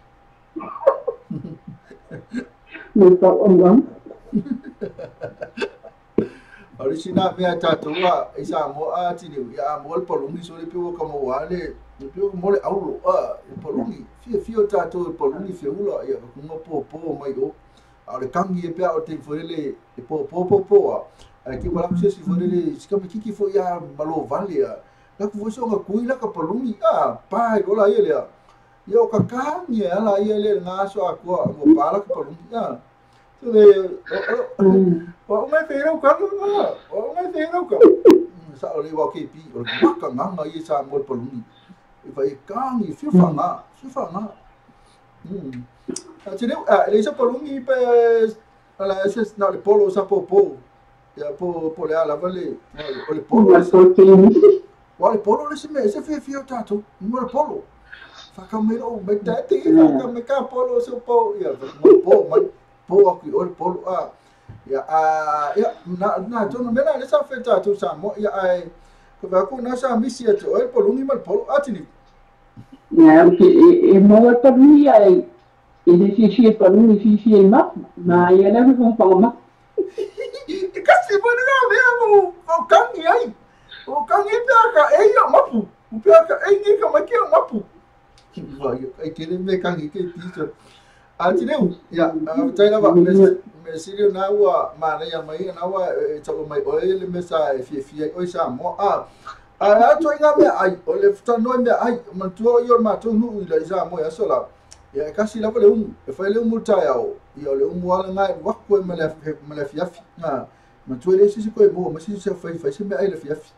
me pa o ngam O le sina mea tātou a i Samoa a tineu ia a mo le palungi so le pio ka mo wale le pio ka mo le aulo a le palungi fia fia tātou le palungi feula ia ka kunga po po mai o a le kangi e pea o te forele e po po po po a ki wala se si forele si ka kiki fo ia malo vale a La ku so nga kui la ka palungi a pa ko la ia lea. Ia o ka kangi e ala ia le ngā so a kua mo pa la ka palungi a. So le o mai fe rau ka nga. O mai fe rau ka. Sa o le wa ke pi o le maka nganga ia sa mo palungi. E vai kangi fifa nga, fifa nga. A te leu a le sa palungi pe ala se na le polo sa po po. Ia po po le ala vale o le polo. Wa le polo le se me se fi fi o tatou. Mo le polo. Whaka mai rau, mai tate, whaka mai ka polo se po, ia, mo po, mai po aku o le polo, a, ia, a, ia, na, na, tono mena le sa fe tatou sa mo, ia, ai, ko wha ku na sa misi atu, o le polungi ma le polo, a tini. Ia, e maua palungi ai, e le fiafia palungi, fiafia i mapu, ma ia le whangapango mapu. E kasi mo ni ngā mea mo, o kangi ai, o kangi pea ka e ia mapu, o pea ka e ngi ka mai kia mapu. Ai ke le me kangi ke tiso. A tineu, ia, tai lava, me sirio na ua mana ia mai, na ua e tau mai oe le me sa e fiafia oi sa mo. A, a atu ai ngā mea ai, o le futanoi mea ai, mantua i o mātou nuu i la i sa mo ia sola. Ia, e kasi lava le umu, e whai le umu tai au, ia o le umu ala ngai waku e ma le fiafi. Mantua le sisi koe mua, ma sisi se whai whai se mea ai le fiafi.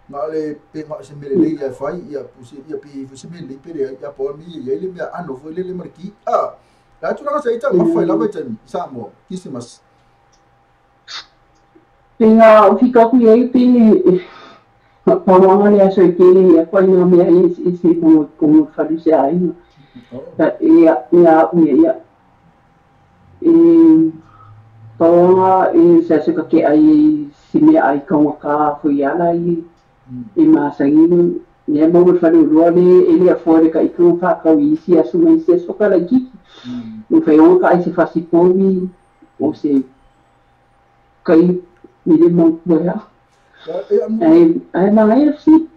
Ngā le pe ngā se mele lei ia whai, ia puse, ia pe se mele lei pere, ia po mi ia ile mea ano foi le le marki. A, la tu langa sa ita mawhai lava i tani, Samoa, Kisimas. Pe ngā o whika ku iai pe pawanga le aso i kele ia koe ngā mea e se kongo wharu se ainga. Ia, ia, ia, ia. E pawanga e se aso ka ke ai se mea ai kaunga ka fui ala i e masangi ne mo mo fale lo le e le afo le ka ikru pa ka i si asu mai se so ka la ki mo fe o ka se fasi pomi o se kai mi le mo ya ai ai na ai si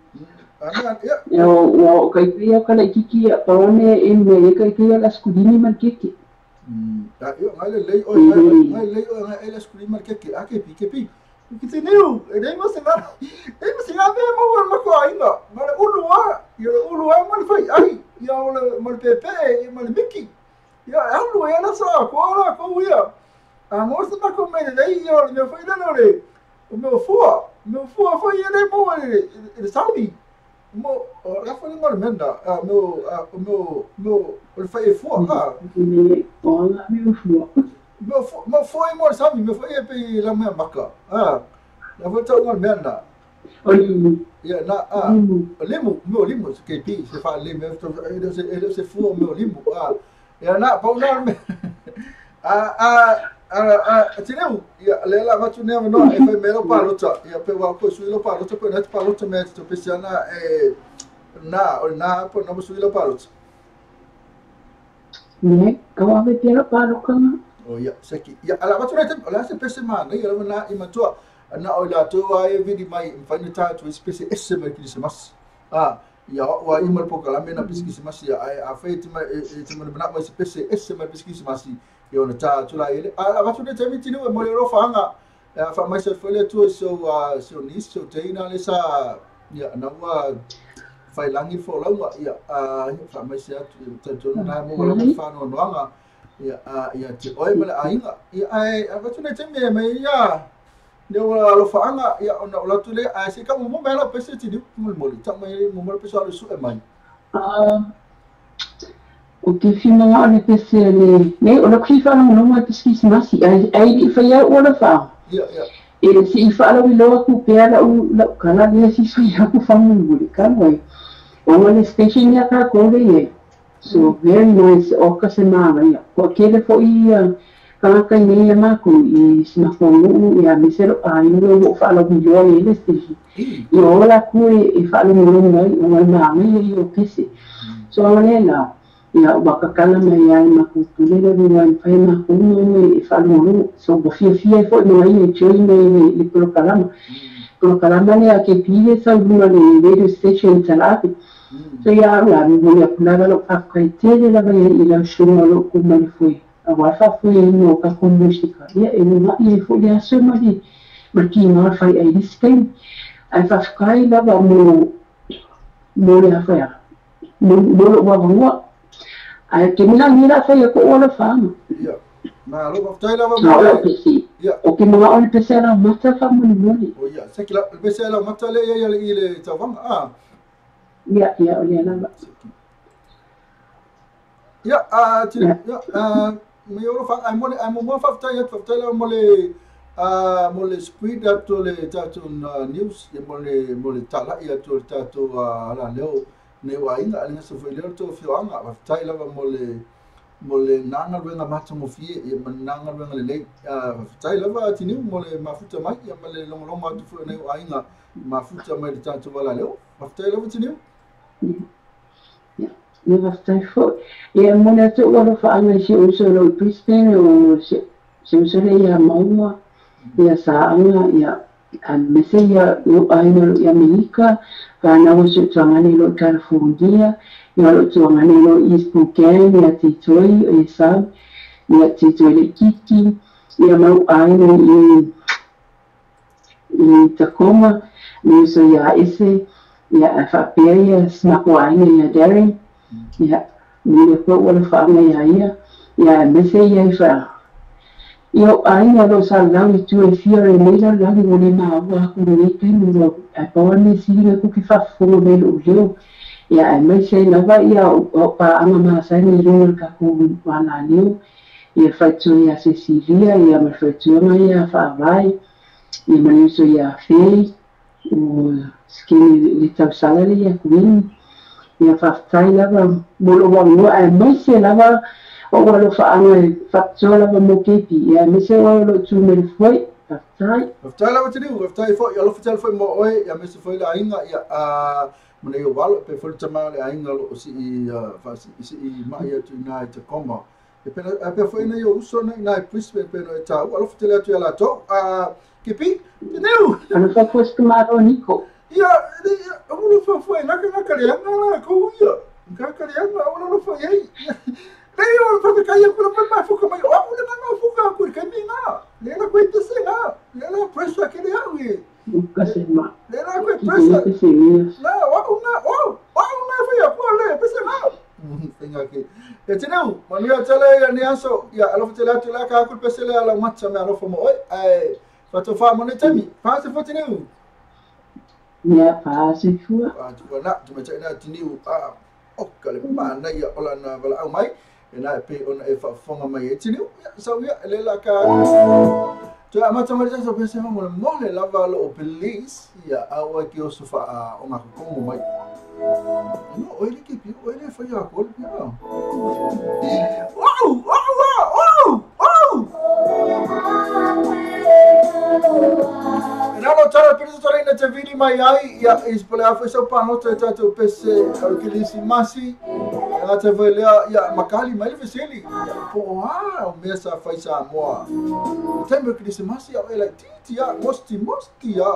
ya o kai ia ka la ki ya pa ne e me ka ki la skulini man ki ki ya yo ngai le lei o ngai lei o ngai le skulini man ki a ke pi ke pi Ki te neu, e nei mo se ngā, e mo se ngā mea mau al mako ainga, ma le ulua, ia le ulua ma le whai ai, ia o le, ma le pepe, ia ma le miki, ia alu e ala sa, ko ala, ko uia. A mo se mako me le lei, ia o le mea whai lana le, o mea fua whai e le mo e le sami, mo, o la whai le menda, a mea, o mea, o le whai e fua, a. O la mea fua. Mo foi mo sami me foi e pe la mea maka. Ah, la volta o mea na. O limu. Ia na a limu, mo limu ke pi se fa limu e se fu mo limu. Ah, ia na pa na me. A a a tineu ia le la vatu ne no e foi mero pa lota. Ia pe wa ko su lo pa lota pe na pa lota me to pe siana e na o na po na su lo pa lota. Ne, ka wa ve pe pa lota. O ia, seki. Ia, ala watu nei tēm, ala se pese mana, ia lawa na i matua, na o la tō ai vidi mai, mwhaina tātu e pese ese mai kirisimasi. Ah, ia wa i mal pokalame na pese kirisimasi, ia ai a whai tima, e tima na mai se pese ese mai pese kirisimasi, ia ona tātu la ele. Ala watu nei tēm i tinu e mole rofa hanga, wha mai se whele tua so, so nis, so teina le sa, ia, na ua whai langi whaolaunga, ia, wha mai se atu, tōna nai mō wala whanoa noanga, ia ia te oi ma le ainga ia ai a watu nei teme me ia ne wala alofa anga ia ona o latu le ai se ka mo me la pese ti mo mo ta mai mo mo pese ale su e mai o te fima le pese le ne o la krifa no mo pese masi ai ai fa ia o la fa ia ia e se i fa la lo ku pe la u la kala le si su ia ku fa mo le ka mo o le station ia ka ko le. So very nice o ka se mana ia. Ko kele fo i ka nei ia maku i smafongu ia misero a ino o fa la video le le station. I o la ku e fa le mo mai o mana ia o pese. So le la ia wa ka kala mai ia maku tule le mo ai fa ma ku no e fa mo so bo fia fia fo no ai e join le le prokalama. Prokalama le a ke pile sa mo le radio station talapi. So ia la mi mo ya la lo fa kai tele la vai i la shunga lo ku mai foi a wa fa foi no ka ko musika ia e no i foi ia so mai ma ki no fa ai dispen ai fa kai la va mo Mo le afa mo lo wa wa ai ke mina ni la fa ko o la fa. Ia ma lo faafetai lava mo le pc. Ia o ke mo o le pc la mata fa mo ni. O ia se ki la pc la mata le ia i le tauvaga a. Ia ia o le lava. Ia a ti ia a me o fa ai mo le ai mo mo faafetai atu faafetai lava mo le mo le spread atu le tatou news ia mo le talai atu le tatou ala leo nei aiga ale ngasa foi leo to fioanga faafetai lava mo le nanga luenga matagofie ia ma nanga luenga lelei faafetai lava Tiniu mo le mafuta mai ia ma le logologo atu foi nei aiga mafuta mai le tatou ala leo faafetai lava Tiniu. Ia ia faafetai foi ia mo le atu alofa si uso lo Brisbane o si uso le ia maua ia saanga ia aemaise ia lou aiga o loo i Amerika fanau o si ou tuagane i loo i California ia o loo tuagane i loo i East Spokane ia titoi o Esau ia titoi le kiki ia ma lou aiga i Tacoma le uso ia ese ia ae faapea ia simako aiga ia Darren ia le koa ua alofaaga ia ia ia aemaise ia i faa ia o aiga o loo salalau i tua e fia o lenei lalolagi ua le maua aku lenei taimi ua ae pau a le sili le kuki faafofoga mai lou leo ia aemaise ai lava ia o paaga masani i luga o le tatou alaleo ia faitoa ia Cecilia ia ma le faitoaga ia faavae ia ma le uso ia Fei o sikini le tausala le ia Kuini ia faafetai lava mo lou agoa aemaise lava o ua alofaaga e faapitoa lava mo kepi ia aemaise oe o loo tu mai le foai faafetai. Faafetai lava Tiniu, faafetai foi alofa tele foi mo oe ia aemaise foi le aiga ia ma nei o valo pe foi le tama o le aiga o loo sii faasiisii mai atu ina i Tacoma e pea foi nei o uso nei ina i Brisbane pe no e tāua alofa tele atu ia latou Kepi Tiniu. Alofa foi se malo Niko. Ia alofa foi ngaka le anga la ko ia ngaka le anga o alofa ai. Nei o fa kai ku la pa fuka mai o le nanga fuka ku kai mi nga le la ku te se nga le la pressure ke le au e ka se ma le la ku pressure la o nga o nga fa ya ku le pese nga tinga ke e teneu manuia tele ia ni aso ia alofa tele atu la ka ku pese le ala matcha me alofa mo oi ai fa to fa mo ne temi fa se fo teneu ia fa se fua fa na tu me tena teniu a o ka le mana ia ola na vala au mai e na e pe ona e faafofoga mai e tiniu ia sau ia e le la ka toe amata mai le pese mo le mole lava loo police ia aua ke oso faa o gakokogo mai no oe le kepi oe le faia ako le pia au au au au E nalo tara pere tara ina te vili mai ai ia i pole afu sau panoto e tatou pese o le kilisimasi e ngata foi lea ia makali mai le fesili ia po o a o mea sa fai Samoa o taimi o kilisimasi au e laititi ia mosti mosti ia.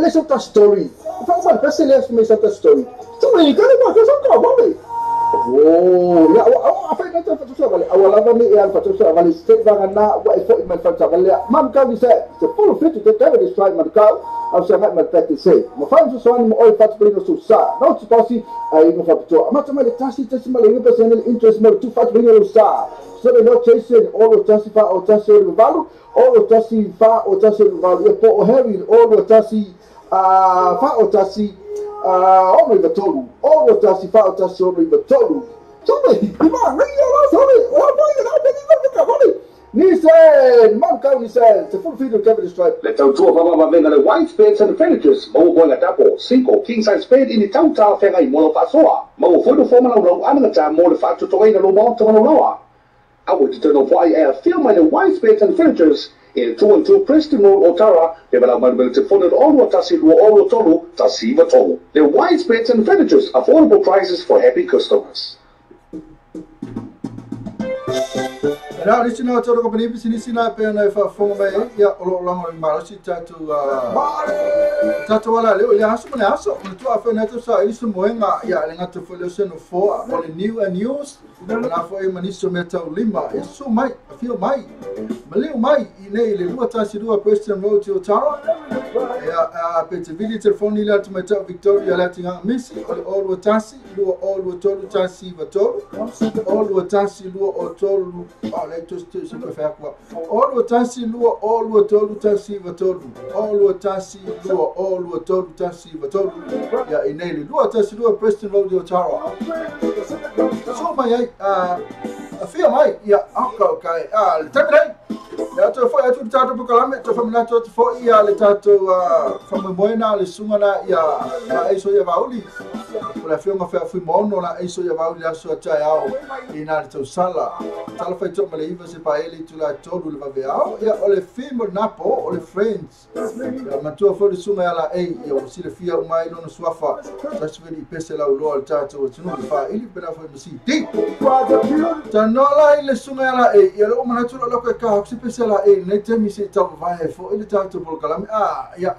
le sa story. Fa ma pese le me sa story. Tu me ka le ma ka sa ka ba le. Oh, ya wa fa na ta fa sa vale. Awa lava me e al fa sa vale se va na wa e fo i ma fa sa vale. Mam ka ni se se full fit te te de strike man ka. Au sa ma te se. Ma fa so ni mo oi fa te so sa. No te pasi ai no fa to. Ma ma le tasi tasi ma le percent interest mo tu fa te sa. So they not chasing all of tasi fa o tasi o valu, all of tasi fa o tasi o valu. E po o Harry all of tasi fa o tasi ono i tolu, all of tasi fa o tasi ono i tolu. So me, ima ngi ala so me, o pa i na pe ni ka holi. Ni se man ka ni se se full feed of Kevin Stripe. Le tautua whawawawhenga le white beds and furnitures, maua moenga tapo, 5 king size bed i ni tautaa whenga i molo whasoa. Maua whoino whomana rau anangata mō le whaatutoina lo maota mano. Awa te tino whai e a whia mai le white beds and furnitures in 212 Preston Road, Otara, le walau manumele te fono ono tasi lua ono tolu, tasi iwa tolu. The white beds and furnitures, affordable prices for happy customers. Now, listen now, tolo kompani pisinisi na pe na fa fonga mai ia o lo longo i malosi tatu tatu wala le le aso mo aso mo tu afa na tu sa ilisu moenga ia le ngata fo le seno fo o le new and news na fo e maniso meta lima e so mai feel mai maleu mai i nei le lua tasi lua Preston Road to Otara ia pe te vili telefoni le atu mai Victoria la tinga misi o le o tasi lua o lua tolu tasi va tolu o lua tasi lua o tolu o le tu se faire quoi o lua tasi lua o lua tolu tasi va tolu o lua tasi lua o lua tolu tasi va tolu ia i nei le lua tasi lua Preston Road Otara so mai a fia mai ia okay le taimi ia te foi atu tatou pokalame te faminato te foi ia le tatou famoemoena le sunga na ia la eiso ia vauli o le afioga feafuimono la eiso ia vauli aso ataeao i na le tausala tala faitoa ma le iva se paele i tula tolu le vaveao ia o le fimo napo o le friends ia matua foi le sunga ia la ei ia ua silafia uma ai lona suafa tasiveli i pese lauloa le tatou atunuu le faaili pena foi ma CD tanoa la i le sunga ia la ei ia le umanatu lo lako e kaha se pese la ei nei temi se tau vai fo i le tatou polokalame ia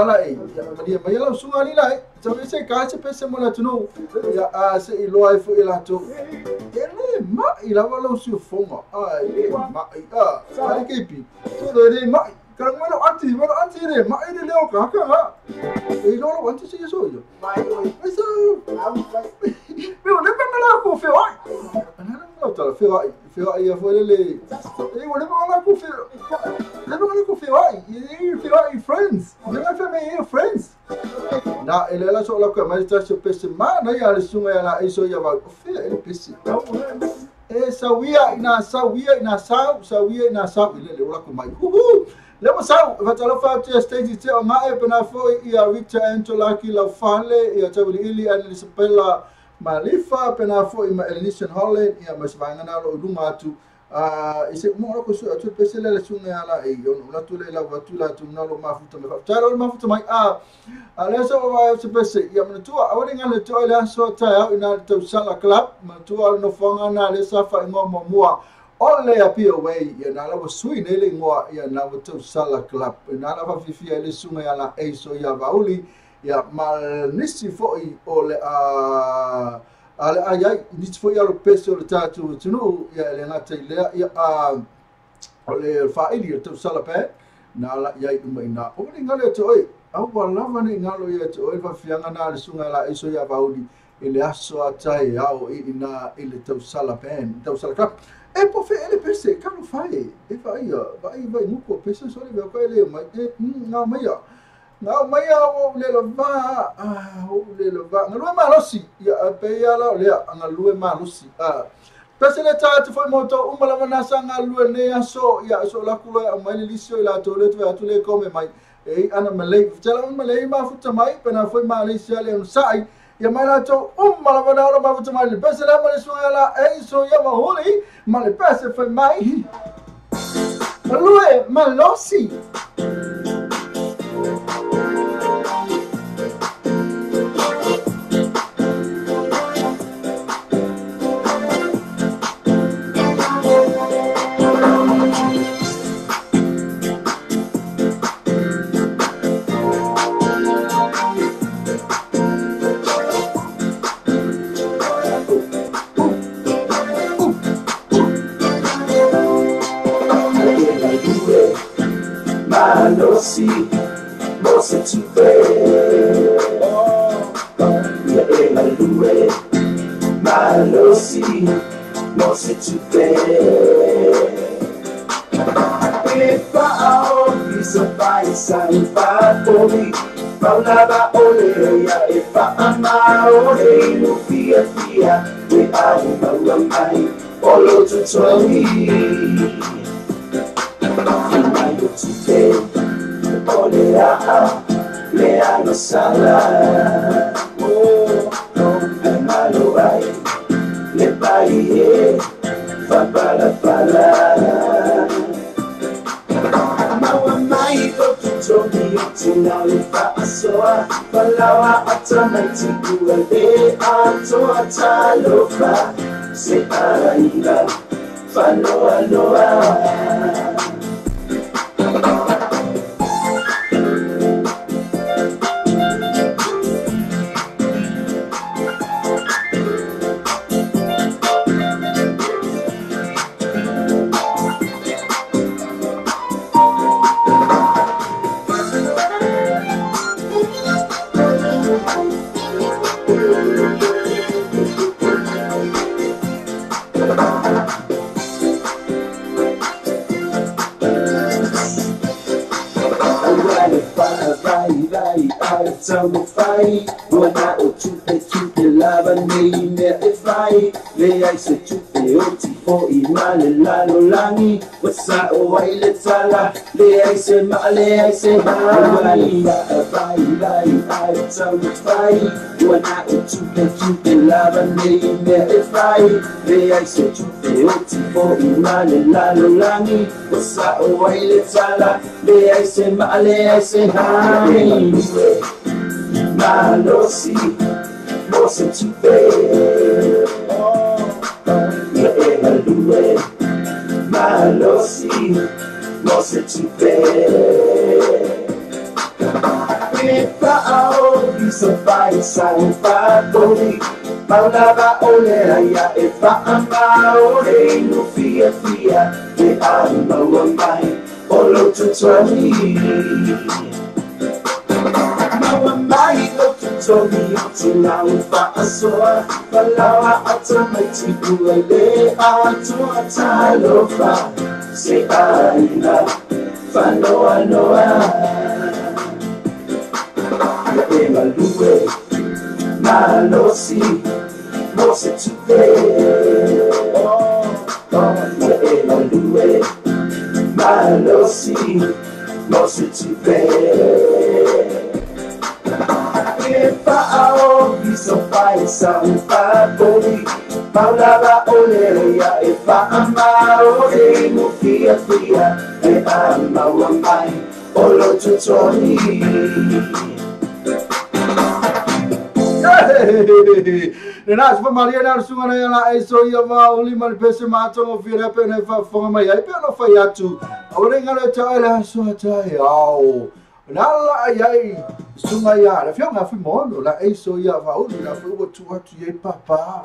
la ei ia malia mai lau sunga ali la ei tau se ka se pese mo le atunuu ia se i loa ai fo i latou e le mai lava lau siufoga e mai ale keipi todo le mai karang mano anti le mai le leo ka ka e lolo anti se so yo mai so me o le pa la ko fe ai ana no tala fe ai ia foi le e o le pa la ko fe le pa la ko fe ai e fe ai friends le la fe me friends na ele la so la ko mai ta se pese ma na ia le sunga ia la iso ia va fe ele pese e sawia ina sawia ina sau sawia ina sau ile le ola ko mai hu le mo sau va tala fa te stage te o mai pena foi ia Richard Antolaki la fale ia tawili ili Isabella Malifa pena foi ma Elinician Holland ia mas vai ngana lo lunga atu ise mo ko su atu pese le sunga ala e yo la tu le la va tu la tu na lo mafuta me fa talo mafuta mai a le so va se pese ia mo tu a o ngale to le so ta ina to sala club mo tu no fonga na le sa fa ngo mo mo o le a away ia na la sui ne le ngo ia na to sala club na la va fifia le sunga ala e so ia vauli ia mal nisi foi o le a ale ai ai nisi foi alo pese o le tatou atunuu ia le gata i lea ia o le faaili o tausala pe na ala iai uma ina o le galo ia te oe aua lava nei galo ia te oe le faafiaga na le suga la eiso ia vauli i le aso atae ao i ina i le tausala pen tausala club e po fe ele pese kalo fae e vaia vai vai muku pese so le vea koe le mai e ngā maia Ngā mai au le lava, o le lava. Ngā lue malosi, ia pe ia la o lea, ngā lue malosi. Pese le tātu foi moto, uma lava nasa ngā lue nei aso, ia so la kula a mai le lisio i la tō le tuwe atu le kome mai. E ana malei, tala malei mafuta mai, pena foi Malaysia le sai, ia mai la tō, uma lava na ora mafuta mai, le pese le male suanga la, e so ia mahuli, ma le pese foi mai. Lue malosi. malosi mo se tupe Ia e galue malosi mo se tupe E fa'ao i sa fai sa i fa'apoli Maulava ole ia e fa'amao le inu fia fia E au maua mai o lo tutogi Mai o tupe o le a'a le agasala Oh, e malo ai le pai e fa'apalapala Maua mai o tutogi o te lau fa'asoa Falaoa ata mai tikua le atoa talofa Se aiga fa'aloaloa Aua le fa'avaivai ai taumafai Ua na o tupe tupe lava nei mea e fai Leai se tupe o tifo'i ma le lalolagi Ua sa'o ai le tala leai se ma'a leai se Aua le fa'avaivai ai taumafai Ua na o tupe tupe lava nei mea e fai Leai se tupe o tifo'i ma le lalolagi Ua sa'o ai le tala leai se ma'a leai se hani Malosi mo se tupe Ia e galue malosi mo se tupe E fa'ao i sa fai sa i fa'apoli Maulava ole ia e fa'amao le inu fia fia E au maua mai o lo tutogi Maua mai o tutogi o te lau fa'asoa Falaoa ata mai tikua le atoa talofa Se aiga fa'anoanoa Ia e galue malosi mo se tupe Ia e galue malosi mo se tupe E fa'ao i sa fai sa i fa'apoli Maulava ole ia e fa'amao le inu fia fia E a maua mai o lo tutogi Lena se maria na sunga na la e so ia va oli ma le pese ma tongo fira pe na fa fonga mai ai pe no fai atu. Ore ngalo ta la so ta au. Na la ai ai sunga ia la fionga fi mo la e so ia va oli la fu tu atu ia papa.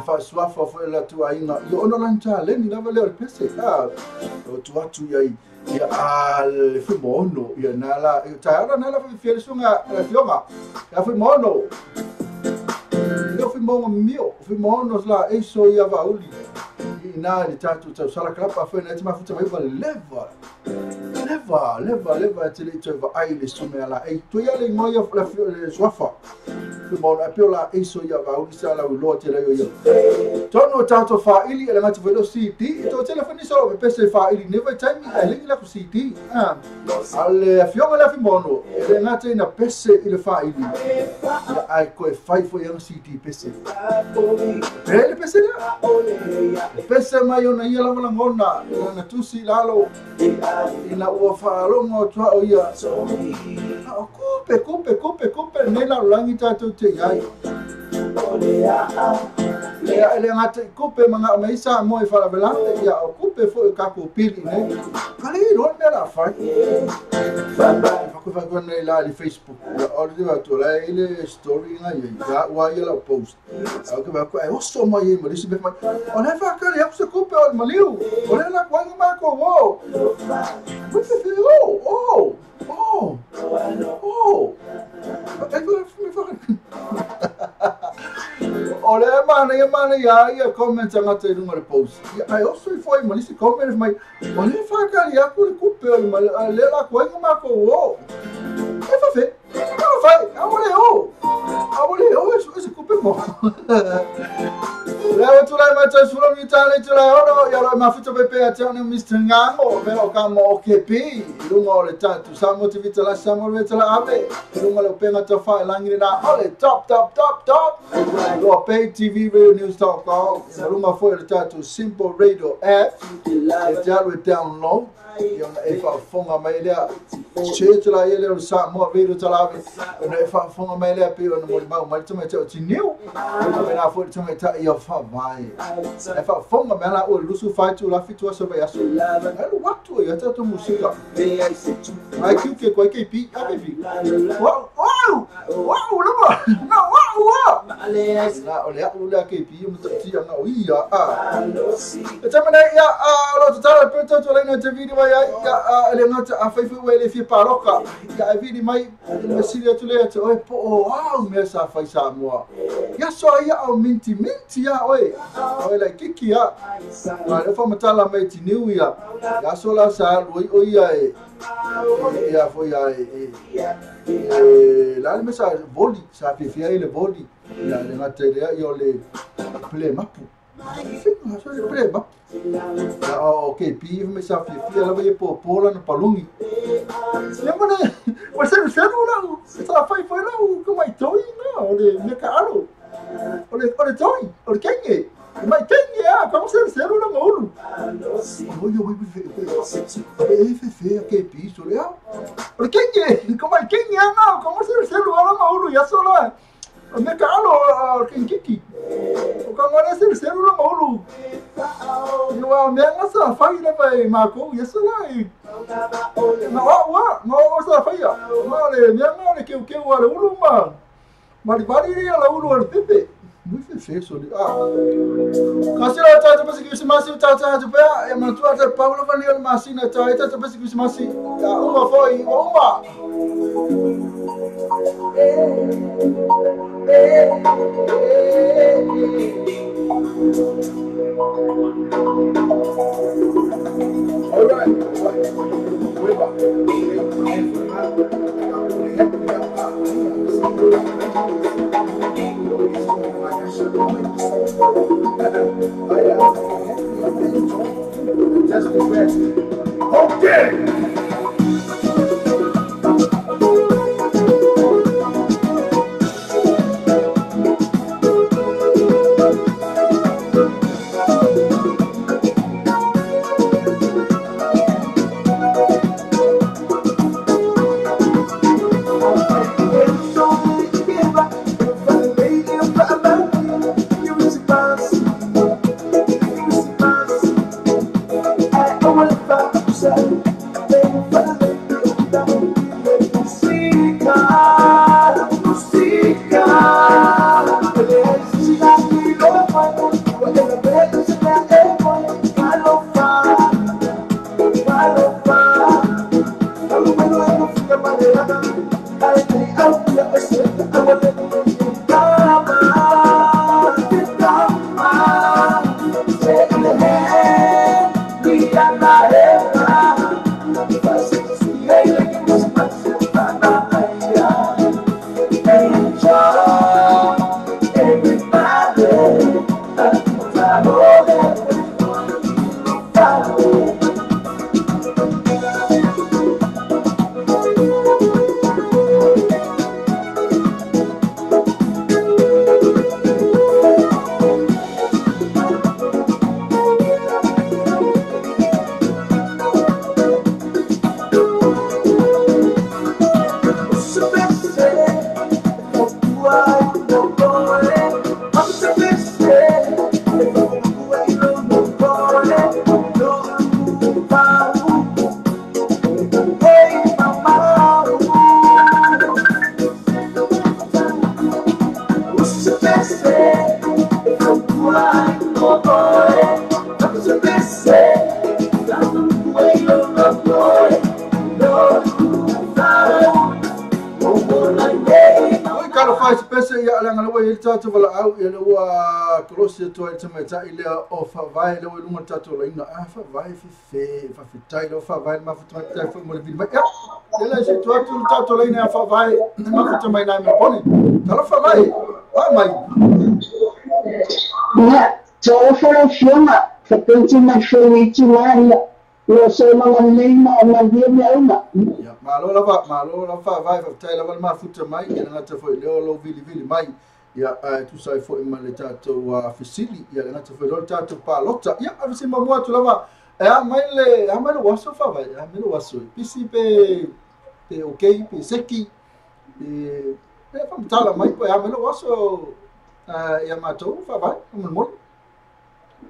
Fa swa fa fa la tu ai na yo ono lan ta le ni la va le pese. Ah tu atu ia ia al fi mo no ia na la ta na la fi sunga la fionga. La fi mo no. Leo fi mongo mio, fi mongo la e so ia vauli. I na ni tatu tau sala klapa foi na tima futa mai va leva. Leva, leva, leva te le toi va ai le sume ala e toi ale ngoia la swafa. Fi mongo apio la e so ia vauli sa la ulo te le ia. Tono tato fa ili ele ngati velo CD, to telefoni so pe pese fa ili never time ele la ku CD. Ah. Ale fionga la fi mono, ele ngati na pese ile fa ili. Ia ai ko e fai fo ia CD pese. Ele pese la. Pese mai ona ia lava langona, na tusi lalo. Ina ua whaalongo tua o ia. O kupe, kupe, kupe, kupe, nei la langi tātou te iai. Lea ele ngata i kupe manga o meisa mo i whalavelate, ia o kupe fo i kako pili nei. Kale i roa mea la whai. Whaku whaku nei la i Facebook. Ia o le watu la i le story nga ia, ia ua ia la post. Au ke whaku, ai oso mai i malisi me mai. O le whakari, hapu se kupe o le maliu. O le la kuanga mako, wo. Kupe fi, oh, oh. mana ia comment angata i lunga le post. Ia ai oso i foi malisi comment mai o le whakari aku le kupe o le le la koe nga mako o. E whawhe. Whai, awale o. Awale o e se kupe mo. Leo tulai mai tau sula mi tale tulai ono ia lo mafuta pepe a te ono Mr. Ngango vela o ka mo o kepi i lunga o le tatu Samoa TV tala Samoa TV tala ave i lunga le upenga tawha e langi na ole top top top top loa pay TV radio news.com i lunga foi le tatu Simple Radio app e te alu e download i ona e whaafonga mai lea che tula ia leo Samoa Radio tala ave ona e whaafonga mai lea pe ona moli mau mai tama te o tiniu a foi le tamaita ia whawai e whaafonga mea la ua lusu whaitu la fitua sa vai aso alu watu ia tātou musika ai kiu ke koe kei pi a kei wow wow wow lama no wow wow na o le au lea kei pi mo tia nga o ia a e tamana ia a lo tatara pe tātou leina te video mai ai ia a le ngata a whaiwhai ua le fia paloka ia e vidi mai me siri atu lea te oe po o au mea sa whai Samoa ia soa ia au minti minti ia oe oe lai kiki ia ma le whamatala mai tiniu ia ia sola sa lui o ia e ia foi ia e la le mesa voli sa fifia i le voli ia le ngata lea ia o le ple mapu Finga, so le ple mapu ia o KP me sa fifia lava ia popola na palungi ia mone o seru seru lau sa fai fai lau ko mai toi na o le me ka alo o le toi o le kenge mai kenge a como seru seru la ngolu o yo e fe fe KP so le o le kenge ko mai kenge a como seru seru la ngolu ia so la o me ka alo o kenge o ka ngone seru seru la ngolu yo a me nga sa fai la mai mako ia so la ma wa ma o sa fai ia ma le me nga le keu keu a le ulu ma ma li bari ia la ulu al pepe Muito feio ali. Ah. Kasira tata pasi que se masi tata tata pé, e mantua tata Paulo vanil masina tata tata pasi que se masi. Uma foi, uma. All right. Okay. Say Ai se pese ia le ngala ua tatou valaau ia le ua kolosi atu ai le tamaitai lea o Faavae le ua i luga o le tatou laina. A Faavae fefe faafetai lea Faavae le mafuta mai faafetai foi mo le vili mai. Ia le se tu atu le tatou laina ia Faavae le mafuta mai nai Melbourne. Talofa mai. Wa mai. Ia, talofa lau Afioga, faapea mai foi i tulaga lo sologa lelei ma o malie mea uma. Ia, malo lava, malo lava Faavae, faafetai lava le mafuta mai, ia le gata foi lea o lou vilivili mai. Ia, ae tusa ai foi ma le tatou fesili, ia le gata foi lea o le tatou palota. Ia, ave se mamua atu lava, e a mai le uaso Faavae, e a mai le uaso. Pisi pe ok, pe seki, pe whamatala mai po e a mai le uaso ia mātou Faavae, molimoli.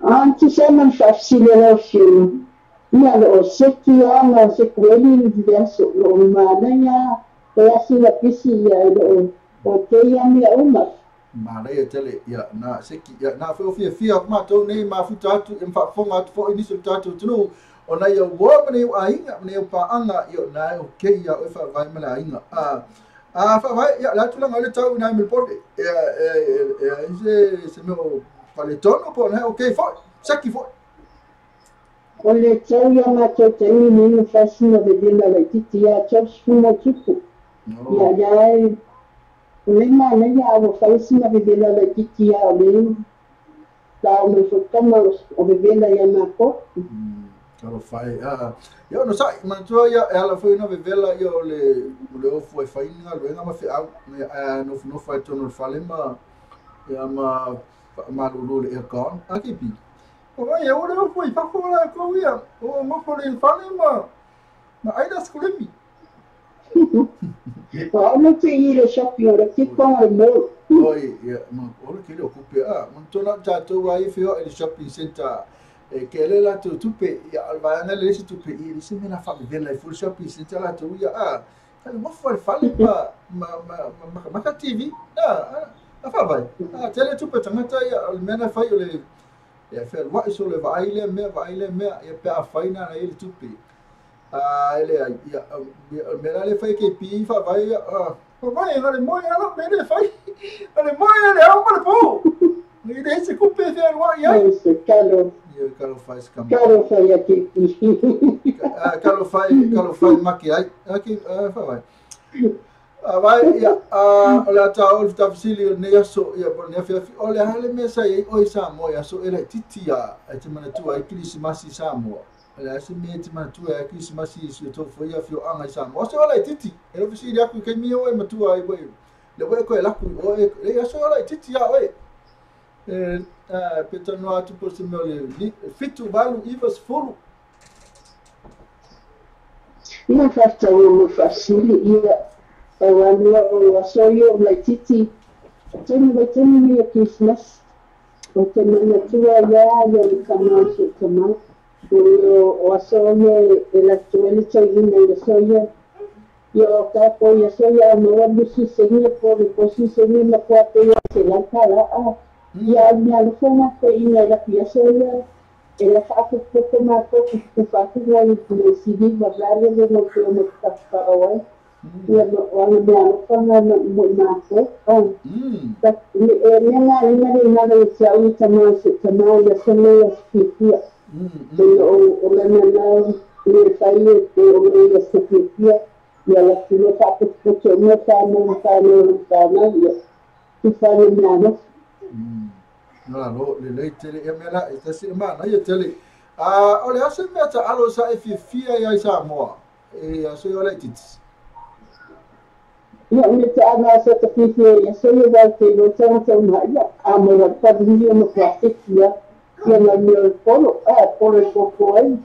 Anti se man faafesili lau Afioga. Ia lo o seki a ma se kueli le aso lo o manaia e asi la pisi ia e lo o teia mea uma. Manaia tele ia na seki ia na foi o fiafia mātou nei mafuta atu e mfaafofoga atu foi nisi o le tatou atunuu ona ia ua ma nei o aiga ma nei o paaaga ia na e okay ia oe Faavae ma le aiga. A Faavae ia le atulaga o le tau i nai Melbourne ia e se mea o faletonu po o na okay foi seki foi. O le tau ia mātou taimi ni no fasina vevela laititi ia tau sefulu tupu. Ia ia e o le manaia a ua faisina vevela laititi ia o le la o mai fotama o vevela ia mākou. Talofa e. Ia ono sa'i manatua ia e ala foi na vevela ia o le ofu ai faina galuega ma feau ia nofonofo ai totonu o le fale ma ia ma faamalulu le aircon a kipi. O vai e ore o foi fafo la ko ia o mofo le fale ma ai da skulemi. O no te i le shopping o le kipa o mo. Oi ia ma o le kile o kupe a man tona tatou ai fio e le shopping center e ke le la tu tupe ia al vai na le tupe i le se mena fa vela full shopping center la tu ia a le mofo le fale ma ma ma ma ma TV a a fa vai a tele tupe tangata ia o le mena fai o le ia fe wa iso le vai le mea ia pe a faina na ile tupe a ele ia mea le fai ke pi fa vai a vai ngale moi ala me le fai ale moi ale au ma le po ni le se kupe fe wa ia se kalo ia kalo fai skam kalo fai ia ke pi kalo fai maki ai aki fa vai vai ia o le ata o le tafsili o nei aso ia po nei fiafi o le hale mea sa iai oi Samoa ia so e laititi ia e te manatua ai Kirisimasi Samoa. O le ase mea e te manatua ai Kirisimasi si o tau foi ia fioaga i Samoa. O se o laititi e lo fesili aku i kaimi o e matua ai oe. Le oe koe laku o e le aso o laititi ia oe. E pe tanoa atu po se mea o le 7, 8, 9, 10. Ia faafetai mo faafesili ia o o aso ia o laititi tonu vai tonu ni Christmas o te manatua ia ia le tama o se tama o aso ia e la tuele tauina i aso ia ia o ka po ia aso ia o maua lusi sengi po le posi sengi ma kua te ia se lauka la a ia mea alofa ko ina i la aso ia e la whaakupuku mātou ku whaakunga i le sili ma vale le no te o me tawhawai. Ia o ana mea alofa ngā mo i mātou. E mea ngā lima le ngā le te au i tama se tama ia sone ia spitia. E o le mea nā le whai e te o le ia spitia. Ia la tino whaakupuku o mea whānau whānau whānau ia tu whānau mea alofa. No lo le lei tele e mea la e tasi mana ia tele. A o le ase mea ta alo sa e fiafia ia i Samoa. E aso ia laititi. Ia me te ana sa te fiafia ia so ia wau te lo tangata uma ia a mo wa pavili o mo plastic ia ia na mea o polo a polo e popo ai.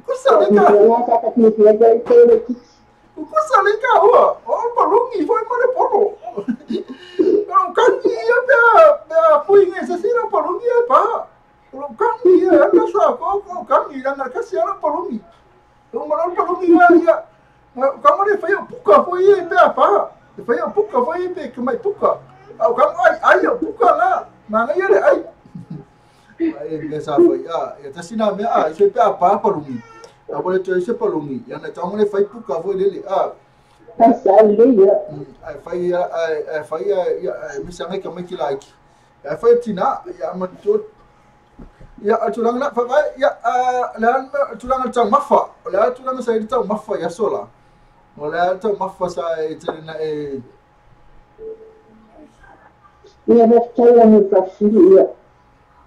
Kusa le ka. Ia sa ka fiafia ia i te laititi. Kusa le ka hua. O palungi foi ma le polo. O kangi ia pea pui nge se sira palungi e pa. O kangi ia ana sa ko o kangi la kasi ala palungi. O mara palungi ia ia. O kangi le fai o puka foi e pea pa. E fai o puka foi e pe mai puka. O kangi ai ai o puka la. Manga ia le ai. Ai me sa foi a ia tasina me a se pea pa palungi. A wale te se palungi. Ia na tango le fai puka foi lele a. Sa lelei ia. Ae fai ae fai ia aemaise agai tamaiti laiti. Ae fai tina ia manatua ia o le tulaga lena faavae ia o le a le tulaga o le taumafa o le a le tulaga sa i ai le taumafa i aso la o le a le taumafa sa e tele na e Ia faafetai lava mo le faafesili ia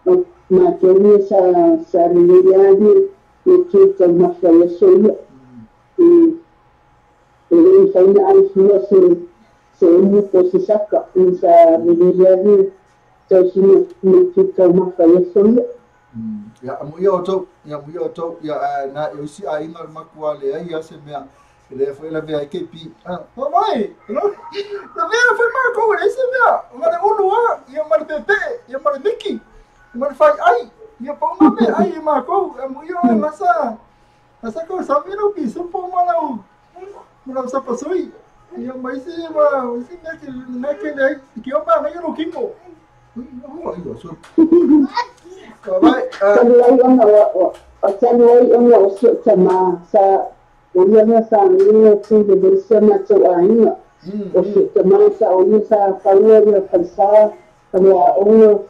o matou ia sa sa lelei lava le le teu taumafa i aso ia. E le mafai ona ave fua se se emu po o se saka ina sa lelei lava le tausiga ma le teu taumafa i aso ia. Ia, amuia outou, ia amuia outou, ia ae na o isi aiga o le matua leai lava se mea e le foi lavea ai KP. Ah, mai, lavea foi matou e leai se mea, ma le ulu lava, ia ma le peepee, ia ma le miki, ma le fai ai, ia pau na meaai e matou, amuia oe lasa, lasa kou sami lau pisupo ma lau, ma lau sapasui, ia ma isi ma isi mea ke mea ke leai, ke o manaia lou kino. Talu ai ona o talu ai ona o si ou tama sa o ia mea sa leo tu le lei si o matou aiga. O si ou tama sa o ia sa faua ia falesa faleaoga o lo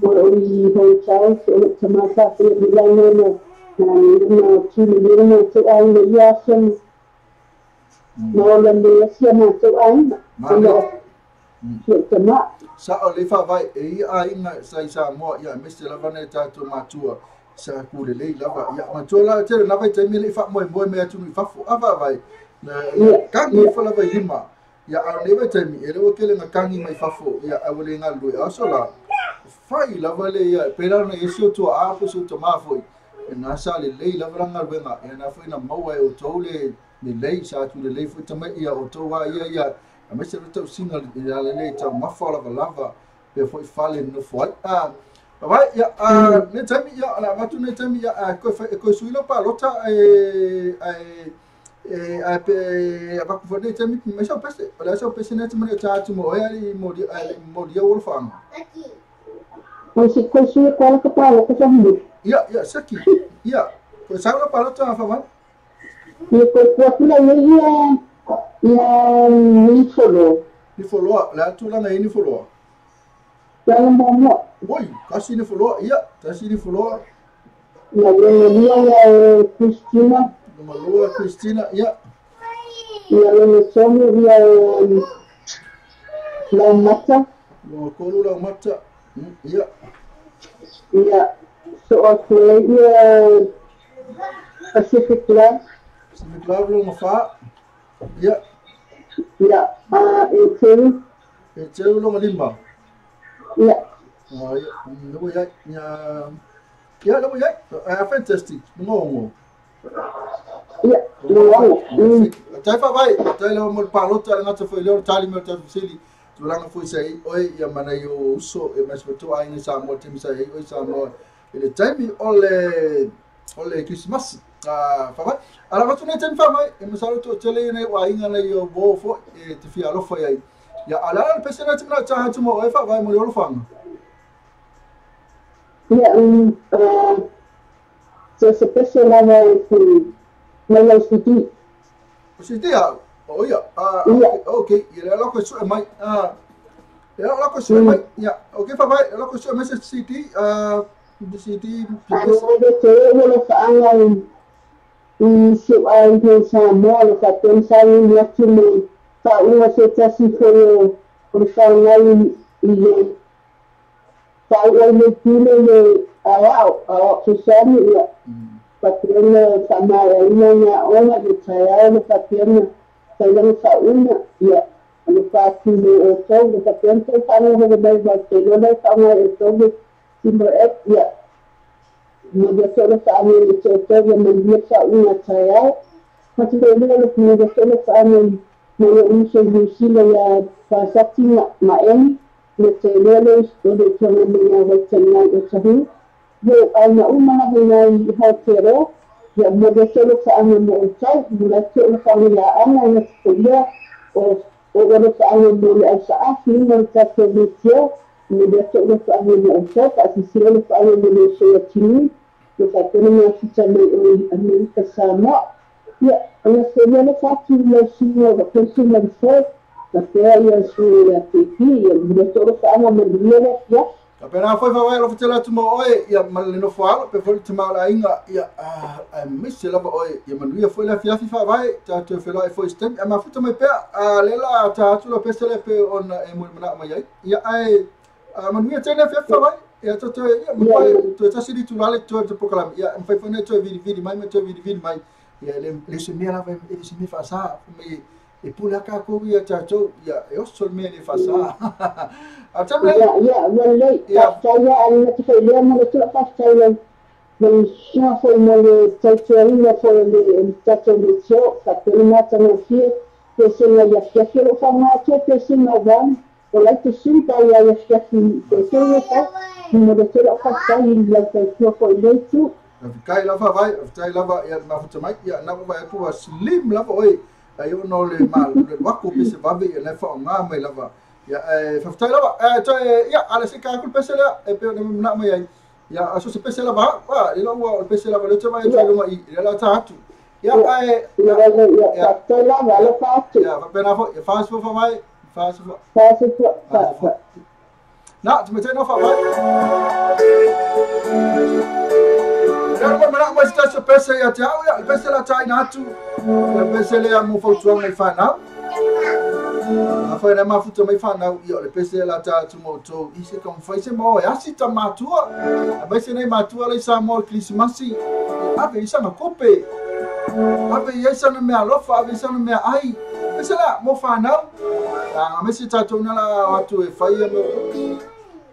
o i hotel o lou tama sa faia milane na na tu le lei matou aiga i ia aso na ola lelei ai si o matou aiga ona o si ou tama. Sao lelei faavae e ia aiga sa i Samoa ia aemaise lava nai tatou matua sa ku lelei lava ia matua la tele lava i taimi e le i faamoemoe mai atunuu i fafo a faavae na ia kagi ifo lava i lima ia a o nei vaitaimi e le ua tele na kagi mai fafo ia ae ua le galulue a oso la fai lava le ia pei la ona i ai si ou tuaa po o si ou tama foi na sa lelei lava lana galuega ia na foi na maua e outou le lelei sa atu lelei foi tama ia outou a ia ia aemaise le tausiga i ala lea i taumafa lavalava pea foi fale nofo ai. A vai ia a nei taimi ia o le a avatu nei taimi ia a koe fai koe sui lau palota e ae e ae pe avatu foi nei taimi mai sau pese o le a sau pese nei taimi o ta atu mo oe ali mo mo lia o whaanga. Koe si koe sui ko ala ka palota sa hulu. Ia ia seki ia koe sau lau palota a whawai. Ia koe kua kula ia ia ia ni folo. Ni foloa, le a tulaga i ni foloa? Tulaga muamua. Oi, tasi ni foloa, ia, tasi ni foloa. Ia lona lua ia e Christina. Lona lua Christina, ia. Ia lona tolu ia e Laumata. Lona tolu Laumata, ia. Ia, so atu ai ia Pacific Love. Pacific Love lona fa. Ia. Ia, a e teu. E teu lona lima. Ia. Ah, ia, le ua iai. Ia, ia le ua iai. Ah, fantastic. Ngongo. Ia, ngongo. Tai faavae, tai lava mo le palota le gata foi lea o le tali mai o le tatou fesili. Tulaga foi sa i ai oe ia ma nai ou uso e mai se aiga i Samoa i le taimi sa i ai oe i Samoa i le taimi o le o le Kerisimasi. Faavae. A lava atu nei taimi faavae, e masalo toatele ia nai ou aiga nai ou uo foi e te fia alofa i ai. Ia, a o le a la le pese lena e te manao e taha atu mo oe faavae mo le olofaga? Ia, so se pese lava e te mai lau CD. O CD au? O ia, Ia. ok, ia lea la koe sue mai. Ia la koe sue mai. Ia, ok faavae, la koe sue mai se CD, CD Alo le te ua alofaaga i si ou aiga i Samoa le faapea sa uli atu le faauuga se tasi foi o le fanau i le faauuga i le pule le aoao aoao fesoasoani ia faapea ona faamaeaina ni aoga i le taeao le faapea ona fai lana faauuga ia le faatino o outou le faapea ona tou faalogologo mai ma te iloa la e faaaoga e outou le Timber App ia momoli atu alofaaga i le toatau ia manuia le faauuga taeao. Faatulelua le momoli atu alofaaga i nai ou uso i Niu Sila ia Fasati ma Emi le te iloa le o le utuaga mai ia Waitangai o Tahu. Ia ou aiga uma lava ina i Aotearoa ia momoli atu alofaaga mo outou. Momoli atu alofaaga ia Ana ia Tupuia o ou alofaaga mo le ausaafi ma le tatou leitio. Momoli atu alofaaga mo outou. Faasilasila alofaaga mo le uso ia Tinui le faapea ona mafita mai o i Amerika Samoa. Ia, o le se mea le fatu le suo o pensi le fo, la pea ia su le api ia le toro fa ma le le ia. Ka pena foi fa wai lo fatela tu mo oe ia ma le no fo alo pe foi te ma la inga ia a misse lava oe ia manuia foi la fiafi fa vai ta te felo e foi stem a ma futa mai pea a le la ta tu lo pese le pe ona e mo mana mai ai ia ai a manuia tele fiafi fa vai ia to to ia mo to ta siri tu la le to te program ia mfai foi ne to vidi vidi mai me to vidi vidi mai ia le se mea lava e se mea fa sa me e pula ka ko ia tatou ia e oso le mea le faasa a tame ia ia le ta ia ale te foi le mo le tula fa ta le le sua foi mo le tautuaina foi le tatou le tio fa te na ta no fie pe se na ia fia fia lo fa ma te pe se na van o la te sim ta ia ia fia fi te se le fa mo le tula fa ta i la ta tio foi le tu kai lava vai tai lava ia mafuta mai ia na vai tu slim lava oi ai no le mal le wako pe se vave ia le fa nga mai lava ia e fa tai lava e tai ia ala se ka ku pese le e pe na na mai ai ia aso se pese lava wa le lo pese lava le te vai te lo i le la ta tu ia ai ia tai lava le fa tu ia fa pena fo fa so fa vai fa so fa so fa na te me no fa vai Lero mana mai sta pese ia te au ia pese la tai na tu ia pese le mo fautuanga mai whanau a whai na mafuta mai whanau ia le pese la ta tu mo tō i se ka mwhai se mo e asi ta matua a mai se nei matua le sa mo Krisimasi ave i sana kope ave i sana mea alofa ave i sana mea ai pese la mo whanau a me se tātou nala atu e whai a mo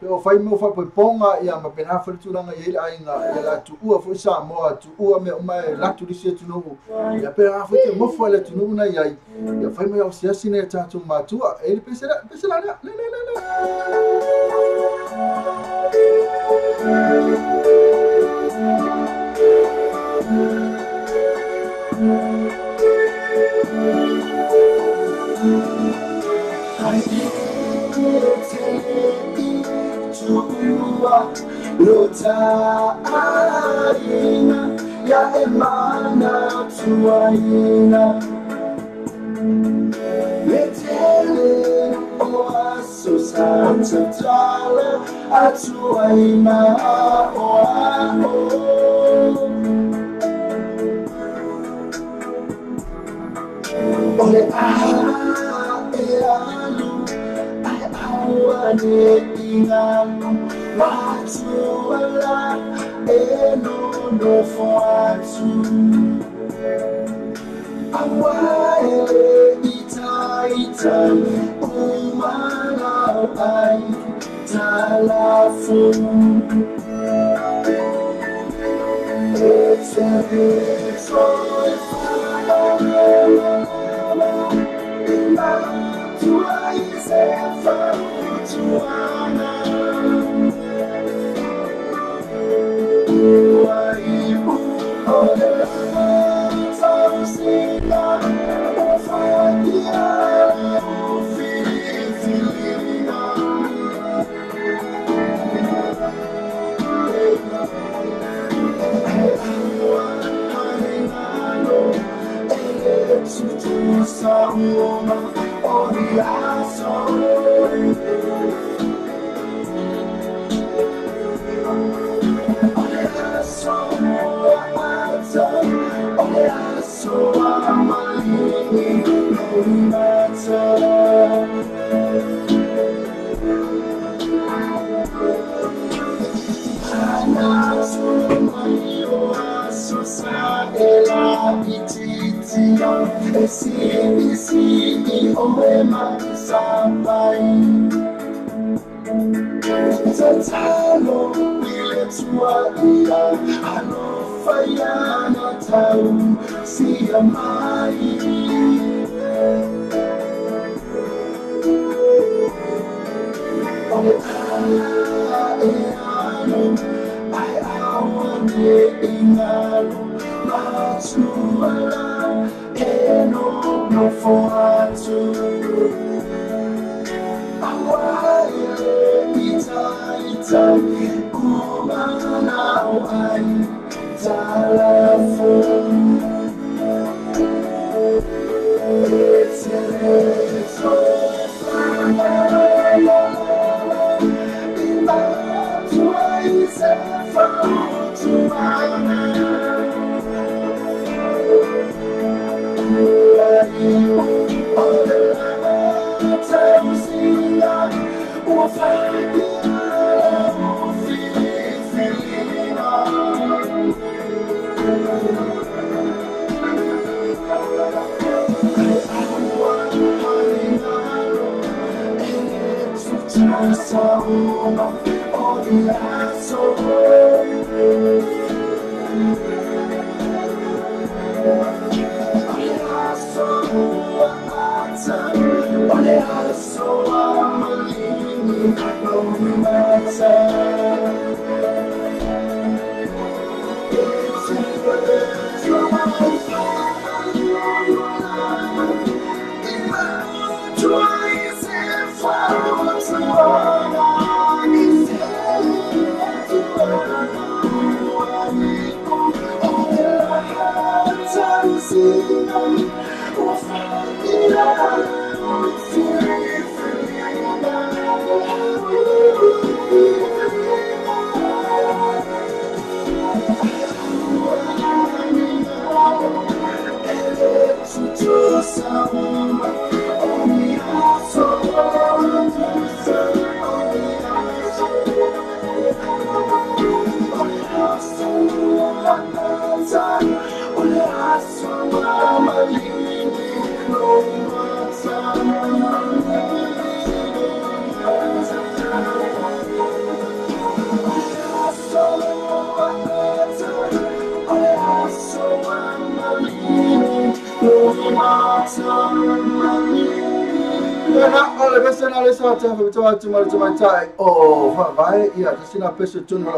o fai mo fa ponga ia ma pena fa tulanga ia ai nga ia la tu ua fo sa mo tu ua me mai la tu lisi tu no ia pena fa te mo fo le tu no na ia ia fai mo se asine ta tu matua ele pesela pesela le le le le Lota aina ya emana tuaina Letele o aso sa tala atuaina o a o Ole a e alu ai awane ingalu Matuala e no no foatu Awaele ita ita umana ai talafu Etele foi Matua isefa utuana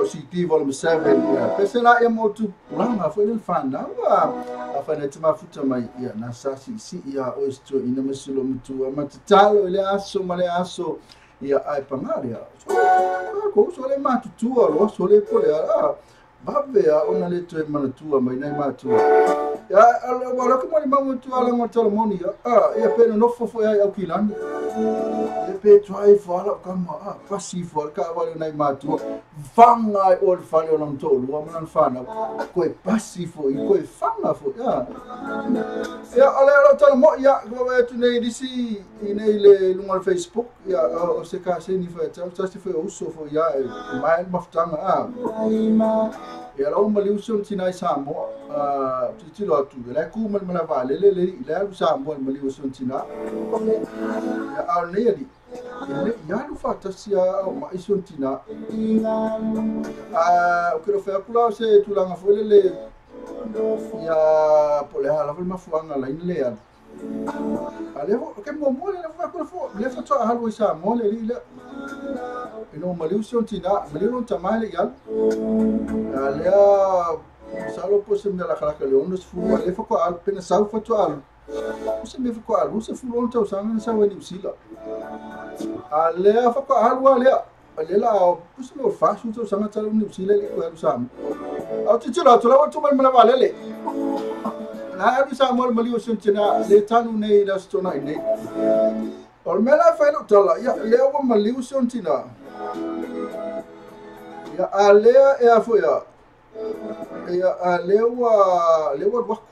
CD Volume 7 ia pese la ia mo tu pulanga foi le fana wa afana te mafuta mai ia na sasi si ia o sto ina masulo mutu amatalo ile aso male aso ia ai pangaria ko so le matutua lo so le pole a vave a ona le toe manatua mai nei matua ia wala ko moni mamutu ala ngotalo moni a ia pe no fofo ia au kilani e pe try for ala kama a pasi for ka wale nei matua fanga o le fale o nang tolu a manan fana ko e pasi fo i ko e fanga fo ia ia ale ala talo mo ia ko wa tu nei disi i nei le lunga Facebook ia o se ka se ni fa ta se fo o so fo ia mai maftanga a ia la uma liusun tinai Samoa titilo atu le ku mal mala vale le le le Samoa ma liusun tina ia a nei ali le ia lu fatasia o ma isun tina a o ke fa kula se tulanga fo le le ia pole hala fo mafuanga la ile ya ale fo ke mo mo le fa kula fo le fa to halu Samoa le le ino ma liusun tina ma liusun tamale ia alea salo pose me la kala le onus fu ale fa ko al pena sau fa to al se me fa ko al se fu on tau sanga sa weni usila alea fa ko al wa alea ale la pose me fa su tau sanga tau ni usila le ko al sam au ti tira to la wa to mal mala vale le la al sa mo mali o sentina le tanu nei la stona nei ol mela fa lo tala ya le wa mali o sentina ya alea e afo ya ia a lewa lewa waku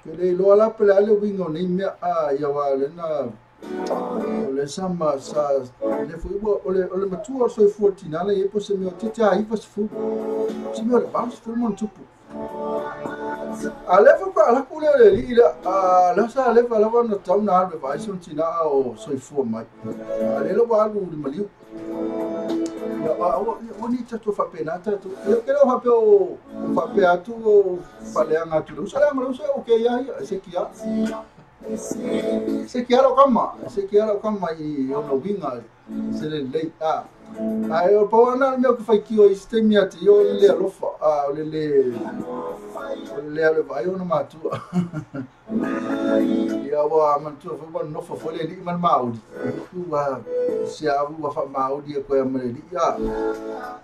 ke le loa la pele ale wingo nei mea a ia wa le na o le sama sa le fo o le matua o soifua tina le e po se mea o tete a iwa se fu se mea o le valu se fu mo tupu a lefa pa ala kule le li la a la sa lefa lava na tau na alu vai se tina o soifua mai a le lo alu le maliu ia o ni tatu faapena tatu ia ke leo faapea o faapea atu o faleaga atu le uso leaga le uso o ke ia ia se kia se kia lau kama se kia lau kama i ona uiga se lelei a ae o pau ana le mea o ke faitio i se taimi ate ia o le le alofa a o le le o le le alo e vaai ona matua ia ua manatua foi ua nofo foi le alii ma le mauli ua se avu ua faamauli e koe ma le alii a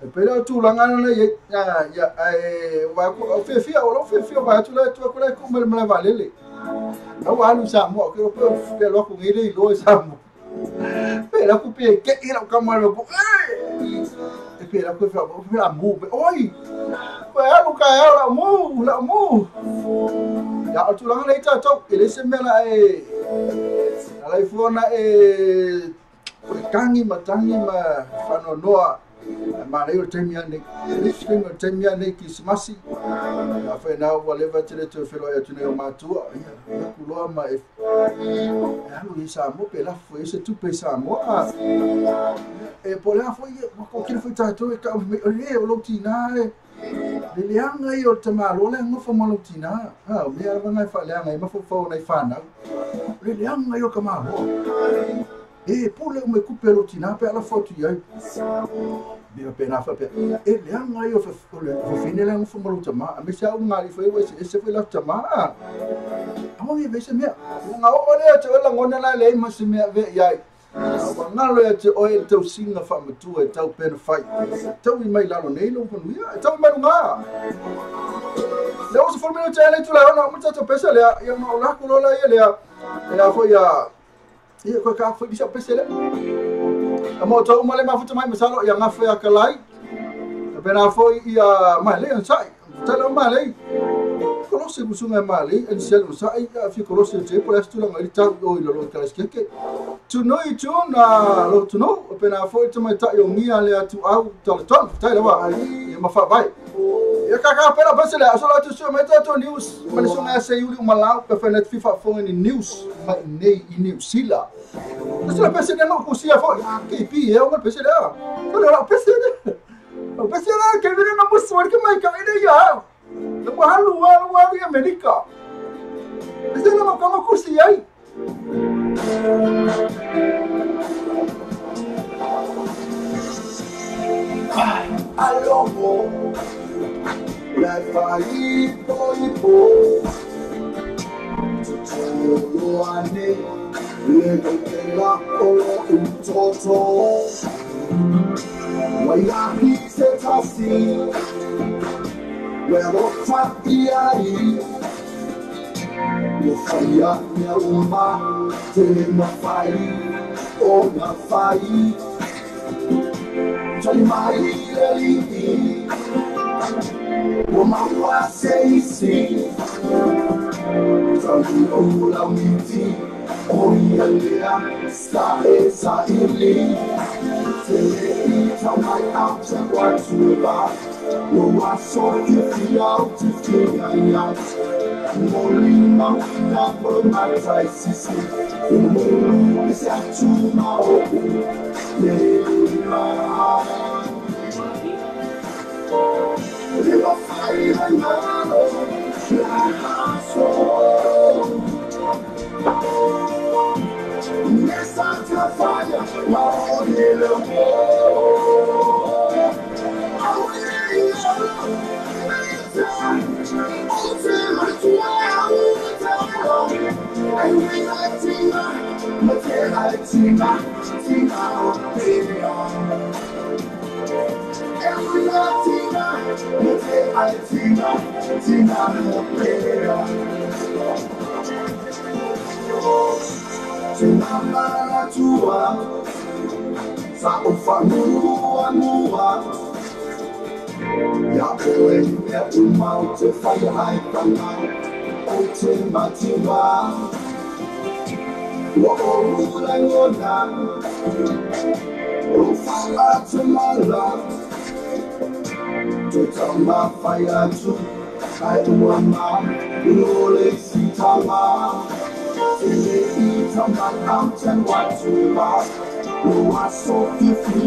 e pei lea o tulaga ana ia ia ae o fiafia o lau fiafia vae atu la e tua kula e ku'u mai le malae vaalele la ua alu i Samoa ke pe alu aku nei le iloa i Samoa pe la ku pe ke'i lau kama le ku e pe la ku fa pe la mu pe oi pe alu ka la mu ia o tulaga nei tatou e le se mea la e ala i fuana e Tangi ma tangi ma whanonoa ma nei o taimi ane le o taimi ane Krisimasi a whainau ua leva te le tau whenua e atu nei o mātua ia laku loa ma e alu i Samoa pe lafo e se tupe i Samoa e po le afo ia ko kile foi tātou e ka me o le o lo tina e le leanga i o te malo le ngofo mo lo tina ha o mea lava ngai whaaleanga i mafofo nei whanau le leanga i o ka malo e pule o me kupe lo tina pe ala fotu iai Bia pe na fa pe e leanga i o le fofine le ngofo mo lo tama a me se au ngali foi o se se foi la tama a mo i vese mea nga o le te o la ngona la le ma se mea ve iai wa ngalo e te oe tau singa fa matua e tau pena fai tau i mai lalo nei lo konuia tau mai lunga le o se formino te le tu la ona mo tata pesa le ia no la ko la ia le ia foi ia ia ko ka foi bisa pesa le a mo tau male ma futa mai masalo ia ngafe a kalai pena foi ia mai le sai tala mai kolose musunga mali en sel usai fi kolose te por esto la ngai tau o lo kalaskeke tu no i tu na lo tu no pena foi te mai tai o ngia le atu au tala ton tai la ia ma fa vai ia ka ka pena pasele so la tu su mai to news ma le sunga se yuli malau pe fa net FIFA fo ni news ma nei i New Zealand so la pasele no kusia fo ke pi e o pasele so la pasele o pasele ke vire na musu ke mai ka ine ia le halu halu i Amerika. Ese no kama kusi ai. Alomo la fai po tutolo ane le la o utoto waya hi se tasi Wero fatiari Mo faia mea uma Te mawhai O ngā whai Tali mai le lii Ua maua se isi Tali o lau miti O ia lea Sa e sa ili Te le i tau mai au te watua Ua so i au te whia Moli mauina po matai sisi Umolu e se atu mao Le ma Le ma whai lai malo La haso Nesa te whaia Mao le mo Ya oe mea umau te whai ai pangau o te matiwa Ua o ula ngona O whala te mala Te tama whai atu Ai ua ma Lole si tama Te le i tama au te watua Ua so i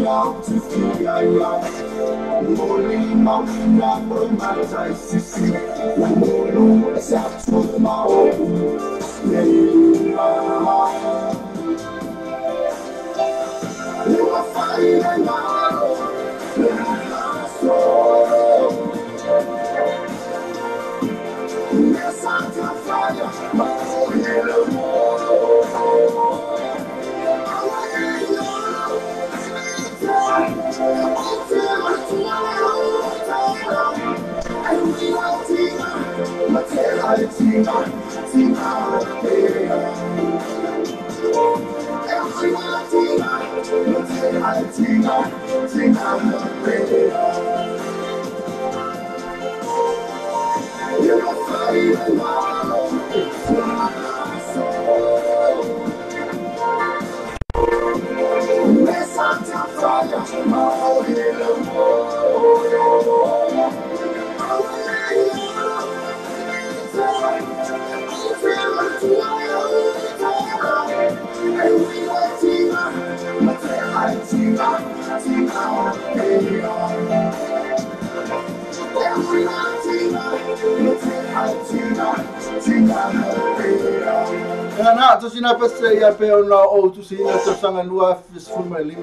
au te whia ia Moli mauina po matai sisi Umolu e se atu mao Le ma Ua whai le ngaro Le haso Nesa te whaia Mao hele mo Na tosina pese ia pe ona o tusina tausaga 2015 i le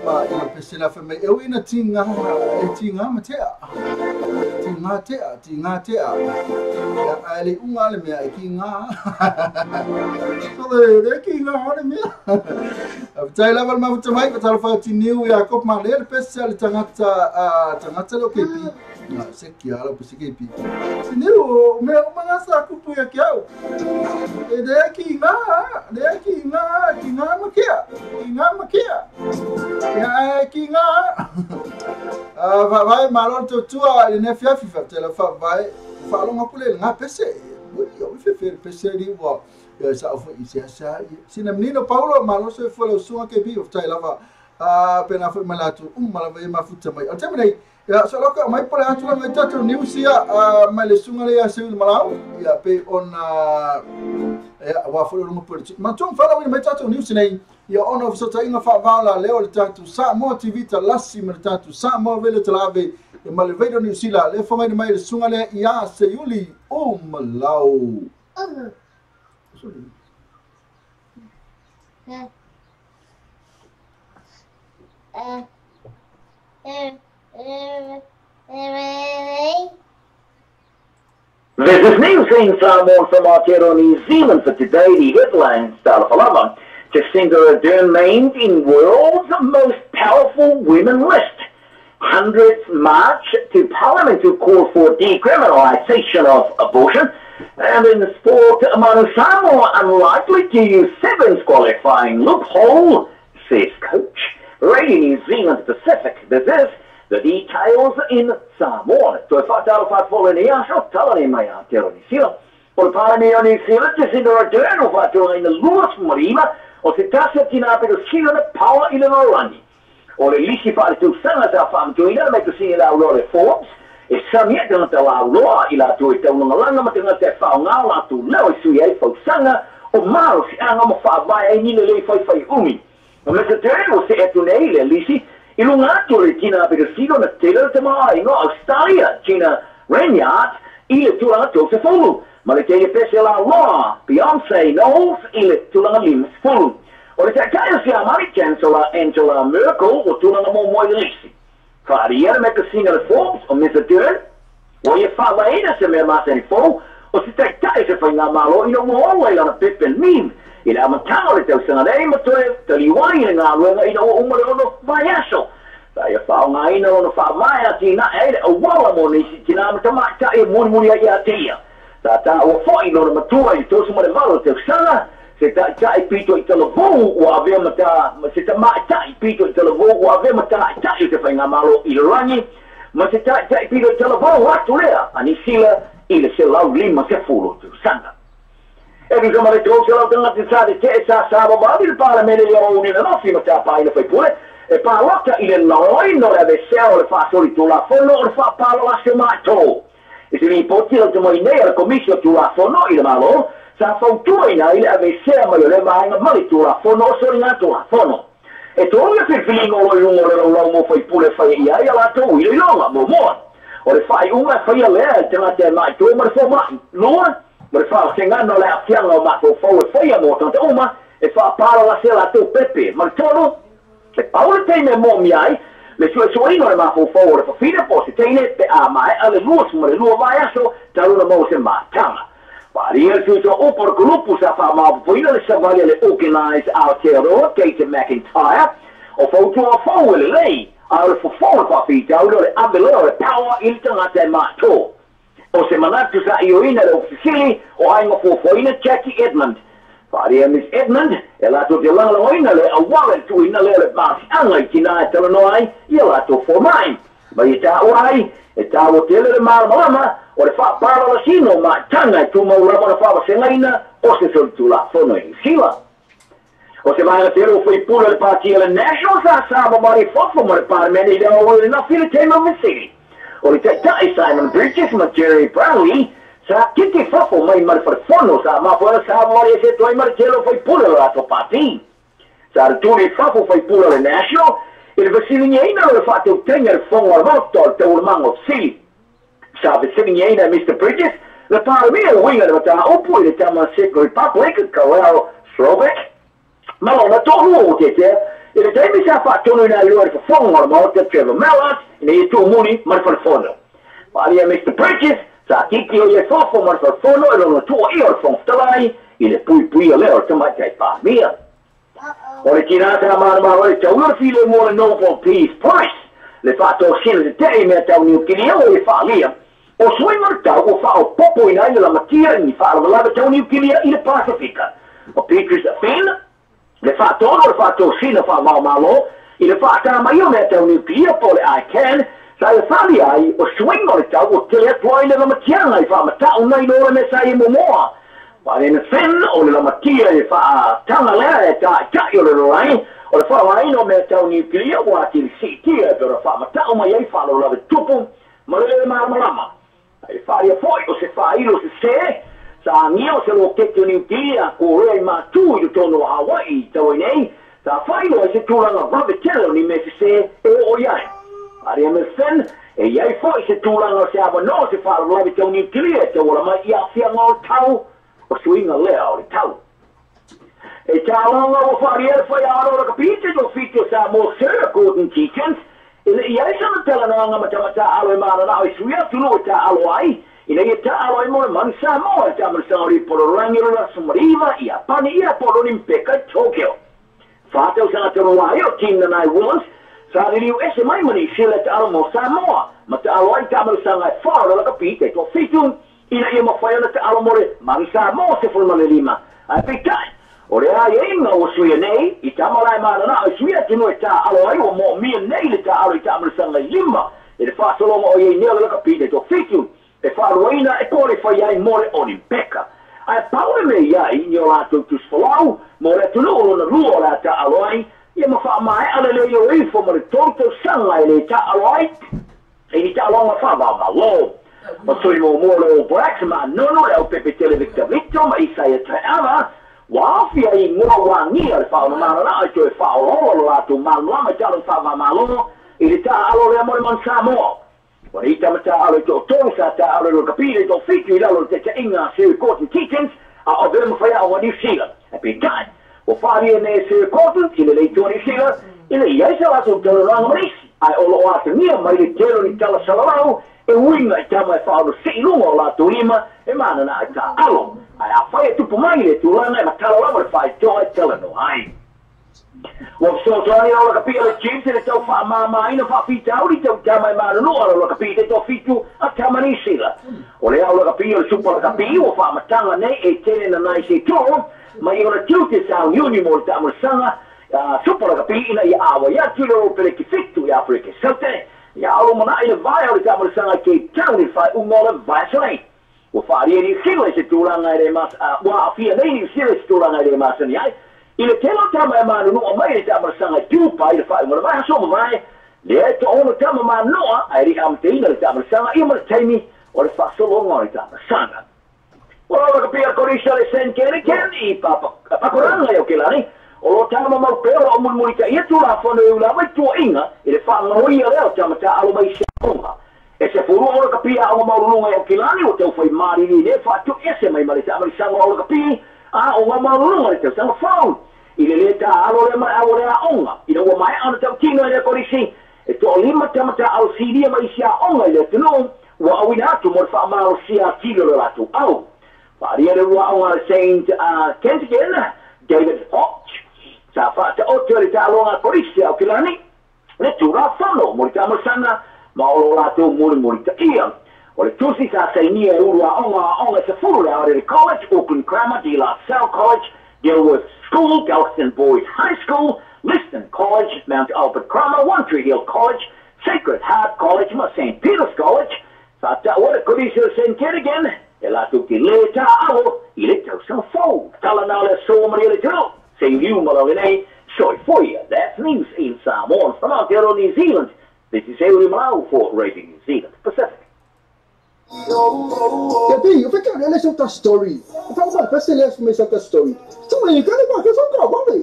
pese la fai mai e ui na tiga e tiga ma tea tiga tea tiga tea ia ae le uga le mea e kiga so le kiga le mea faafetai lava le mafuta mai fatalofa tiniu ia kop ma le pese a le tagata tagata le o KP se kia ala pese KP tiniu mea uma gasa kupu ia ke au e le kiga le kiga kiga ma kea kiga ma kea ia e kiga vai malo tautua i le fiafi faafetai faavae faalogo aku le ga pese ui o fefe pese li ua ia sa ofo i se sa sina menino Paulo malo se foi le usuga KP faafetai lava pena foi malatu lava e mafuta mai o taimi nei ia so loka mai pole atu la mai tatou news ia mai le suga le ia seu le malau ia pe ona ia wa foi lunga pole ma tung fala mai tatou news nei ia ona o sotainga faavaola leo le tatou Samoa TV talasi ma le tatou Samoa vele talave e ma le Radio New Zealand le fonga mai le suga le ia Seiuli o Malau. This is news in Samoa from Aotearoa, New Zealand for today. The headlines, Talafalama. Jacinda Ardern named in world's most powerful women list. Hundreds march to Parliament to call for decriminalisation of abortion. And in the sport, Manu Samoa unlikely to use sevens qualifying loophole, says coach. Radio New Zealand Pacific. This is the details in Samoa. Toi whātalo ni aso, talane mai Aotearoa New Zealand. O le Parliament o New Zealand, Jacinda Ardern o whātalo ina luas marima o se tasi tina apero sila na power i le lalani. O le lisi whaale tūsanga sa whaamtuina me tusinga la ulo le Forbes, e samia tangata la uloa i la tui taunangalanga ma tangata e whaongā la tū leo i sui ai fausanga o maro si anga mo whaavae ai nina lei whai whai umi. O Mr. Dern o se atu nei le lisi i lunga atu le tina apero silo na tele te maa ingo Australia, Gina Renyard, i le tūlanga tōse fulu. Ma le teia pese la uloa, Beyonce Knowles i le tūlanga limas fulu. O le taitai o siamani Chancellor Angela Merkel o tūlanga mō moi le lisi. Whaaria le makasina le Forbes o Mr. Dern, o ia whaavaena se mea masani fou, o se taitai se whainga malo ina ua ola i lana pepe mim. I le amatanga le tausanga nei ma toe taliwai le ngā luenga ina ua uma le ono vaiaso. Ta ia whaonga ina ono whaavaea tina e le awala mō nisi tina matamaitai e murimuri ai ia tia. Ta tā ua whai lona matua i tosu ma le malo tausanga, se taitai pito i talavou ua avea mata, se tamaitai pito i talavou ua avea mataitai o te whainga malo i le rangi, ma se taitai pito i talavou atu lea, anisila i le se lau lima se fulu tausaga. E tusa ma le tau se lau tangata sa te te sa sa wawali le Parliament le o uni na nofi ma tā pāina whaipule, e pālota i le laoina o le avesea o le whaasori tūlafono o le whaapalo a se mātou. E se ripoti lau te mai nei a le komisio tūlafono i le malo, sa fautua ina i le avesea mai o le vaenga mali tūlafono o sori ngā tūlafono. E tō ia whilwhilinga o loilunga o le laulau mō whaipule whai ia i a lātou i leilonga mō moa. O le whai unga whaia lea e tangata e mai tō ma le whomai lua, ma le whaasengana o le afianga o mātou whau e whaia mō tangata uma, e whaapara la se lātou pepe. Ma le tonu, e paule teine mō miai, le suesuaina o le mātou whau o le whawhina po se teine pe a mai a le lua suma le lua vai aso, taruna mō se mātanga. Paria suso o por grupo sa whaamaupuina le savalia le Organise Aotearoa, Kate McIntyre, o fautua fau le lei, a o le fofo le whawhitau le ave lea o le power i le tangata e mātō. O se manatu sa ioina le ofisili o ainga fuafuaina Jackie Edmund. Paria Miss Edmund, e lātou te langalagoina le awala tuina lea le masianga i tina e talanoa ai, ia lātou fōmai. Ma i tā uai, e tā o tele le malamalama, o le whaapara la sino ma tanga e tūmau rama na whawasengaina o se solitulafono i New Zealand. O se maenga tele o whaipula le pātia le National sa sa mari fofo ma le Parliament i leo o le nafi le tema vesili. O le taitai Simon Bridges ma Jerry Brownlee sa kiti fofo mai ma le wharefono sa mafuana sa mari e se toi ma le tele o whaipula le rato pāti. Sa le tūri fofo whaipula le National i le vesilingeina o le whaatautenga le whonga le moto o le taulamanga o sili. Sa vesilingeina Mr. Bridges Le Palemia uiga le mataupu i le tama Czech Republic, Karel Slovak, ma lona toʻalua ua tetea i le taimi sa faatonuina ai loa le fofoga o le Maota Trevor Mallard ina ia tuumuli ma le falefono. Faaalia Mr Bridges sa titi o ia fofo ma le falefono e lona tuuaia o le Fofoga Fetalai i le puipuia lea o le tamaitai Palemia. O le tinā sa manamalo ai taua le filemu o le Nobel Peace Prize, le faatosina teteʻe i mea tau niukilia ua ia faaalia, o suiga o le tau ua faaopopoina ai le lamatia i ni faalavelave tau niukilia i le Pasifika. O Petrus Finn, le faatonu o le faatosina faavaomalo i le faatamaia o mea tau niukilia po o le ICANN, sa ia faaalia ai o suiga o le tau ua tele atu ai le lamatiaga i faamatau nai lo le mea sa ia muamua. Faaleina Finn o le lamatia i le faataga lea e taʻitaʻi o le lalolagi o le faaaogaina o mea tau niukilia ua atili siitia e pei ona faamatau mai ai faalavelave tupu ma le lē malamalama. Ae faaalia foi o se faailo sesē sa agia o se loketi o Niukilia Korea i matū i totonu o Hawaii i tau ai nei, sa faailoa ai se tulaga vave tele o ni mea sesē e oo i ai. Faaalia me Finn, e i ai foi se tulaga o se avanoa o se faalavelave tau niukilia e tauala mai i aafiaga o le tau o suiga lea o le tau. E tāloga ua faaalia le faiaalo o le kapite no Fiti o Samoa Sir Gordon Tietjens e le i ai sana talanoaga matamatāalo e mananao i sui atunuu e tāalo ai ina ia tāalo ai mo le manu Samoa e taamalasaga o Lipolorangi o le Aso Mariva i Iapani ia po o le Olimpeka i Tokyo. 4 tausaga talu ai o Team Nanai Willis sa liliu ese mai ma Niusila e taalo mo Samoa ma taalo ai taamalasaga e 4 o le lakapi taitoafitu ina ia mafai ona taalo mo le manu Samoa 15. Ae peitai o le aiaiga ua suia nei i tama lae mananao i sui atunuu e tāalo ai ua moomia nei le tāalo i taamalasaga i 5 i le faasologa o iai nei o le lakapi taitoafitu e faaluaina e qualify ai mo le Olimpeka. Ae pau le mea iai ni o latou tusifolau mo le atunuu lona lua o le a taaalo ai ia ma faamaea le lei o ifo ma le 3 tausaga e le taaalo ai i ni taaloga faavaomalo. O sui muamua le All Blacks ma anono le aupepe tele Victor Victor ma Isaia Taeava ua aafia i igoa ua agia le faaogamananao e toe faaolaola lo latou malamalama i taaloga faavamalo i le taaalo lea mo le manu Samoa. Ua nei tamataaalo i toatolu sa taaalo i le lakapi taitoafitu i lalo o le taitaiga a Sir Gordon Tietjens a o avea ma faiaoga New Zealand. Ae peitai ua faalia nei e Sir Gordon i le leitoa New Zealand e le i ai sa latou talanoaga ma nisi ae o loo atagia mai le tele o ni tala salalau e uiga i tama e faaonosii luga o latou lima e mananaa i taaalo. Ae afai e tupu mai le tulaga e matala lava le faitoa e talanoa ai. Ua fesoasoani lau lakapi a le Chiefs i le tau faamāmāina faafitauli tau tama e manunua lau lakapi taitoafitu a tama Niu Sila. O le au lakapi o le supa lakapi ua faamataga nei e tele nanai se tolo mai ona tiute sauniuni mo le taamalasaga supa lakapi ina ia āuai atu i le ropeleki 7 i Aferika Saute ia alo manaʻi le vaea o le taamalasaga i Cape Town i le faaiuga o le vaiaso nei. Ua faalia Niu Sila i se tulaga e le mas ua aafia nei Niu Sila i se tulaga e le masani ai i le tele o tama e manunua mai le taamalasaga i Tupa i le faaiuga o le vaiaso mavae lea e toaono tama manunua ae liʻi amataina le taamalasaga ia ma le taimi o le faasologa o le taamalasaga. Ua lau lakapi a Korisa le Saint Keneken i Pakuranga i Okelani o lo tama mau pea o loo mulimulitaia tulafono e ula mai tuuaiga i le faagaoia lea o tamataaalo mai siaoga. E 12 o lakapi aoga maululuga i Okelani ua taufai malili le faatuʻese mai ma le taamalisaga o lakapi aoga maululuga le tausaga fou i le lē taaalo lea ma le avo le aoga ina ua maea ona tautino e le kolisi e 5 tamataaalo silia ma isi aoga i le atunuu ua auina atu mo le faamalosia atili o le latou au. Faalia le lua aoga le Saint Kentigern David Hodge sa faataoto e le taaloga a kolisi a Okelani le tulafono mo le taamalasaga ma o lo latou mulimulitaia. O le tusi sa sainia e ulu aoga aoga e 10 le Aorere College, Auckland Grammar, De La Salle College, Dilworth School, Galston Boys High School, Liston College, Mount Albert Grammar, One Tree Hill College, Sacred Heart College ma St Peter's College. Sa taua le kolisi o St Kentigern e latou te lē taaalo i le tausaga fou. Tala na le aso maria le tino se liu ma lau lenei soifuia. That's news in Samoan from Aotearoa, New Zealand. This is Euri Malau for Radio New Zealand Pacific. Yeah, B, you think I realize that story. If I want to say less for me, that story. So Sorry, kale pa ke so ka vale.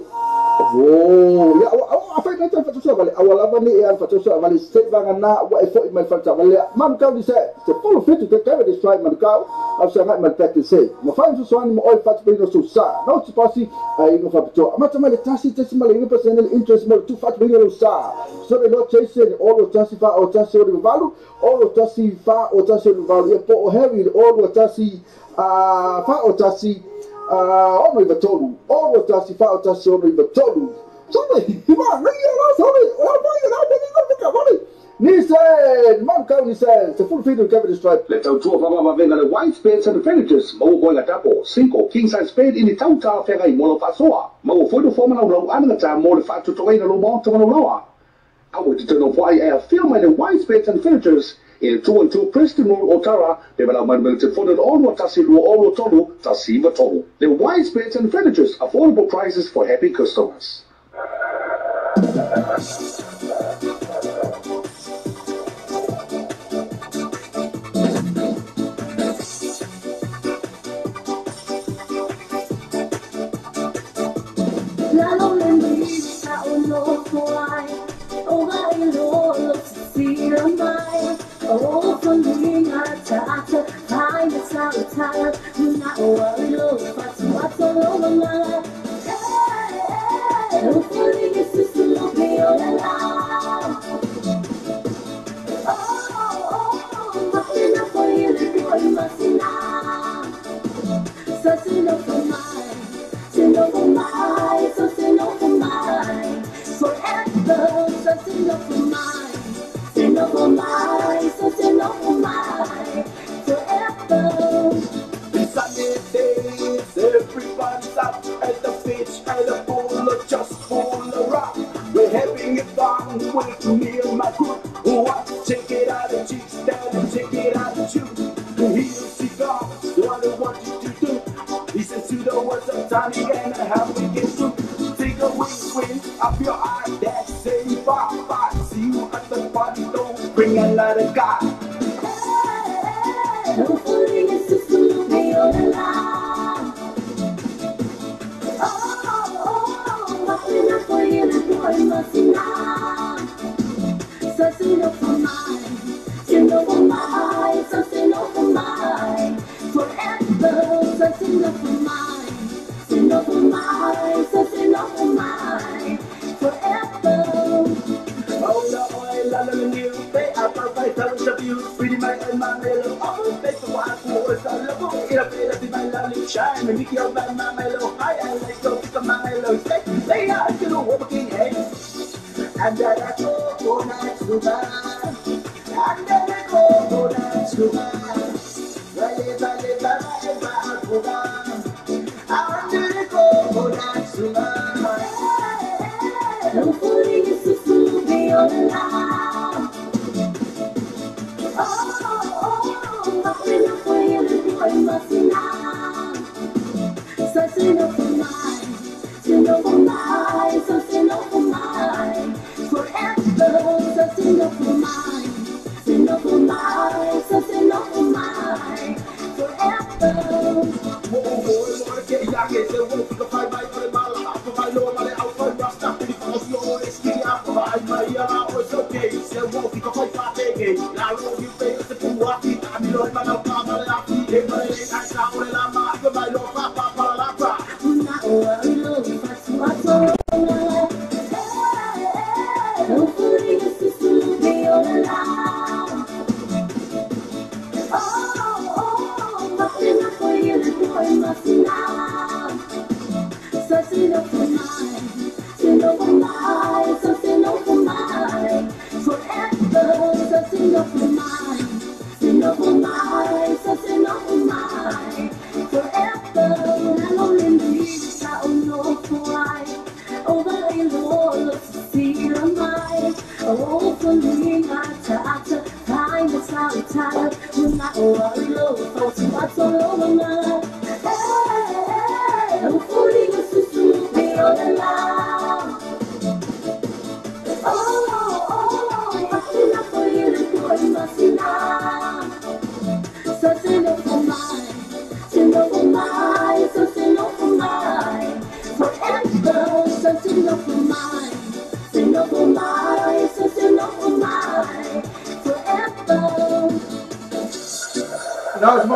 Oh, ya a fai na fa so vale. Awa lava ni e fa so vale se vanga na wa e fo i mai fa vale. Man kau ni se se polo fitu te keve de strike man kau. Au sa ngai man pek se. Ma fa so ni mo oi fa te no so sa. No te pasi ai no fa to. Ma tama le tasi te ma le 1% interest mo tu fa te no sa. So le lo chase o lo tasi fa o tasi o le valu o lo tasi fa o tasi o le valu e po o heavy o lo tasi a fa o tasi o no tolu o lo tasi fa o tasi o no tolu. Sorry, ma ni la sorry. O la ni la ni ni se man kau ni se se full feed Kevin Stripe. Le tautua whamama le white beds and furnitures maua koe ngatapo 5 king size bed i ni tauta whengai mo lo whasoa. Maua foino fōmana lau anangata mo le whaatutoina lo maota manaulawa. Awe te tino whai e a whio mai le white beds and furnitures i le 212 Preston Road Otara pe malau mai mele te fono ono tasi lua ono tolu tasi iwa tolu. Le white beds and furnitures, affordable prices for happy customers.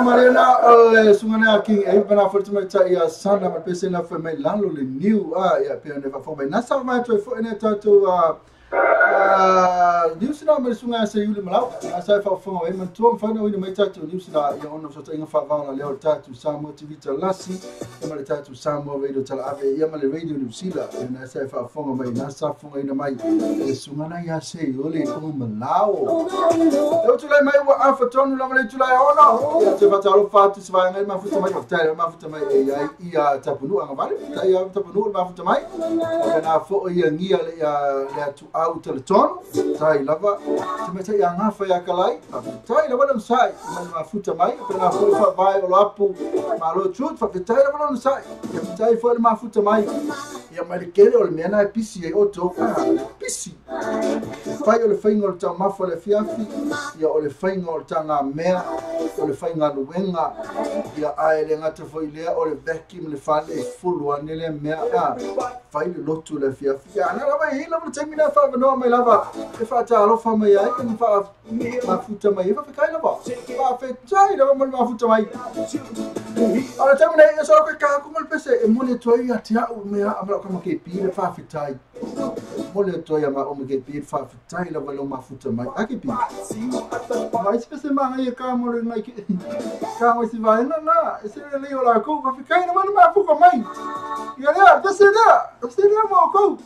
Marena o sungana King e pana fo mai ta ia sana ma pese na fo mai lalo le new a ia pe ne fa mai nasa mai to fo ne ta to a news na mai sunga se yule malau a sa fa fo e man to fa no mai ta to news na ia ona so inga fa va na leo ta to Samoa TV ta lasi e ma ta to Samoa Radio ta ave ia ma le radio New Zealand e na sa fa fo mai nasa fo ina mai e sungana ia se yule ko malau eu tu lai mai wa afa tonu la mai tu lai ona ia te fatalo fatu se vai ngai mafuta mai fatai mafuta mai e ia ia tapunu anga vale ia tapunu mafuta mai na fo ia ngia le ia le tu au teleton tai lava te meta ia ngafa ia kalai tai lava no sai mai mafuta mai na fo fa vai o apu malo tut fa tai lava no sai ia tai fo mafuta mai ia mai kele o le mena e pisi e oto pisi fai o le fainga o le taumafa o le fiafi ia o le fainga o le tagamea o le faiga luega ia ae le gata foi lea o le veki ma le fale e fulu ane lea mea a fai le lotu le fiafi ia ana lava e lava le taimi na faavanoa mai lava e faatalofa mai ai ma faafuta mai e faafekai lava faafetai lava ma le mafuta mai o le taimi nei e solo ke kaku ma le pese e mole atu ai ia te au mea a malao ka make pi le faafetai mole atu ai a ma o make pi le faafetai lava le mafuta mai ake pi mai se pese manga ia ka mo le ngai ke ka mo si vai na na se le le o la ko faafetai na ma mafuka mai ia lea pese lea mo ko.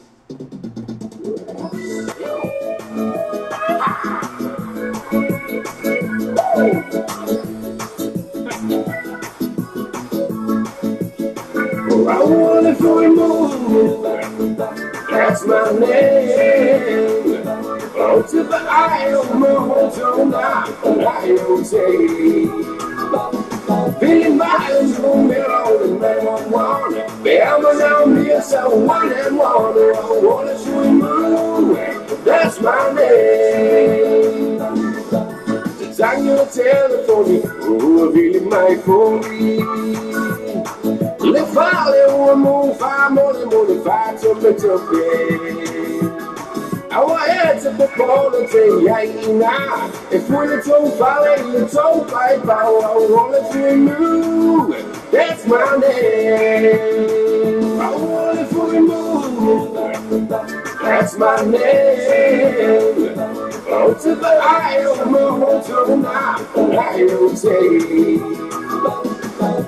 I wanna feel move. That's my name. Oh, to the eye of my hotel now, I will say. Feeling my own 911. Bama now me so one and one. I wanna feel move. That's my name. Design your telephone. Oh, feeling my phone. Le fale o mo fa mo le mo le fa tope tope. Awa e te popolo te ia ina. E fui le tau fale le tau pai pau. I wanna feel move. That's my name. I wanna feel move. That's my name. Oh, to the eye of my hotel now, I will say.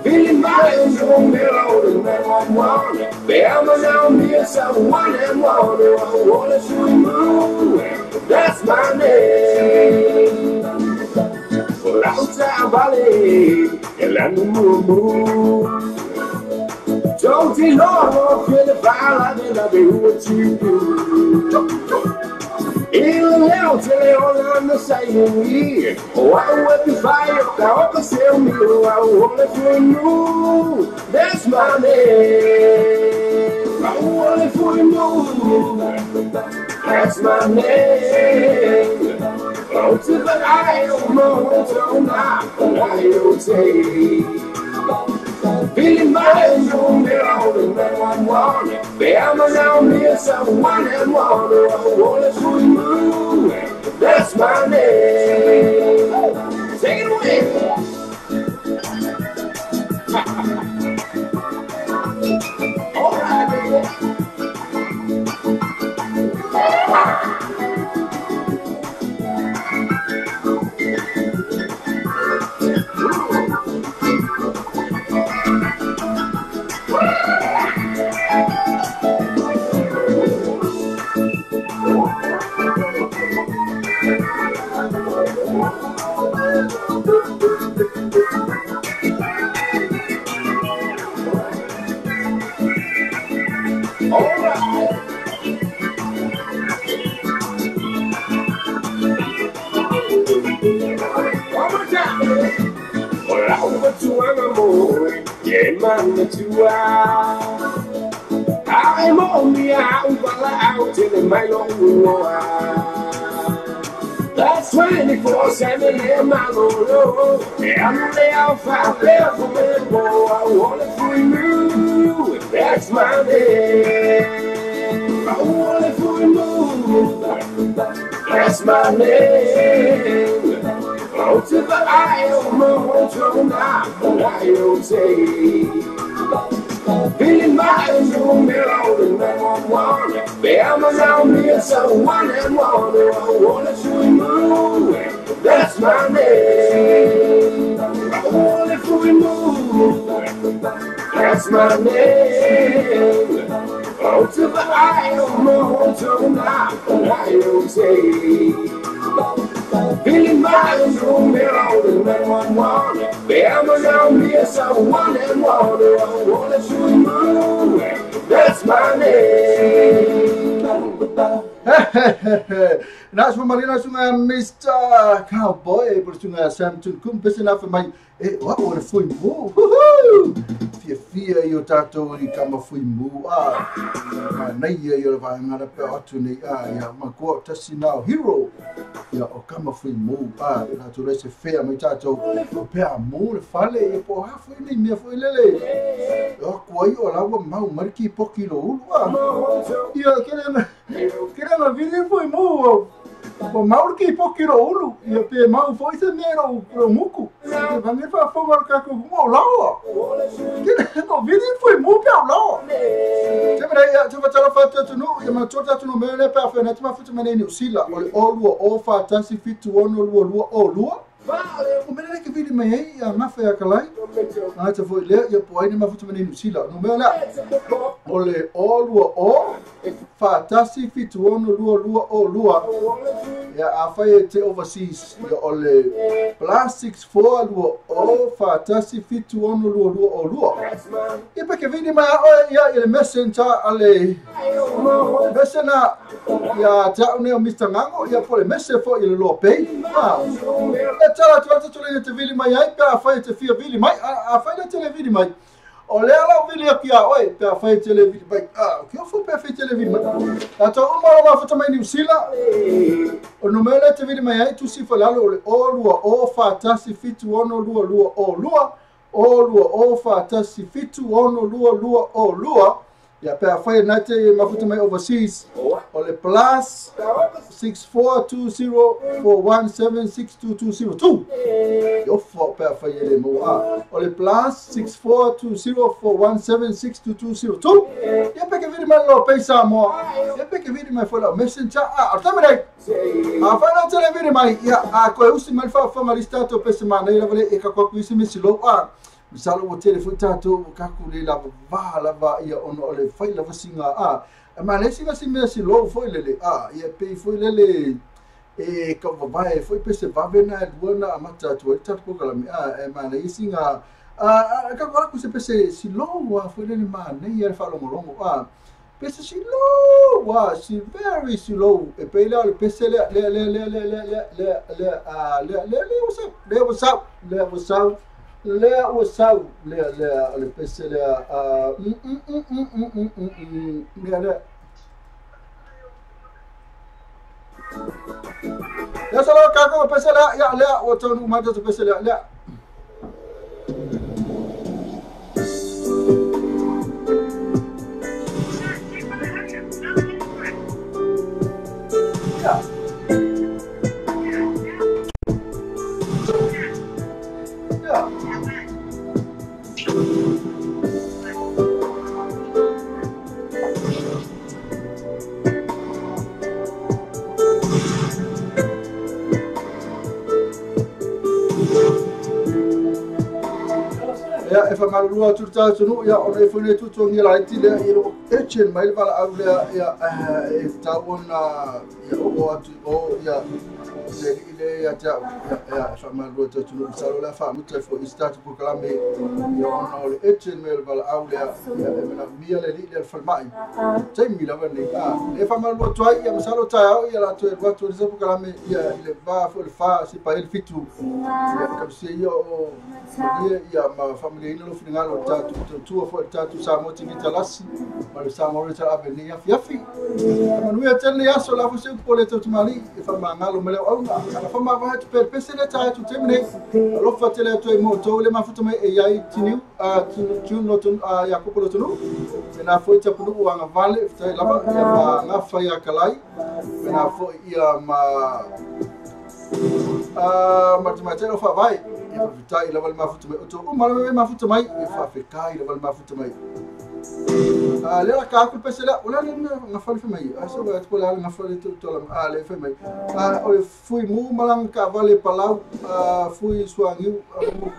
Feeling my own 911. Bama now me so one and one. I wanna feel move. That's my name. Lauta vale el anu. Don't you know feel the fire that I do what you do. Il tele on the same year. Oh, I will be fire. I can sell me. I wanna feel move. That's my name. I wanna feel move. That's my name. Oh, to the eye of my hotel now, I will say. Feeling my own 911. Bama now me so one and one. I wanna feel move. That's my name. Take it away. All right, baby. I'm on the out till my long. That's 24/7 in my road. I'm the alpha, I wanna feel move. That's my name. I wanna feel move. That's my name. That's my name. That's my name. Oh, to the eye of my feeling my room and 911. That's my name. Nā sua marina sunga Mr. Cowboy por sunga Sam Tunkum pese na mai e wa o le fui mu. Fia fia i o tātou i kama fui mu a ma nei i o le vaengana pe atu nei a ia ma koa tasi nao hero ia o kama fui mu a tātou le se fea mai tātou o pea mu le fale i po hafu i nei mea fui lele o kua i o laua mau mariki poki lo ulu a ia kere na vili fui mu o mau ki poki ro ulu ia pe mau foi se mea ro muku e vange fa fonga ro kako mo laua kere no vili fui mu pe laua te mera ia te fatala fa te tunu ia ma tota tunu me le pe fa na te ma futu mene ni usila o le olua o fa tasi fitu ono lua lua o lua o mene le ke vili mai ai ia mafa ia kalai a te foi le ia po ai ni ma futu mene ni usila no mea lea o le olua o fa tasi fitu ono lua lua o lua ia a fai e te overseas ia o le plus 64 lua o fa tasi fitu ono lua lua o lua ia pe ke vini mai o ia i le messenger a le messenger ia te au nei o Mr. Ngango ia po le messe fo i le loa pei e tala tu atu le te vili mai ai pe a fai e te fia vili mai a fai le tele vili mai o lea lau vili aki a oe pe a fai tele vili mai a ki o fu pe a fai tele vili mai a tau uma lo mafuta mai New Zealand o numero le te vili mai ai tusi fo lalo o le o lua o fa tasi fitu ono lua lua o lua o lua o fa tasi fitu ono lua lua o lua ia pe a fai nai te mafuta mai overseas o le plus 642041762202 o fo pe a fai ele mo a o le plus 642041762202 ia pe ke vili mai lo pei Samoa ia pe ke vili mai foi la messenger a o tamere a fai na tele vili mai ia a koe usi mai fa fa malista to pe se mana ila vale e ka ko kuisi mi silo a misalo o tele foi tātou o kaku le lava vā lava ia ono o le fai lava singa a ma le singa si mea si lou foi lele a ia pei foi lele e ka vavae foi pe se vave na e lua na amata atu ai tātou kokalame a e ma le singa a ka kora ku se pe se si lou a foi lele ma nei ia le whaalongolongo a pe se si lou a si very slow e pei lea o le pese lea lea lea lea lea lea lea lea lea a lea lea lea what's up lea what's up lea what's up lea ua sau lea lea o le pese lea lea lea lea sa loa kako pese lea ia lea ua taunu mata te pese lea lea ia e whamalua atu le tātunu ia ona e whane tutuangi la iti lea i lo echen mai le wala au lea ia e tau ona ia o atu o ia le ile ia te au ia e whamalua tātunu misalo lea whaamuta e fo i statu pukalame ia ona o le echen mai le wala au lea ia e mena mia le li le whalmai taimi lava nei a e whamalua tuai ia misalo tai au ia la tu e watu le pukalame ia i le vā fo le wha si pa ele fitu ia kapsia ia o ia ia ma family ina lo finingalo tātou tua fo tātou Samoa TV talasi ma le Samoa Retail Avenue afiafi manuia tele aso la fo se po le tau mali e fa mangalo mele au na ala fa ma va tu per pese le tātou temne alofa tele atu e mo to le mafuta mai e ai tiniu a tunu no tunu a Jakopo lo tunu na foi te punu anga vale tai lava ia ma nga fa ia kalai na foi ia ma Ma te mai fa vai e fa fitai lava le mafuta mai o to o mala me mafuta mai e fa fekai lava le mafuta mai a le la ka ku pese la o la le nga fa le mai a so ga tpo la nga fa le to to la a le fa mai a o le fui mu malang ka vale palau a fui suangiu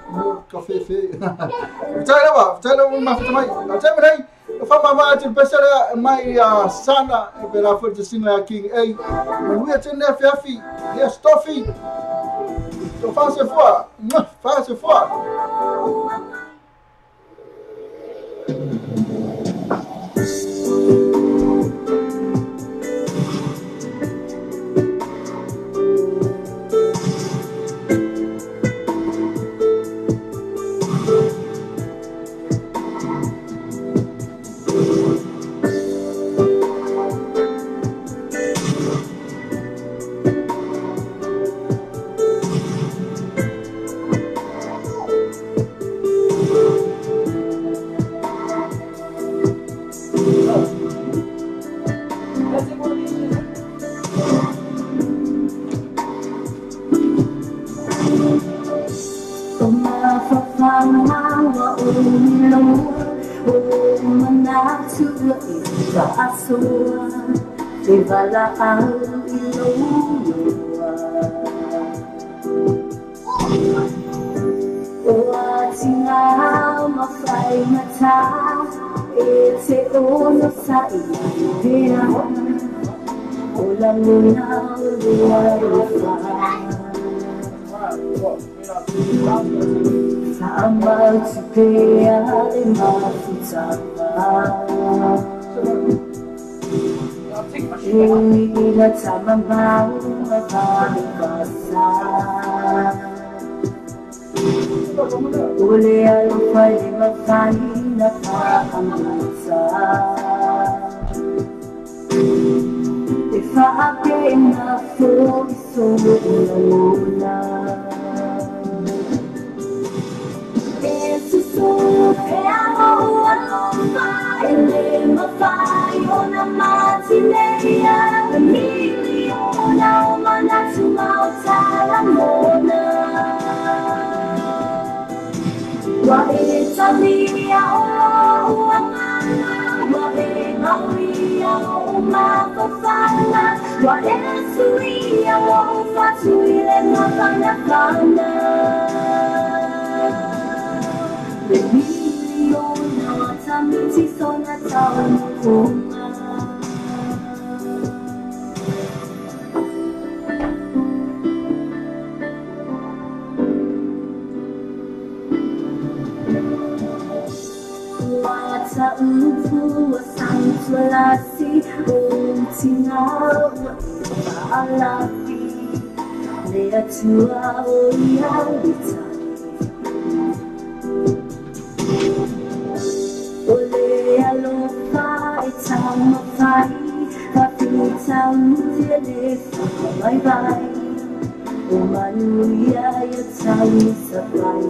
mu café fe fitai lava mafuta mai a te mai fa ma te pese la mai a sana e bela fo te singa King A manuia te ne fiafi e stofi. Face fois, face fois. Wala ang iluluwa O ating mafai mata E te ono sa iya O laluna lua lufa Sama tupea le mafutanga Ila tamamau mapalipasa Ule alufai mafai na paamata Ifa na fo iso ulanguna Esusu pea o alofa ele mafai ona matineia Miliona o manatu mautalamona Wa e talia o uangana Wa e ngawia o mafafana Wa e suia o fatuile mafanafana Le miliona watamiti sona taumukonga Wata ufu wa santualasi O tinga wa ipa Le atua o ia litani O le alofa e tamafai Whawhita utele whakamaibai O manuia ia tau sapai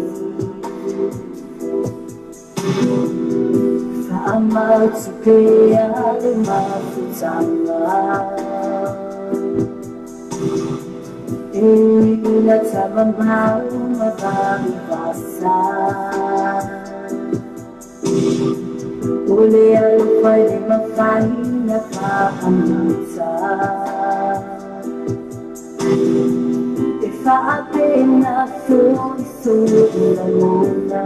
Whaamau le mafutanga E ina tamamau mapalipasa O le alofa le mafai na paamata E whaapena fo iso ulanguna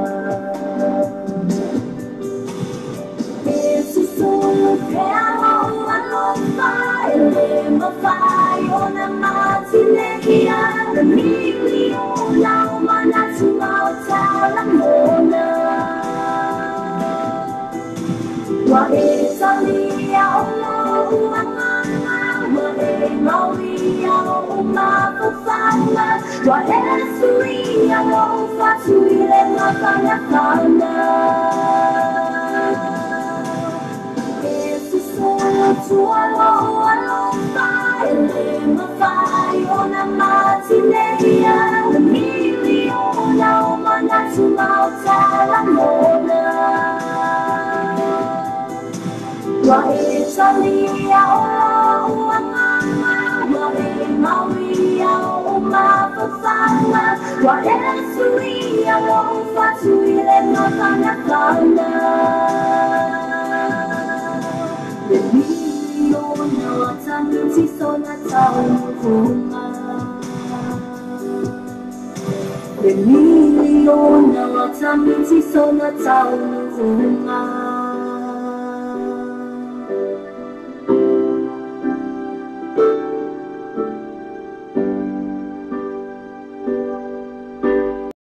Pea o alofa ele mafai ona matineia Le miliona o manatu mautalamona Wa e talia o uangana Wa e ngawia o mafafana Wa e suia o fatuile mafanafana Tua alofa ele mafai ona matineia Le miliona o manatu mautalamona Wa e talia o uangana Wa e ngawia o mafafana Wa e suia lou fatu i le mafanafana. Le miliona o tamiti sona taunuuga. Le miliona o tamiti sona taunuuga.